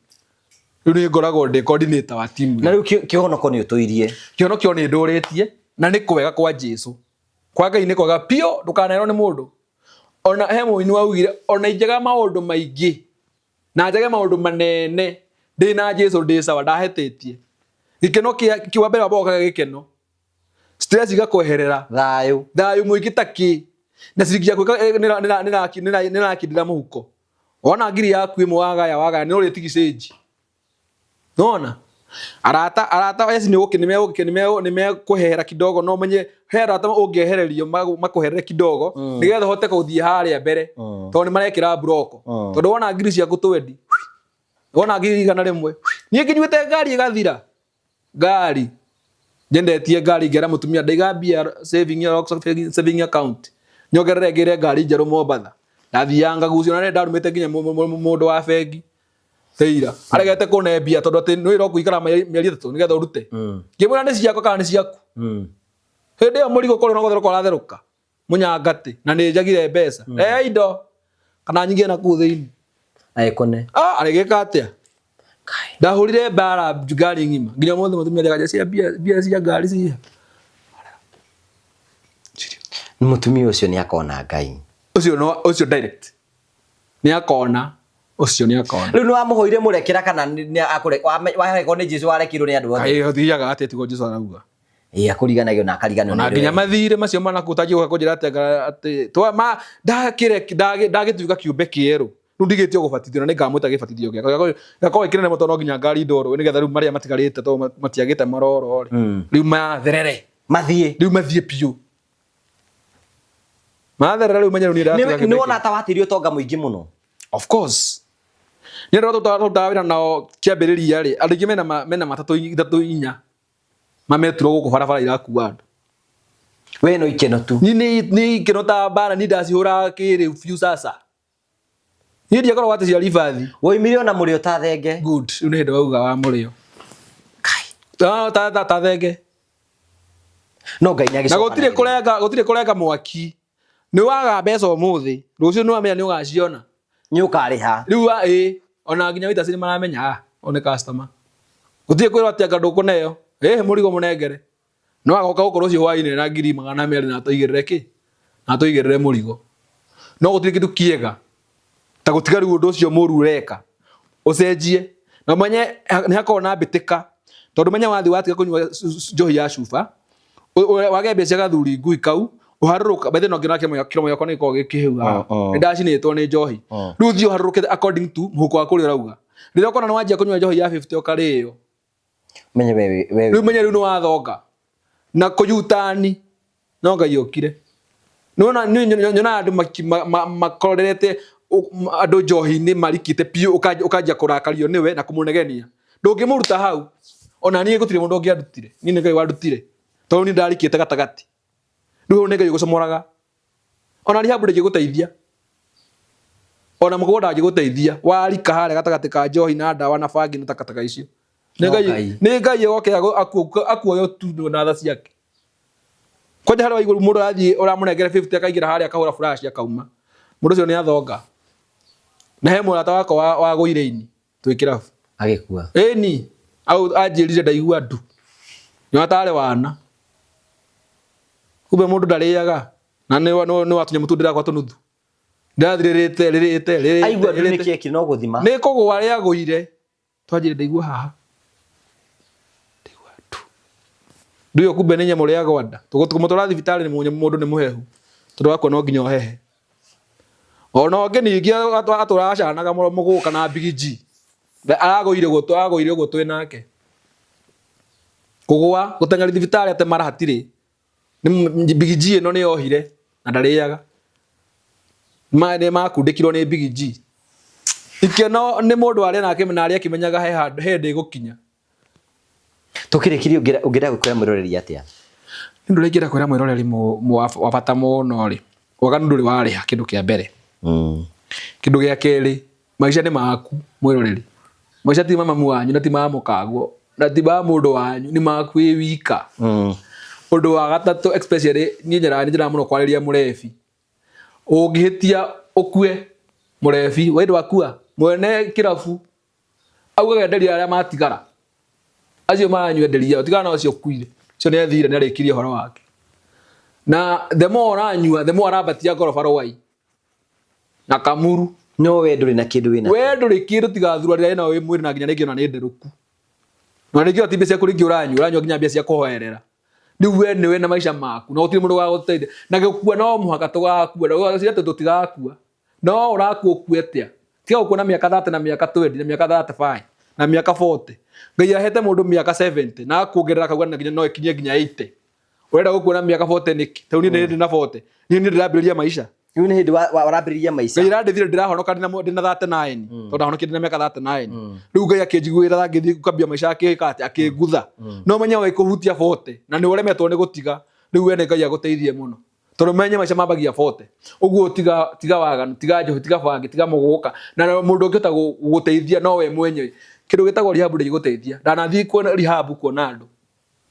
Rĩu nĩ ngoragwo ndĩ coordinator wa team.
Na rĩu kĩhonoko nĩ ũtũirie.
Kĩhonokio nĩ ndũrĩtie na nĩ kwega kwa Jesu. Kwa Ngai nĩ kwega biũ ndũkanerwo nĩ mũndũ. Ona he mũini waugire ona injaga maũndũ maingĩ na njage maũndũ manene ndĩ na Jesu ndĩ sawa ndahĩtĩtie. Gĩkeno kĩa wa mbere wambaga ũkagĩa gĩkeno. Stress igakweherera.
Thayũ.
Thayũ mũingĩ ta kĩ. Na ciringi yaku nĩrakindĩra mũhuko. Wona ngiri yaku ĩmwe wagaya wagaya nĩ ũrĩtigi cĩnji. Nona arata arata yes nĩ ũkĩ nĩ mekũhehera kidogo no menye he arata ũngĩehererio makũherere kidogo nĩgetha ũhote gũthiĩ harĩa mbere tondũ nĩ marekĩra mburoko tondũ wona ngiri ciaku twendi wona ngiri 100 niĩ ngĩnyuĩte ngari ĩgathira ngari nyendetie ngari ngera mũtumia ndaiga mbia saving saving account nyongerere ngĩre ngari njerũ Mombatha ndathiaga ngagucio na ndarumĩte nginya mũndũ wa bengi Theira aregete kũne mbia tondũ atĩ nĩ wĩra ũkũikara mĩeri 3 nĩgetha ũrute ngĩmwĩra nĩ ciakwa kana nĩ ciaku hĩndĩ ĩyo mũrigo kũrĩ na gũtherũka ũratherũka mũnyangatĩ na nĩ njagire mbeca rehe indo kana nyingĩ na kũu thĩinĩ
Aikone.
Ah, arĩgĩka atĩa ndahũrire mbara ngari ng'ima nginya ũmũthĩ mũtumia ndagaja cia mbia cia ngari cia
Mũtumia ũcio nĩ akona Ngai.
Ũcio no ũcio direct nĩ akona ũcio nĩ akona.
Rĩu nĩ wamũhoire mũrekera kana nĩ akũre warekwo nĩ Jesu warekirwo nĩ andũ othe?
Kaĩ ũthiaga atĩa tigo Jesu arauga.
Ĩĩ akũriganagio na akariganĩrwo
nĩ nginya mathirĩ macio manakũtangia gũka kũnjĩra atĩ atĩ twa ma ndakĩre ndagĩtuĩka kĩũmbe kĩerũ rĩu ndigĩtio gũbatithio na nĩngamwĩta gĩbatithio gĩakwa gĩgakorwo gĩ kĩnene mũno tondũ no nginya ngarindwo rũĩ nĩgetha rĩu marĩa matigarĩte tondũ matiagĩte maroro rĩ rĩu matherere
mathiĩ
rĩu mathiĩ biũ matherere rĩu menye rĩu niĩ ndatuĩka kĩũmbe
Nĩ wona ta watirie ũtonga mũingĩ mũno.
Of course. Nĩ andũ arĩa tũrutaga wĩra nao kĩambĩrĩria rĩ andũ aingĩ mena matatũ ithatũ inya mameturwo gũkũ barabara irakua andũ.
We no ikeno tu.
Niĩ nĩ ikeno ta mbara niĩ ndacihũraga kĩrĩu biũ sasa. Niĩ ndiakoragwo atĩ cia ribathi.
Woimire ona mũrĩo ta thenge.
Good. Rĩu nĩ hĩndĩ wauga wa mũrĩo. Kai. Ta ta thenge.
No Ngai nĩ
Na gũtirĩ kũrenga gũtirĩ kũrenga mwaki. Nĩ waga mbeca ũmũthĩ, rũciũ nĩ wamenya nĩ ũgaciona.
Nĩ ũkarĩha.
Rĩu ĩ ona nginya waiters nĩ maramenya ah ũyũ nĩ customer. Gũtirĩ kwĩrwo atĩ anga ndũkũneo. Ĩhĩ mũrigo mũnengere. No agoka gũkũ rũciũ hwaĩ-inĩ na 200,000 na atũigĩrĩre kĩ? Na atũigĩrĩre mũrigo. No gũtirĩ kĩndũ kĩega ta gũtiga rĩu ũndũ ũcio mũru ũreka ũcenjie na ũmenye nĩ hakoragwo na mbĩtĩka tondũ menye wathiĩ watiga kũnyua njohi ya cuba wage mbia cia gathuri ngui kau ũharũrũka by the way no ngĩona kĩromo gĩakwa nĩ gĩkoragwo gĩkĩhĩu haha nĩ ndacinĩtwo nĩ njohi rĩu ũthiĩ ũharũrũke according to mũhuko waku ũrĩa ũrauga rĩrĩa ũkona nĩ wanjia kũnyua njohi ya 50 ũkarĩo.
Menye we we.
Rĩu menye rĩu nĩ wathonga na kũyutani no Ngai okire. Nĩwona nyonaga andũ makorerete andũ njohi-inĩ marikĩte biũ, ũkanjia kũrakario nĩwe na kũmũnegenia. Ndũngĩmũruta hau. Ona niĩ gũtirĩ mũndũ ũngĩandutire. Niĩ nĩ Ngai wandutire. Tondũ niĩ ndarikĩte gatagatĩ. Rĩu hau nĩ Ngai ũgũcomoraga. Ona rehab ndĩngĩgũteithia. Ona mũkũgũ ndangĩgũteithia. Warika harĩa gatagatĩ ka njohi na ndawa na bangi na takataka icio. Nĩ
No
Ngai
Ngai.
nĩ Ngai oke akuoye tu na tha ciake. Kwanja harĩa waigua mũndũ arathiĩ ũramũnengere 50 akaingĩra harĩa akahũra flash akauma. Mũndũ ũcio nĩ athonga. Na he mũrata wakwa wagũire ini twĩ kĩrabu.
Agĩkua.
Ĩni au anjĩrire ndaigua ndu. Nyona tarĩ wana. Kumbe mũndũ ndarĩaga na nĩ nĩ watunya mũtu ndĩrakwa tũnuthu. Ndĩrathirĩrĩte rĩrĩte rĩrĩte.
Aigua ndu nĩkĩ ekire no gũthima.
Nĩ kũgũa rĩagũire. Twanjire ndaigua haha. Ndaigua ndu. Ndu ĩyo kumbe nĩ nyamũ rĩagwa nda. Tũkũmũtwara thibitarĩ nĩ mũndũ nĩ mũhehu. Tondũ wakua no nginya ũhehe. Ona ũngĩ ningĩ atũraga acanaga mũgũka na bigiji. Aragũire ũguo aragũire ũguo twĩ nake. Kũgũa gũteng'eria thibitarĩ atĩ mara hatirĩ. Nĩ bigiji ĩno nĩ yohire na ndarĩaga. Nĩ makundĩkirwo nĩ bigiji. Ikeno nĩ mũndũ arĩa nake na arĩa akĩmenyaga he handũ he hĩndĩ ĩgũkinya.
Tũkĩrĩkĩria ũngĩenda kwĩra mwĩroreri atĩa?
Nĩ ũndũ ũrĩa ingĩenda kwĩra mwĩroreri wa bata mũno rĩ, waganu ndũrĩ warĩha kĩndũ kĩa mbere. Kĩndũ gĩa kerĩ, maica nĩ maku mwĩroreri. Maica ti ma mamu wanyu na ti ma mũkaguo na ti ma mũndũ wanyu, nĩ maku wĩ wika. Ũndũ wa gatatũ especially niĩ nyendaga nĩ nyendaga mũno kwarĩria mũrebi. Ũngĩhĩtia ũkue mũrebi, we ndwakua, mwene kĩrabu augaga enderia arĩa matigara acio maranyua enderia tigana na ũcio ũkuire ũcio nĩ athire nĩ arĩkirie ũhoro wake na the more ũranyua the more arambatia ngoroba rwai na kamuru
no we ndũrĩ na kĩndũ wĩna
we ndũrĩ kĩndũ tiga thurarĩra ĩno wĩ mwĩrĩ na nginya rĩngĩ ona nĩ nderũku na rĩngĩ ona ti mbia ciaku rĩngĩ ũranyua ũranyua nginya mbia cia kũhoerera rĩu we nĩwe na maica maku na gũtirĩ mũndũ ũgagũteithia na gũkua no mũhaka tũgakua na ũgeciria atĩ tũtigakua no ũrakua ũkue atĩa tiga gũkua na mĩaka 30 na mĩaka 20 na mĩaka 35 na mĩaka 40 Ngai ahete mũndũ mĩaka 70 na akuongerera akauga na nginya no ĩkinye nginya 80 ũrenda gũkua na mĩaka 40 nĩkĩ tondũ niĩ ndĩ na 40 niĩ nĩ ndĩrambĩrĩria maica
Rĩu nĩ hĩndĩ warambĩrĩria maica.
Ngai arandĩthire ndĩrahonoka ndĩna 39 tondũ ndahonokire ndĩna mĩaka 39 rĩu Ngai akĩnjiguĩra tha ngĩthiĩ ngambia maica akĩka atĩ akĩngutha no menye wĩ kũhutia 40 na nĩ ũremetwo nĩ gũtiga rĩu we nĩ Ngai agũteithie mũno tondũ menye maica mambagia 40 ũguo tiga tiga waganu tiga njohi tiga bangi tiga mũgũka na mũndũ ũngĩhota gũgũteithia no we mwenyewe kĩndũ gĩtagwo rehab ndĩgũteithia ndanathiĩ kuona rehab kuona andũ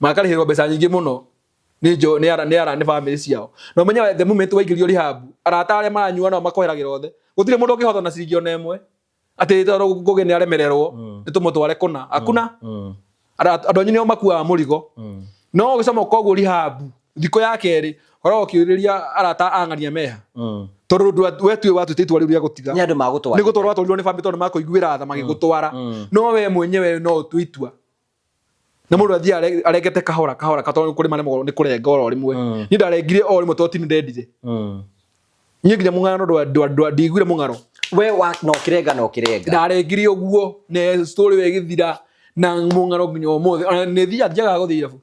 makarĩhĩrwo mbeca nyingĩ mũno nĩ njo nĩ ara nĩ ara nĩ family ciao na ũmenye the moment waingĩrio rehab arata arĩa maranyua nao makoheragĩra othe gũtirĩ mũndũ ũngĩhotwo na ciringi ona ĩmwe atĩ tondũ Ngũgĩ nĩ aremererwo nĩ tũmũtware kũna hakuna andũ anyu nĩo makuaga mũrigo no ũgĩcomoka ũguo rehab thikũ ya kerĩ ũkoragwo ũkĩũrĩria arata ang'ania meha tondũ we tuĩ watuĩte itua rĩu rĩa gũtiga
Nĩ andũ magũtwarĩte.
nĩ gũtwarwo watwarirwo nĩ family tondũ nĩ makũiguĩra tha magĩgũtwara no we mwenyewe no ũtue itua na mũndũ athiĩ arengete kahora kahora tondũ kũrĩ maremagwo nĩ kũrenga oro rĩmwe niĩ ndarengire o rĩmwe tondũ ti nĩ ndendire niĩ nginya mũng'aro ndiguire mũng'aro
We wa no kĩrenga no kĩrenga.
Ndarengire ũguo na story ĩyo ĩgĩthira na mũng'aro nginya ũmũthĩ ona nĩ thiaga gũthiĩ irabu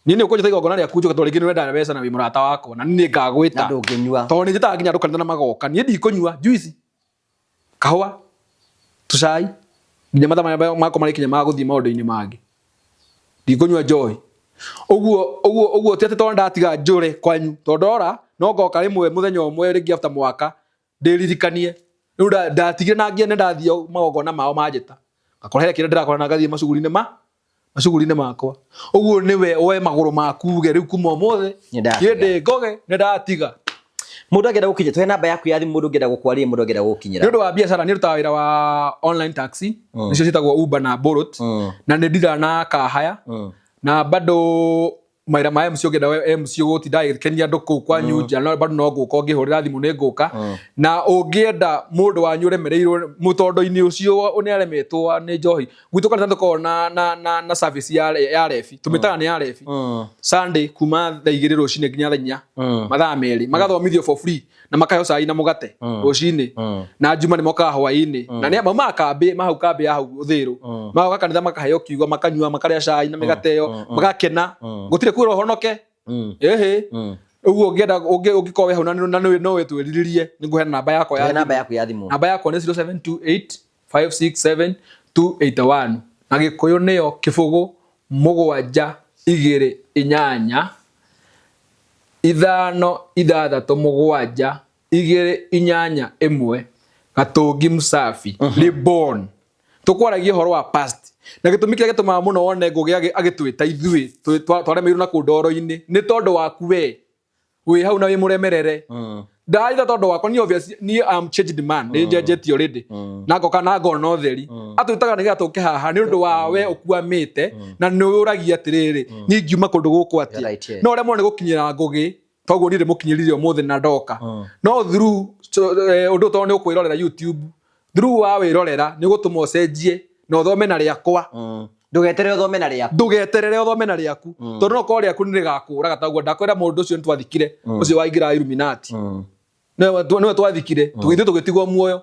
niĩ nĩ ũkũnjĩta igongona rĩaku njoke tondũ rĩngĩ nĩ ũrenda mbeca na wĩ mũrata wakwa na niĩ nĩ ngagwĩta
Na ndũngĩnyua.
Tondũ nĩ njĩtaga nginya andũ kanitha na magoka niĩ ndikũnyua juice kahũa tũcai nginya mathaa marĩa makwa marĩkinya ma gũthiĩ maũndũ-inĩ mangĩ ndikũnyua njohi ũguo ũguo ũguo ti atĩ tondũ ndatiga njũre kwanyu tondũ ndora no ngoka rĩmwe mũthenya ũmwe rĩngĩ after mwaka ndĩririkanie rĩu ndatigire na nginya ndathiĩ magongona mao manjĩta ngakora he kĩrĩa ndĩrakora na ngathiĩ macuguri-inĩ ma macuguri-inĩ makwa ũguo nĩwe woe magũrũ maku uge rĩu kuma ũmũthĩ
Nĩ ndatiga.
niĩ ndĩ ngoge nĩ ndatiga
Mũndũ angĩenda gũkinya tũhe namba yaku ya thimũ mũndũ ũngĩenda gũkwaria mũndũ angĩenda gũgũkinyĩra.
Nĩ ũndũ wa biacara nĩ ndutaga wĩra wa online taxi nĩcio ciĩtagwo Uber na Bolt na nĩ ndiraga na car hire na bado mawĩra ma MC ũngĩenda we MC ũgũtinda agĩkenia andũ kũu kwanyu nja no bado no ngũka ũngĩhũrĩra thimũ nĩ ngũka na ũngĩenda mũndũ wanyu ũremereirwo mũtondo-inĩ ũcio nĩ aremetwo nĩ njohi gwitũ kanitha tũkoragwo na na na na service ya ya rebi tũmĩtaga nĩ ya rebi Sunday kuma thaa igĩrĩ rũcinĩ nginya thaa inya mathaa merĩ magathomithio for free. Na makaheo cai na mũgate rũcinĩ, na Njuma nĩ mokaga hwaĩ-inĩ, na nĩ maumaga kambĩ mahau, kambĩ ya hau Ũthĩrũ, magoka kanitha, makaheo kiugo, makanyua, makarĩa cai na mĩgate ĩyo, magakena. Gũtirĩ kwĩrwo honoke ĩhĩ. Ũguo ũngĩenda, ũngĩkorwo wĩ hau na no wĩtwĩrirĩrie, nĩ ngũheana namba yakwa ya
Namba
thimũ.
Yaku ya thimũ.
Namba yakwa nĩ 0728 567 281, na Gĩkũyũ nĩyo 0 7 2 8 5 6 7 2 8 1. Gatũngi Msafi Reborn. Tũkwaragia ũhoro wa past, na gĩtũmi kĩrĩa gĩtũmaga mũno wone Ngũgĩ agĩtwĩta ithuĩ twaremeirwo na kũu ndoro-inĩ nĩ tondũ waku we wĩ hau na wĩ mũremerere. Ndaitha tondũ wakwa niĩ, obvious, niĩ am changed man, nĩ njenjetie already na ngoka na ngona ũtheri. Atwĩtaga nĩgetha tũke haha nĩ ũndũ wa we ũkuamĩte na nĩ ũragia atĩrĩrĩ, niĩ ngiuma kũndũ gũkũ atĩa?
Right, yeah.
No ũremwo nĩ gũkinyĩra Ngũgĩ, toguo niĩ ndĩmũkinyĩrire ũmũthĩ na ndoka no through so, ũndũ tondũ nĩ ũkwĩrorera YouTube, through wa wĩrorera nĩ ũgũtũma ũcenjie na ũthome na rĩakwa.
Ndũgeterere ũthome na rĩaku.
Ndũgeterere ũthome na rĩaku, tondũ no korwo rĩaku nĩ rĩgakũraga taguo. Ndakwĩra mũndũ ũcio nĩ twathikire, ũcio waingĩra Illuminati nĩwe twathikire, tũgĩthiĩ tũgĩtigwo muoyo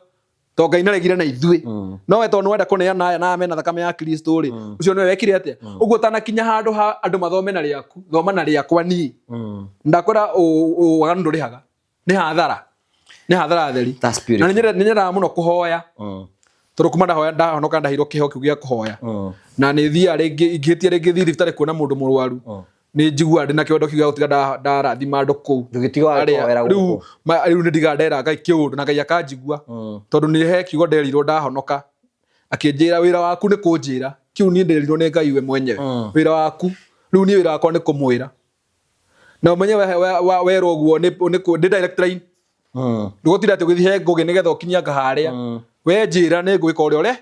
to Ngai naregire na ithuĩ. No we tondũ nĩwenda kũneana aya na mena thakame ya Kristo rĩ, ũcio nĩwe wekire atĩa. Ũguo ũtanakinya handũ ha andũ mathome na rĩaku, thoma na rĩakwa niĩ. Ndakwĩra waganu ndũrĩhaga, nĩ hathara, nĩ hathara theri.
That's
Na
beautiful.
nĩ nyendaga mũno kũhoya, tondũ kuma ndahoya ndahonoka, ndaheirwo kĩheo kĩu gĩa kũhoya, na nĩ thiaga rĩngĩ ingĩhĩtia rĩngĩ thiĩ thibitarĩ kuona mũndũ mũrwaru, nĩ njiguaga ndĩ na kĩwendo kĩu gĩa gũtiga ndarathima andũ kũu.
Ndũgĩtiga wa kũhoera
rĩu
gũkũ.
Rĩu nĩ ndigaga ndera Ngai kĩũndũ na Ngai akanjigua, tondũ nĩ he kiugo nderirwo ndahonoka, akĩnjĩra, "Wĩra waku nĩ kũnjĩra." Kĩu niĩ nderirwo nĩ Ngai we mwenyewe. Wĩra waku rĩu, niĩ wĩra wakwa nĩ kũmwĩra na ũmenye werwo ũguo nĩ direct line. Ndũgũtinda atĩ ũgĩthiĩ he Ngũgĩ nĩgetha ũkinyie anga harĩa we njĩra nĩ ngwĩka ũrĩa ũre.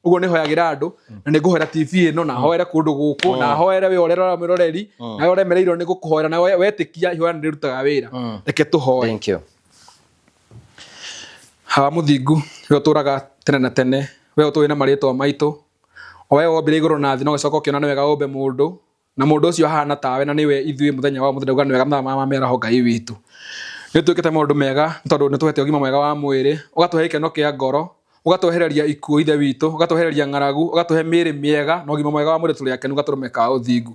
Ũguo nĩ hoyagĩra andũ, na nĩ ngũhoera TV ĩno, na hoere kũndũ gũkũ, na hoere we ũrĩa ũrora mwĩroreri, na we ũremereirwo nĩ gũkũhoera, na wetĩkia ihoya nĩ rĩrutaga wĩra. Reke tũhoe.
Thank you.
Hawa mũthingu, we ũtũraga tene na tene, we ũtũĩ na marĩtwa maitũ, o we wombire igũrũ na thĩ na ũgĩcoka ũkĩona nĩ wega ũmbe mũndũ, na mũndũ ũcio ahana tawe na nĩwe ithuĩ. Mũthenya wa ũmũthĩ ndauga nĩ wega mathaa ma mĩaraho. Ngai witũ, nĩ twĩkĩte maũndũ mega nĩ tondũ nĩ tũhete ũgima mwega wa mwĩrĩ, ũgatũhe gĩkeno kĩa ngoro, ũgatwehereria ikuũ, Ithe witũ, ũgatwehereria ng'aragu, ũgatũhe mĩĩrĩ mĩega na ũgima mwega wa mwĩrĩ. Tũrĩ akenu gatũrũme ka ũthingu.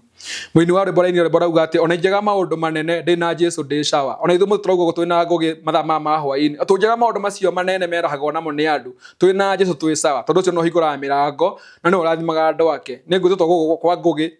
Mũini wa rwĩmbo raini rwĩmbo rauga atĩ ona ingĩaga maũndũ manene, ndĩ na Jesu ndĩ sawa. Ona ithuĩ mũthĩ tũrauga ũguo twĩ na Ngũgĩ mathaa maya ma hwaĩ-inĩ, tũngĩaga maũndũ macio manene merahagwo namo nĩ andũ, twĩ na Jesu twĩ sawa, tondũ ũcio no ũhingũraga mĩrango na nĩwe ũrathimaga andũ ake. Nĩ ngwĩtĩtwo gũkũ kwa Ngũgĩ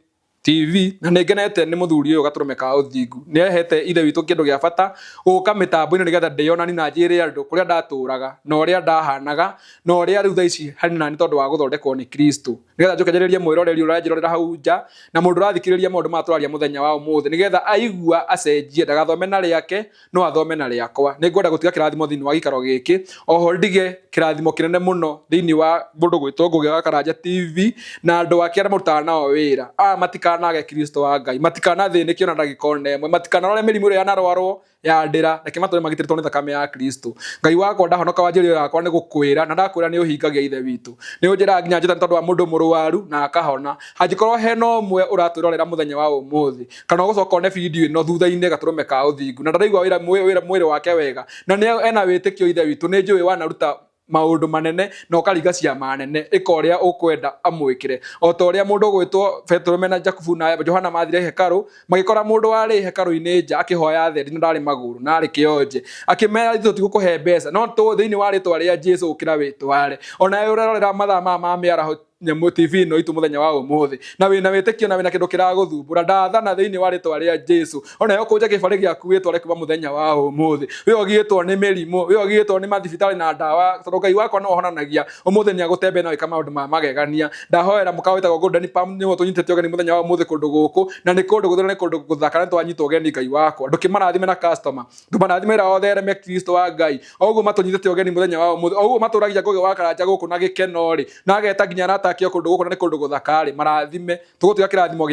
TV na nĩ ngenete nĩ mũthuri ũyũ gatũrũme ka ũthingu. Nĩ ehete Ithe witũ kĩndũ gĩa bata gũka mĩtambo-inĩ nĩgetha ndĩonani na njĩre andũ kũrĩa ndatũraga na ũrĩa ndahanaga na ũrĩa rĩu thaa ici harĩ nani, tondũ wa gũthondekwo nĩ Kristo, nĩgetha njoke njarĩrie mwĩroreri ũranjĩrorera hau nja na mũndũ ũrathikĩrĩria maũndũ maya tũraria mũthenya wa ũmũthĩ, nĩgetha aigua acenjie, ndagathome na rĩake no athome na rĩakwa. Nĩ ngwenda gũtiga kĩrathimo thĩinĩ wa gĩikaro gĩkĩ, oho ndige kĩrathimo kĩnene mũno thĩinĩ wa mũndũ gwĩtwo Ngũgĩ wa Karanja TV na andũ ake arĩa marutaga nao wĩra. Aya matikanage Kristo wa Ngai, matikanathĩnĩke ona ndagĩka ona ĩmwe, matikanarware mĩrimũ ĩrĩa yanarwarwo ya ndĩra. Reke matũre magitĩrĩtwo nĩ thakame ya Kristo. Ngai wakwa, ndahonoka wanjĩrĩro yakwa nĩ gũkwĩra, na ndakwĩra nĩ ũhingagia. Ithe witũ, nĩ ũnjĩraga nginya njĩta nĩ tondũ wa mũndũ mũrwaru na akahona. Angĩkorwo hena ũmwe ũratwĩrorera mũthenya wa ũmũthĩ kana ũgũcoka one video ĩno thutha-inĩ, gatũrũme ka ũthingu, na ndaraigua wĩra mwĩrĩ wake wega na nĩ ena wĩtĩkio, Ithe witũ, nĩ njũĩ wanaruta maũndũ manene na ũkaringa ciama nene. Ĩka ũrĩa ũkwenda amwĩkĩre, o ta ũrĩa mũndũ ũgwĩtwo Petero mena Jakubu na Johana mathire hekarũ, magĩkora mũndũ warĩ hekarũ-inĩ nja akĩhoya theri, na ndarĩ magũrũ na arĩ kĩonje. Akĩmera, "Ithuĩ tũtigũkũhe mbeca, no tũ thĩinĩ wa rĩtwa rĩa Jesu ũkĩra wĩtware." Ona we ũrerorera mathaa maya ma mĩaraho nyamũ TV ĩno itũ mũthenya wa ũmũthĩ, na wĩna wĩtĩkio na wĩna kĩndũ kĩragũthumbũra, ndathana thĩinĩ wa rĩtwa rĩa Jesu, ona yo kũnja kĩbarĩ gĩaku wĩtware kuma mũthenya wa ũmũthĩ. Wĩ ũgiĩtwo nĩ mĩrimũ, wĩ ũgiĩtwo nĩ mathibitarĩ na ndawa, tondũ Ngai wakwa no ũhonanagia, ũmũthĩ nĩ agũtembe na wĩka maũndũ ma magegania. Ndahoera mũkawa wĩtagwo Golden Palm, nĩguo tũnyitĩte ũgeni mũthenya wa ũmũthĩ kũndũ gũkũ, na nĩ kũndũ gũtheru, nĩ kũndũ gũthaka, na twanyitwo ũgeni. Ngai wakwa, ndũkĩmarathime na customer, ndũmarathime wĩra wothe ereme. Kristo wa Ngai, o ũguo matũnyitĩte ũgeni mũthenya wa ũmũthĩ, o ũguo matũragia Ngũgĩ wa Karanja gũkũ na gĩkeno rĩ, na ageta nginya arata. matakio kũndũ gũkũ na nĩ kũndũ gũthaka-rĩ, marathime. Tũgũtiga kĩrathimo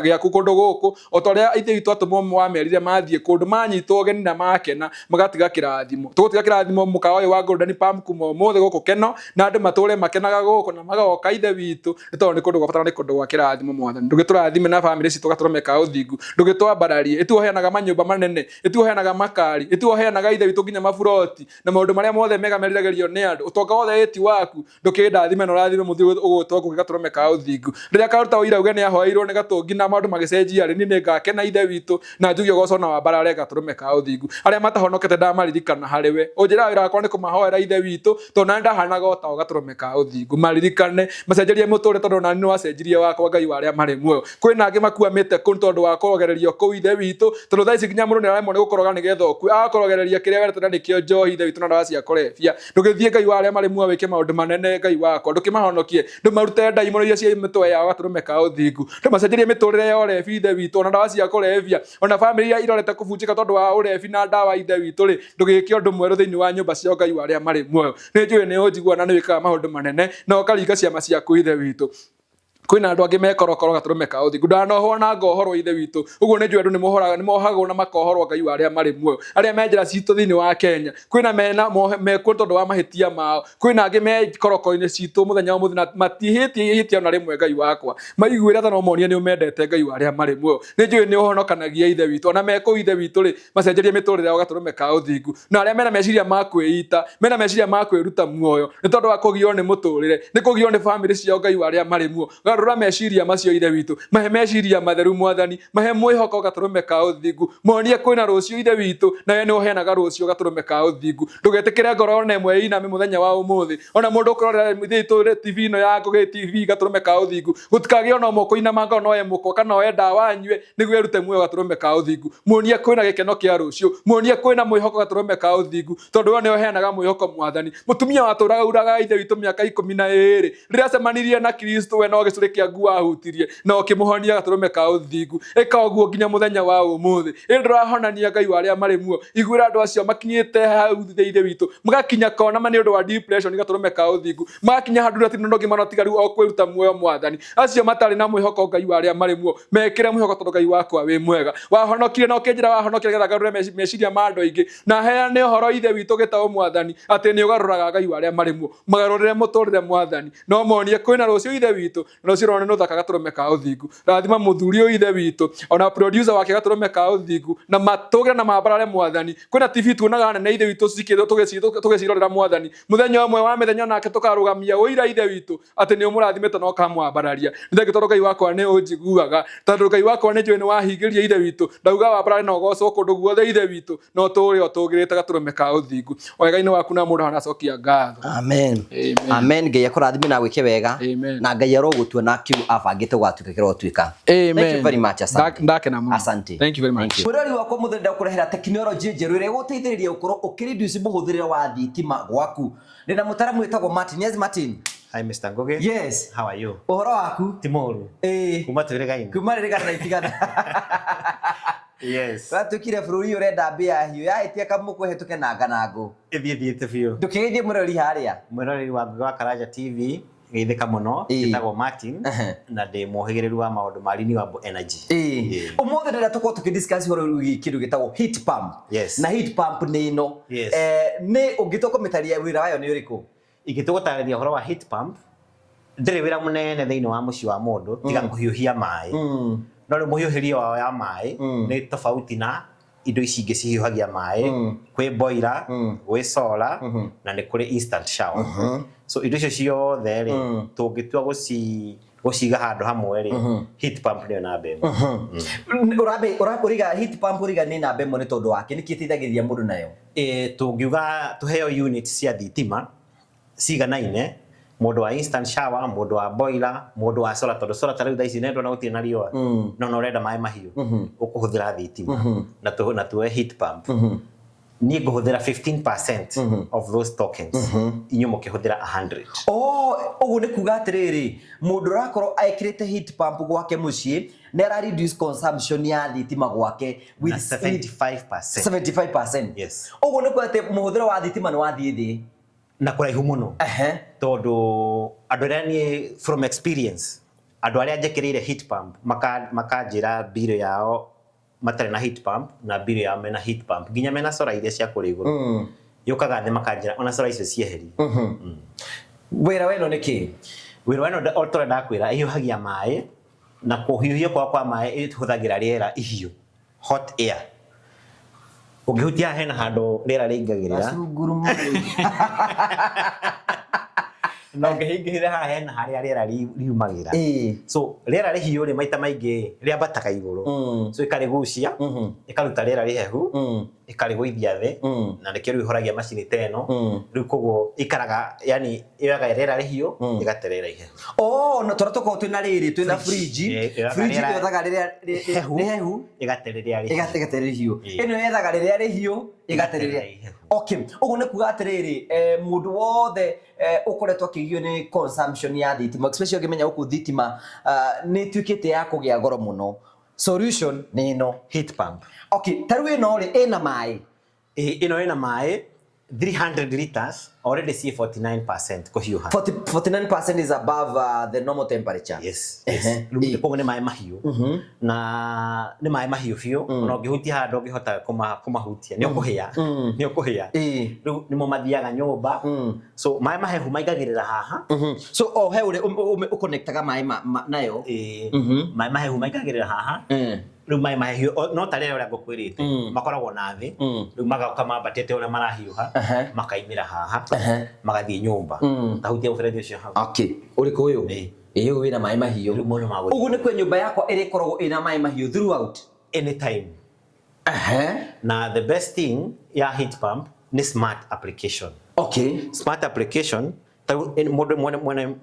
gĩaku kũndũ gũkũ, o ta ũrĩa ithe witũ atũmwo wamerire mathiĩ kũndũ manyitwo ũgeni na makena, magatiga kĩrathimo. Tũgũtiga kĩrathimo mũkawa ũyũ wa Golden Palm kuma ũmũthĩ gũkũ Keno, na andũ matũre makenaga gũkũ na magoka ithe witũ, nĩ tondũ nĩ kũndũ gwa bata na nĩ kũndũ gwa kĩrathimo Mwathani. Ndũgĩtũrathime na bamĩrĩ citũ gatũrũme ka ũthingu, ndũgĩtwambararie, ĩtuo ũheanaga manyũmba manene, ĩtuo ũheanaga makari, ĩtuo ũheanaga ithe witũ nginya maburoti, na maũndũ marĩa mothe mega meriragĩrio nĩ andũ. Ũtonga wothe ĩti waku, ndũkĩndathime na ũrathime mũthiĩ ũgũtwo Ngũgĩ gatũrũme ka ũthingu. Rĩrĩa akaruta ũira auge nĩ ahoeirwo nĩ Gatũngi na maũndũ magĩcenjia rĩ, niĩ nĩngakena ithe witũ na njuge ũgocwo na wambarare gatũrũme ka ũthingu. Arĩa matahonokete ndamaririkana harĩ we. Ũnjĩraga wĩra wakwa nĩ kũmahoera ithe witũ tondũ nani ndahanaga o tao gatũrũme ka ũthingu. Maririkane, macenjerie mũtũrĩre tondũ nani nĩwacenjirie wakwa Ngai wa arĩa marĩ muoyo. Kwĩna angĩ makuamĩte kũu nĩ tondũ wa kũrogererio kũu ithe witũ, tondũ thaa ici nginya mũndũ nĩararemwo nĩ gũkoroga nĩgetha ũkue, agakũrogereria kĩrĩa wendete na nĩkĩo njohi ithe witũ na ndawa cia kũrebia. Ndũgĩthiĩ Ngai wa arĩa marĩ muoyo wĩke maũndũ manene Ngai wakwa, ndũkĩmahonokie, ndũmarute ndaimono iria ciĩ mĩtwe yao gatũrũme ka ũthingu, ndũmacenjerie mĩtũrĩre ya ũrebi ithe witũ, ona ndawa cia kũrebia, ona bamĩrĩ iria irorete kũbunjĩka tondũ wa ũrebi na ndawa ithe witũ rĩ, ndũgĩke ũndũ mwerũ thĩinĩ wa nyũmba ciao Ngai wa arĩa marĩ muoyo. Nĩnjũĩ nĩũnjiguaga na nĩwĩkaga maũndũ manene na ũkaringa ciama ciaku ithe witũ. Kwĩna andũ angĩ mekorokoro gatũrũme ka ũthingu, ndanohwo na ngohorwo ithe witũ, ũguo nĩ njũĩ andũ nĩmohagwo na makohorwo Ngai wa arĩa marĩ muoyo, arĩa me njera citũ thĩinĩ wa Kenya, kwĩna mena mekuo tondũ wa mahĩtia mao, kwĩna angĩ me korokoro-inĩ citũ mũthenya wa ũmũthĩ na matihĩtie ihĩtia ona rĩmwe Ngai wakwa, maiguĩre tha na ũmonie nĩ ũmendete Ngai wa arĩa marĩ muoyo, nĩ njũĩ nĩ ũhonokanagia ithe witũ, ona me kũu ithe witũ rĩ, macenjerie mĩtũrĩre yao gatũrũme ka ũthingu, na arĩa mena meciria ma kwĩita, mena meciria ma kwĩruta muoyo nĩ tondũ wa kũgio nĩ mũtũrĩre, nĩ kũgio nĩ bamĩrĩ ciao Ngai wa arĩa marĩ muoyo, garũra meciria macio ithe witũ, mahe meciria matheru Mwathani, mahe mwĩhoko gatũrũme ka ũthingu, monie kwĩna rũciũ ithe witũ, na we nĩ ũheanaga rũciũ gatũrũme ka ũthingu. Ndũgetĩkĩre ngoro ona ĩmwe ĩiname mũthenya wa ũmũthĩ, ona mũndũ ũkũrorera ithe witũ TV ĩno ya Ngũgĩ TV gatũrũme ka ũthingu, gũtikagĩe ona ũmwe ũkũinama ngoro no oe mũkwa kana oe ndawa anyue nĩguo erute muoyo gatũrũme ka ũthingu. Muonie kwĩna gĩkeno kĩa rũciũ, muonie kwĩna mwĩhoko gatũrũme ka ũthingu, tondũ we nĩwe ũheanaga mwĩhoko Mwathani. Mũtumia watũraga uraga ithe witũ mĩaka 12, rĩrĩa acemanirie na Kristo we no gĩcũrĩ kĩa nguo ahutirie na ũkĩmũhonia gatũrũme ka ũthingu. Ĩka ũguo nginya mũthenya wa ũmũthĩ. Ĩndĩ ndũrahonania Ngai wa arĩa marĩ muoyo, iguĩra andũ acio makinyĩte hau ithe witũ, magakinya kona ma nĩ ũndũ wa depression gatũrũme ka ũthingu, magakinya handũ hatirĩ na ũndũ ũngĩ mona tiga rĩu o kwĩruta muoyo Mwathani. Acio matarĩ na mwĩhoko Ngai wa arĩa marĩ muoyo, mekĩre mwĩhoko tondũ Ngai wakwa wĩ mwega. Wahonokire na ũkĩnjĩra wahonokire nĩgetha ngarũre meciria ma andũ aingĩ na heane ũhoro ithe witũ gĩtaũ Mwathani atĩ nĩ ũgarũraga Ngai wa arĩa marĩ muoyo. Magarũrĩre mũtũrĩre Mwathani no monie kwĩna rũciũ ithe witũ na rũciũ rũrona nĩ rũthaka gatũrũme ka ũthingu. Rathima mũthuri ũyũ ithe witũ ona producer wake gatũrũme ka ũthingu na matũgĩre na mambarare Mwathani. Kwĩna TV tuonaga nene ithe witũ tũgĩcirorera Mwathani. Mũthenya ũmwe wa mĩthenya nake tũkarũgamia ũira ithe witũ atĩ nĩ ũmũrathimĩte na ũkamwambararia. Nĩ thengiũ tondũ Ngai wakwa nĩ ũnjiguaga, tondũ Ngai wakwa nĩ njũĩ nĩ wahingĩria ithe witũ, ndauga wambarare na ũgocwo kũndũ guothe ithe witũ, na ũtũũre ũtũũgĩrĩte gatũrũme ka ũthingu. Wega-inĩ waku na mũndũ anacokia ngatho.
Amen.
Amen.
Amen. Ngai akũrathime na agwĩke wega.
Amen.
Na Ngai arogũtua na kiu abangĩte gũgatuĩka kĩrotuĩka.
Amen.
Thank you very much. Asante.
Ndakena mũno.
Asante.
Thank you very much.
Mwĩrori wakwa mũthĩ ndakũrehera tekinoronjĩ njerũ ĩrĩa ĩgũteithĩrĩria gũkorwo ũkĩreduce mũhũthĩrĩre wa thitima gwaku. Ndĩna mũtaramu wĩtagwo Martin. Yes, Martin.
Hi Mr. Ngugi.
Yes.
How are you?
Ũhoro waku?
Ti mũru.
Ĩĩ.
Kuma twĩrĩgaine.
Kuma rĩrĩgana na itigana.
Yes.
Watuĩkire bũrũri ũrenda mbĩa hiũ yahĩtia kamũkũ ĩhĩtũke na nganangũ.
Ĩthiĩ thiĩte biũ.
Ndũkĩgeithie mwĩrori harĩa.
Mwĩroreri wa Ngugi wa Karanja TV geithĩka mũno.
Ĩĩ.
Njĩtagwo Martin
Ehe.
na ndĩ mũhĩgĩrĩru wa maũndũ ma renewable energy.
Ĩĩ.
Ĩĩ.
Ũmũthĩ ndĩrenda tũkorwo tũkĩ discuss ũhoro wĩgiĩ kĩndũ gĩtagwo heat pump.
Yes.
Na heat pump nĩ ĩno.
Yes.
Nĩ ũngĩtua kũmĩtaria wĩra wayo nĩ ũrĩkũ?
Ingĩtua gũtarĩria ũhoro wa heat pump, ndĩrĩ wĩra mũnene thĩinĩ wa mũciĩ wa mũndũ tiga kũhiũhia maĩ. No rĩu mũhiũhĩrie wao ya maĩ nĩ tofauti na indo ici ingĩ cihiũhagia maĩ. Kwĩ boiler, gwĩ solar na nĩ kũrĩ instant shower. So indo icio ciothe rĩ, tũngĩtua gũciga handũ hamwe rĩ, heat pump nĩyo namba ĩmwe.
Ũrambe ũriga heat pump ũriga nĩ namba ĩmwe nĩ tondũ wake nĩkĩ ĩteithagĩrĩria mũndũ nayo?
Tũngiuga tũheo units cia thitima ciganaine, mũndũ wa instant shower, mũndũ wa boiler, mũndũ wa solar, tondũ solar ta rĩu thaa ici nĩ ndona gũtirĩ na riũa, no no ũrenda maĩ mahiũ, ũkũhũthĩra thitima na tuoe heat pump. Niĩ ngũhũthĩra 15% of those tokens, inyuĩ mũkĩhũthĩra 100.
Oh, ũguo nĩ kuga atĩrĩrĩ, mũndũ ũrakorwo ekĩrĩte heat pump gwake mũciĩ nĩ ara reduce consumption ya thitima gwake
Na
with
75%.
75%.
Yes.
Ũguo nĩ kuga atĩ mũhũthĩro wa thitima nĩ wathiĩ thĩ.
Na kũraihu mũno. Tondũ andũ arĩa niĩ from experience, andũ arĩa njĩkĩrĩire heat pump makanjĩra bill yao matarĩ na heat pump na bill yao mena heat pump, nginya mena solar iria cia kũrĩa igũrũ, yũkaga thĩ makanjĩra ona solar icio cieherie.
Wĩra wa ĩno nĩ kĩ?
Wĩra wa ĩno, o ta ũrĩa ndakwĩra, ĩhiũhagia maĩ, na kũhiũhio kwa kwa maĩ ĩhũthagĩra rĩera ihiũ, hot air. Ũngĩhutia haha hena handũ rĩera rĩingagĩrĩra.
Gacunguru.
Na ũngĩhingĩrĩra haha hena harĩa rĩera riumagĩra. So rĩera rĩhiũ rĩ, maita maingĩ rĩambataga igũrũ. So ĩkarĩgucia, ĩkaruta rĩera rĩhehu, ĩkarĩgũithia thĩ, na nĩkĩo rĩu ĩhoragia macini ta ĩno. Rĩu koguo ikaraga, yani yoyaga rĩera rĩhiũ, ĩgate rĩera ihehu.
Oh, no tũrĩa tũkoragwo twĩna rĩrĩ, twĩna fridge.
Yoyaga
fridge
rĩera
yethaga rĩrĩa
hehu,
rĩhehu,
ĩgate rĩrĩa rĩhiũ.
Ĩgate rĩhiũ. Ĩno yethaga rĩrĩa rĩhiũ, ĩgate rĩrĩa
ihehu.
Okay, ũguo nĩ kuga atĩrĩrĩ, mũndũ wothe ũkoretwo akĩgio nĩ consumption ya thitima, especially ũngĩmenya gũkũ thitima nĩ ĩtuĩkĩte ya kũgĩa goro mũno, solution nĩ ĩno.
Heat pump.
Okay, ta rĩu ĩno rĩ, ĩna maĩ?
Ĩno ĩna maĩ 300 liters, already ciĩ 49% kũhiũha.
40, 49% is above the normal temperature.
Yes. Rĩu koguo nĩ maĩ mahiũ, na nĩ maĩ mahiũ biũ, ona ũngĩhutia haha ndũngĩhota kũmahutia, nĩ ũkũhĩa, nĩ ũkũhĩa. Rĩu nĩmo mathiaga nyũmba. So maĩ mahehu maingagĩrĩra haha.
So o he ũrĩa ũconnectaga maĩ nayo.
Ĩĩ. Maĩ mahehu maingagĩrĩra haha. Rĩu maĩ mahehu no ta rĩrĩa ũrĩa ngũkwĩrĩte, makoragwo na thĩ. Rĩu magoka mambatĩte ũrĩa marahiũha, makaimĩra haha, magathiĩ nyũmba. Tahutia mũberethi ũcio hau.
Okay, ũrĩkũ ũyũ?
Ĩĩ.
Ĩĩ, ũyũ wĩna maĩ mahiũ.
Rĩu mũndũ magũthiĩ.
Ũguo nĩ kwe nyũmba yakwa ĩrĩkoragwo ĩna maĩ mahiũ throughout.
Anytime. Na the best thing ya heat pump nĩ smart application. Smart application, ta rĩu mũndũ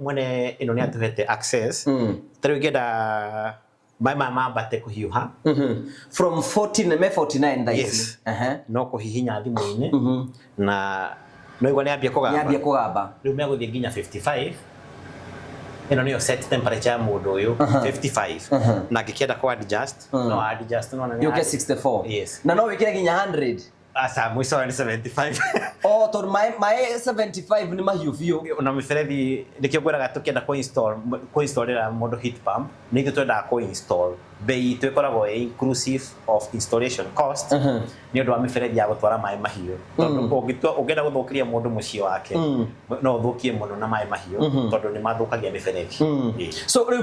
mwene ĩno nĩ atũhete access. Ta rĩu ingĩenda maĩ maya mambate kũhiũha.
From 14 me 49 thaa ici.
Yes. No kũhihinya thimũ-inĩ, na no igua nĩ ambia kũgamba.
Nĩ ambia kũgamba.
Rĩu megũthiĩ nginya 55. Ĩno nĩyo set temperature ya mũndũ ũyũ, 55. Na angĩkĩenda kũ adjust, no adjust, no
Yũke 64.
Yes.
Na no wĩkĩre nginya 100.
Aca, mũico wa nĩ 75.
Oh, tondũ maĩ 75 nĩ mahiũ biũ.
Na mĩberethi, nĩkĩo ngwĩraga tũkĩenda kũ-installĩra mũndũ heat pump, nĩ ithuĩ twendaga kũ-install. Bei itũ ĩkoragwo ĩ inclusive of installation cost, nĩ ũndũ wa mĩberethi ya gũtwara maĩ mahiũ. Tondũ ũngĩenda gũthũkĩria mũndũ mũciĩ wake, no ũthũkie mũno na maĩ mahiũ, tondũ nĩ mathũkagia mĩberethi.
So rĩu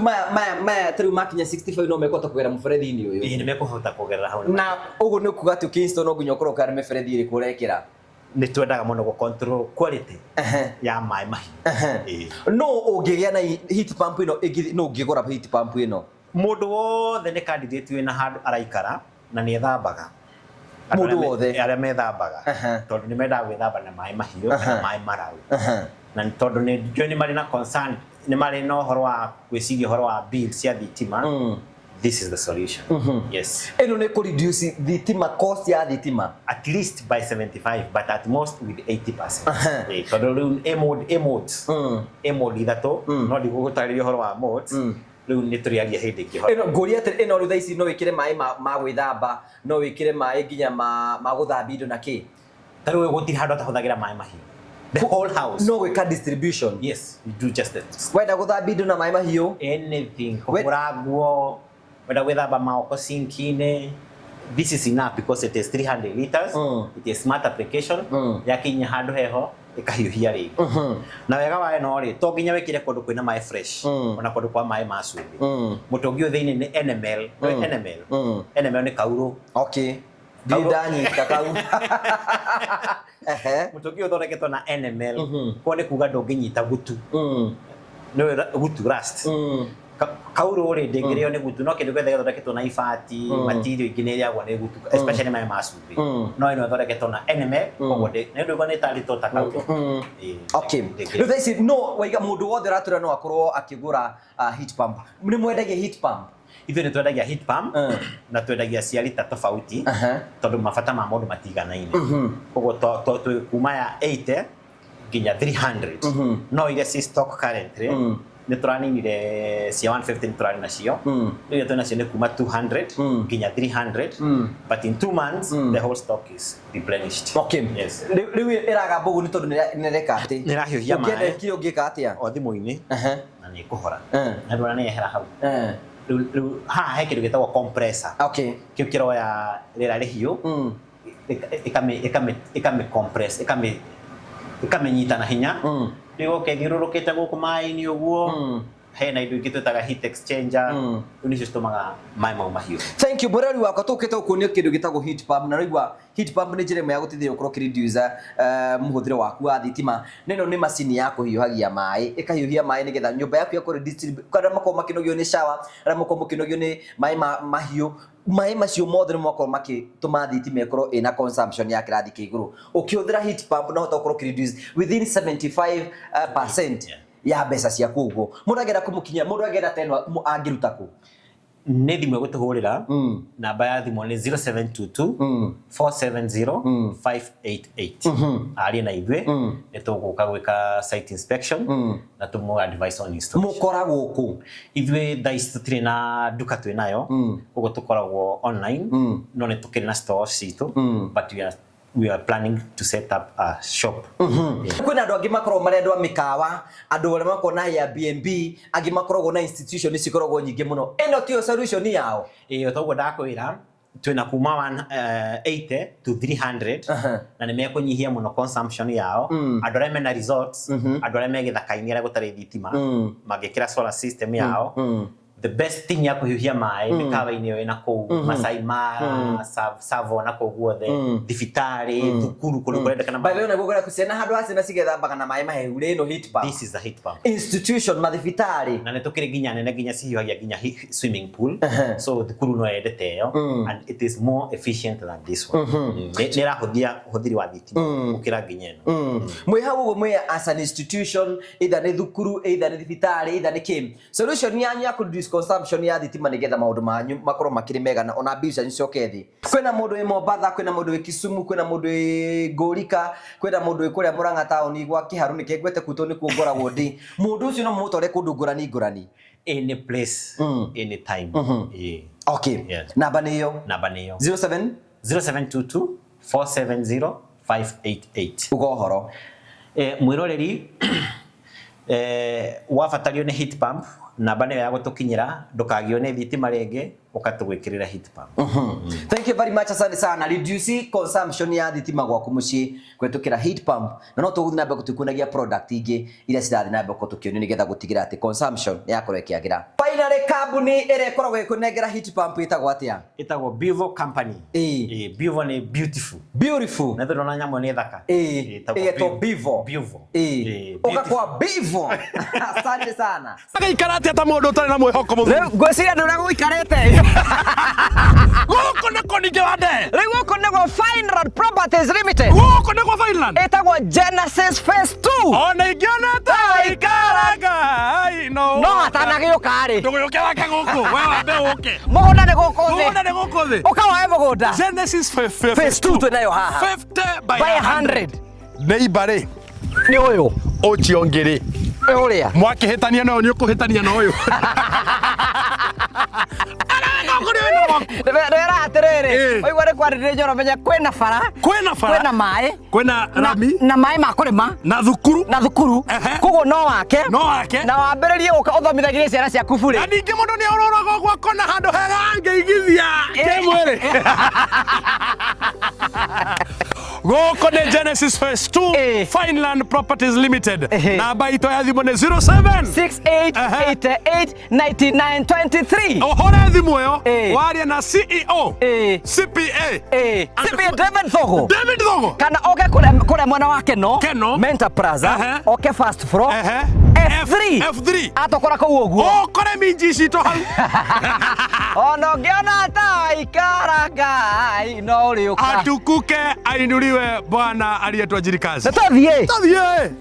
maya ta rĩu makinya 65 no mekũhota kũgera mũberethi-inĩ ũyũ?
Ĩĩ, nĩ mekũhota kũgerera hau.
Na ũguo nĩ kuga atĩ ũkĩ-install no nginya ũkorwo ũkĩona mĩberethi ĩrĩkũ ũrekĩra?
Nĩ twendaga mũno gũ control quality ya maĩ mahiũ. Ĩĩ.
No ũngĩgĩa na heat pump ĩno, no ũngĩgũra heat pump ĩno?
Mũndũ wothe nĩ candidate wĩna handũ araikara na nĩ ethambaga.
Mũndũ wothe?
Arĩa methambaga. Tondũ nĩ mendaga gwĩthamba na maĩ mahiũ kana maĩ mararu. Na nĩ tondũ nĩ njũĩ nĩ marĩ na concern, nĩ marĩ na ũhoro wa gwĩciria ũhoro wa bill cia thitima. This is the solution. Yes.
Ĩno nĩ kũ reduce thitima, cost ya thitima.
At least by 75, but at most with 80%. Ĩĩ, tondũ rĩu ĩ mode, ĩ modes. Ĩ mode ithatũ, no ndigũgũtarĩria ũhoro wa modes. Rĩu nĩ tũrĩaria hĩndĩ ĩngĩ.
Ĩno ngũria atĩrĩ, ĩno rĩu thaa ici no wĩkĩre maĩ ma gwĩthamba, no wĩkĩre maĩ nginya ma gũthambia indo na kĩ?
Ta rĩu gũtirĩ handũ atahũthagĩra maĩ mahiũ. The whole house.
No gwĩka distribution.
Yes, you do just that.
Wenda gũthambia indo na maĩ mahiũ?
Anything. Kũhũra nguo, wenda gwĩthamba moko sinki-inĩ. This is enough because it is 300 liters. It is smart application. Yakinya handũ heho, ĩkahiũhia rĩngĩ. Na wega wa ĩno rĩ, to nginya wĩkĩre kũndũ kwĩna maĩ fresh, ona kũndũ kwa maĩ ma cumbĩ. Mũtũngi ũyũ thĩinĩ nĩ NML. Nĩ NML. NML nĩ kaurũ.
Okay. Ndirĩ ndanyita kau.
Mũtũngi ũyũ ũthondeketwo na NML. Koguo nĩ kuga ndũngĩnyita gutu. Nĩ gutu, rust. Kaurũ rĩ, ndĩngĩrĩo nĩ gutu, no kĩndũ gĩothe gĩthondeketwo na ibati, material ingĩ nĩ ĩrĩagwo nĩ gutu, especially maĩ ma cumbĩ. No ĩno ĩthondeketwo na NML, koguo nĩ ũndũ nĩ ĩtarĩtwo ta kaurũ. Ĩĩ.
Okay.
Ndĩngĩrĩo.
Rĩu thaa ici no waiga mũndũ wothe ũratũra no akorwo akĩgũra heat pump. Nĩ mwendagia heat pump?
Ithuĩ nĩ twendagia heat pump, na twendagia cia lita tofauti, tondũ mabata ma mũndũ matiganaine. Koguo twĩ kuma ya 80 nginya 300. No iria ci stock currently Nĩ tũraninire cia 150, nĩ tũrarĩ nacio. Rĩu twĩ nacio nĩ kuma 200 nginya 300, but in 2 months the whole stock is replenished. Yes.
Rĩu ĩragamba ũguo nĩ tondũ nĩ ĩreka atĩ?
Nĩ ĩrahiũhia
Ũngĩenda
maĩ.
ĩkire, ũngĩka atĩa?
O thimũ-inĩ na nĩ ĩkũhora. Na ndũra nĩ yehera hau. Rĩu haha he kĩndũ gĩtagwo compressor. Kĩu kĩroya rĩera rĩhiũ, ĩkamĩ compress, ĩkamĩnyita na hinya. Rĩu oke ĩthiũrũrũkĩte gũkũ maĩ-inĩ ũguo. Hena indo ingĩ twĩtaga heat exchanger. Rĩu nĩcio citũmaga maĩ mau mahiũ.
Thank you, mũrori wakwa. Tũkĩte gũkuonia kĩndũ gĩtagwo heat pump, na raigua heat pump nĩ njĩra ĩmwe ya gũteithĩrĩria gũkorwo ũkĩreduce mũhũthĩro waku wa thitima. Na ĩno nĩ macini ya kũhiũhagia maĩ, ĩkahiũhia maĩ nĩgetha nyũmba yaku yakorwo arĩa makoragwo makĩnogio nĩ shower, arĩa makoragwo makĩnogio nĩ maĩ mahiũ, maĩ macio mothe nĩ makorwo makĩtũma thitima ĩkorwo ĩna consumption ya kĩrathi kĩa igũrũ. Ũkĩhũthĩra heat pump no ũhote gũkorwo ũkĩreduce within 75% ya mbeca ciaku. Ũguo mũndũ angĩenda kũmũkinyia, mũndũ angĩenda ta ĩno, angĩruta kũ?
Nĩ thimũ ĩgũtũhũrĩra. Namba ya thimũ nĩ 0722 470 588. Arie na ithuĩ, nĩ tũgũka gwĩka site inspection na tũmũ advice on installation.
Mũkoragwo kũ?
Ithuĩ thaa ici tũtirĩ na nduka twĩ nayo, koguo tũkoragwo online, no nĩ tũkĩrĩ na stores citũ, but we are planning to set up a shop. Yeah.
Kwĩna andũ angĩ makoragwo marĩ andũ a mĩkawa, andũ arĩa makoragwo na Airbnb, angĩ makoragwo na institution cikoragwo nyingĩ mũno. Ĩno tiyo solution yao?
Ĩĩ, toguo ndakwĩra twĩna kuma 180 to 300. Na nĩ mekũnyihia mũno consumption yao. Andũ arĩa mena resorts, andũ arĩa me gĩthaka-inĩ arĩa gũtarĩ thitima, mangĩkĩra solar system yao, the best thing ya kũhiũhia maĩ mĩkawa-inĩ ĩyo ĩna kũu Masai Mara, Tsavo na kũu guothe, thibitarĩ, thukuru, kũndũ kũrendekana.
By the way, naguo kũrĩa ciana, handũ ha ciana cigethambaga na maĩ mahehu rĩ, ĩno heat pump.
This is a heat pump.
Institution, mathibitarĩ.
Na nĩ tũkĩrĩ nginya nene, nginya cihiũhagia nginya swimming pool. So thukuru no yendete ĩyo, and it is more efficient than this one. Nĩ ĩrahũthia ũhũthĩri wa thitima gũkĩra nginya ĩno.
Mwĩ hau ũguo mwĩ as an institution, either nĩ thukuru, either nĩ thibitarĩ, either nĩ kĩ, solution yanyu ya kũ reduce consumption ya thitima nĩgetha maũndũ manyu makorwo makĩrĩ mega na ona mbia cianyu cicoke thĩ. Kwĩna mũndũ wĩ Mombatha, kwĩna mũndũ wĩ Kisumu, kwĩna mũndũ wĩ Ngũrika, kwĩna mũndũ wĩ kũrĩa Murang'a taũni gwa Kĩharu, nĩkĩo ngwete kuu tondũ nĩkuo ngoragwo ndĩ. Mũndũ ũcio no mũmũtware kũndũ ngũrani ngũrani?
Any place, any time. Yeah. Yes.
Namba nĩ ĩyo?
Namba nĩyo.
07
0722 470 588.
Uga ũhoro.
Mwĩroreri, wabatario nĩ heat pump, namba nĩyo ya gũtũkinyĩra. Ndũkagio nĩ thitima rĩngĩ, ũkatũgwĩkĩrĩra heat pump.
Thank you very much, asante sana. Reduce consumption ya thitima gwaku muciĩ kũhetũkĩra heat pump, na no tũgũthiĩ na mbere tũkuonagia product ingĩ iria cirathiĩ na mbere gũkorwo tũkĩonio nĩgetha gũtigĩra atĩ consumption nĩ yakorwo ĩkĩagĩra. Finally, kambuni ĩrĩa ĩkoragwo ĩkũnengera heat pump ĩtagwo atĩa?
Ĩtagwo Bivo Company. Bivo nĩ beautiful.
Beautiful.
Na ndona nyamũ nĩ thaka. Ĩtagwo
Ĩgetwo Bivo.
Bivo.
Ũka kwa Bivo. Asante sana.
Agaikara atĩa ta mũndũ ũtarĩ na mwĩhoko mũthuri?
Rĩu ngwĩciria ndũrĩa gũikarĩte.
Gũkũ nĩkũ ningĩ wa nde?
Rĩu gũkũ nĩguo Fine Road Properties Limited.
Gũkũ nĩkuo Finland.
Ĩtagwo Genesis Phase 2.
Ona ingĩona ta waikara Ngai no
No atanagĩũka rĩ,
ndũgĩũke wake gũkũ, we wambe ũke.
Mũgũnda nĩ gũkũ thĩ.
Mũgũnda nĩ gũkũ thĩ.
Ũkawoe mũgũnda.
Genesis
Phase 2 twĩnayo haha.
50 by
by 100.
Neighbor rĩ?
Nĩ ũyũ.
Ũcio ũngĩ rĩ?
Ũrĩa.
Mwakĩhĩtania na ũyũ, nĩ ũkũhĩtania na ũyũ.
Ndĩra atĩrĩrĩ, waigua nĩ kwarĩrĩria njoro, menya kwĩna bara,
Kwĩna bara,
kwĩna maĩ,
kwĩna rami,
na maĩ ma kũrĩma,
na thukuru.
Na thukuru. Koguo no wake.
No wake.
Na wambĩrĩrie gũka ũthomithagirie ciana ciaku burĩ.
Na ningĩ mũndũ nĩ orũraga ũguo akona handũ hega angĩigithia kĩmwĩrĩ. Gũkũ nĩ Genesis Phase 2, Fineland Properties Limited. Namba itũ ya thimũ nĩ 07
6888 9923.
Ũhũre thimũ ĩyo, warie na CEO, CPA
CPA David Thogo.
David Thogo.
Kana oke kũrĩa mwena wa Keno.
Keno.
Mentor Plaza. Oke first floor, F3.
F3.
Atokora kũu ũguo.
Ũkore minji citũ hau.
Ona ũngĩona ta waikara Ngai no ũrĩũka.
Atukuke ainuliwe Bwana aliyetuajiri kazi.
Nĩ tũthiĩ.
Tũthiĩ.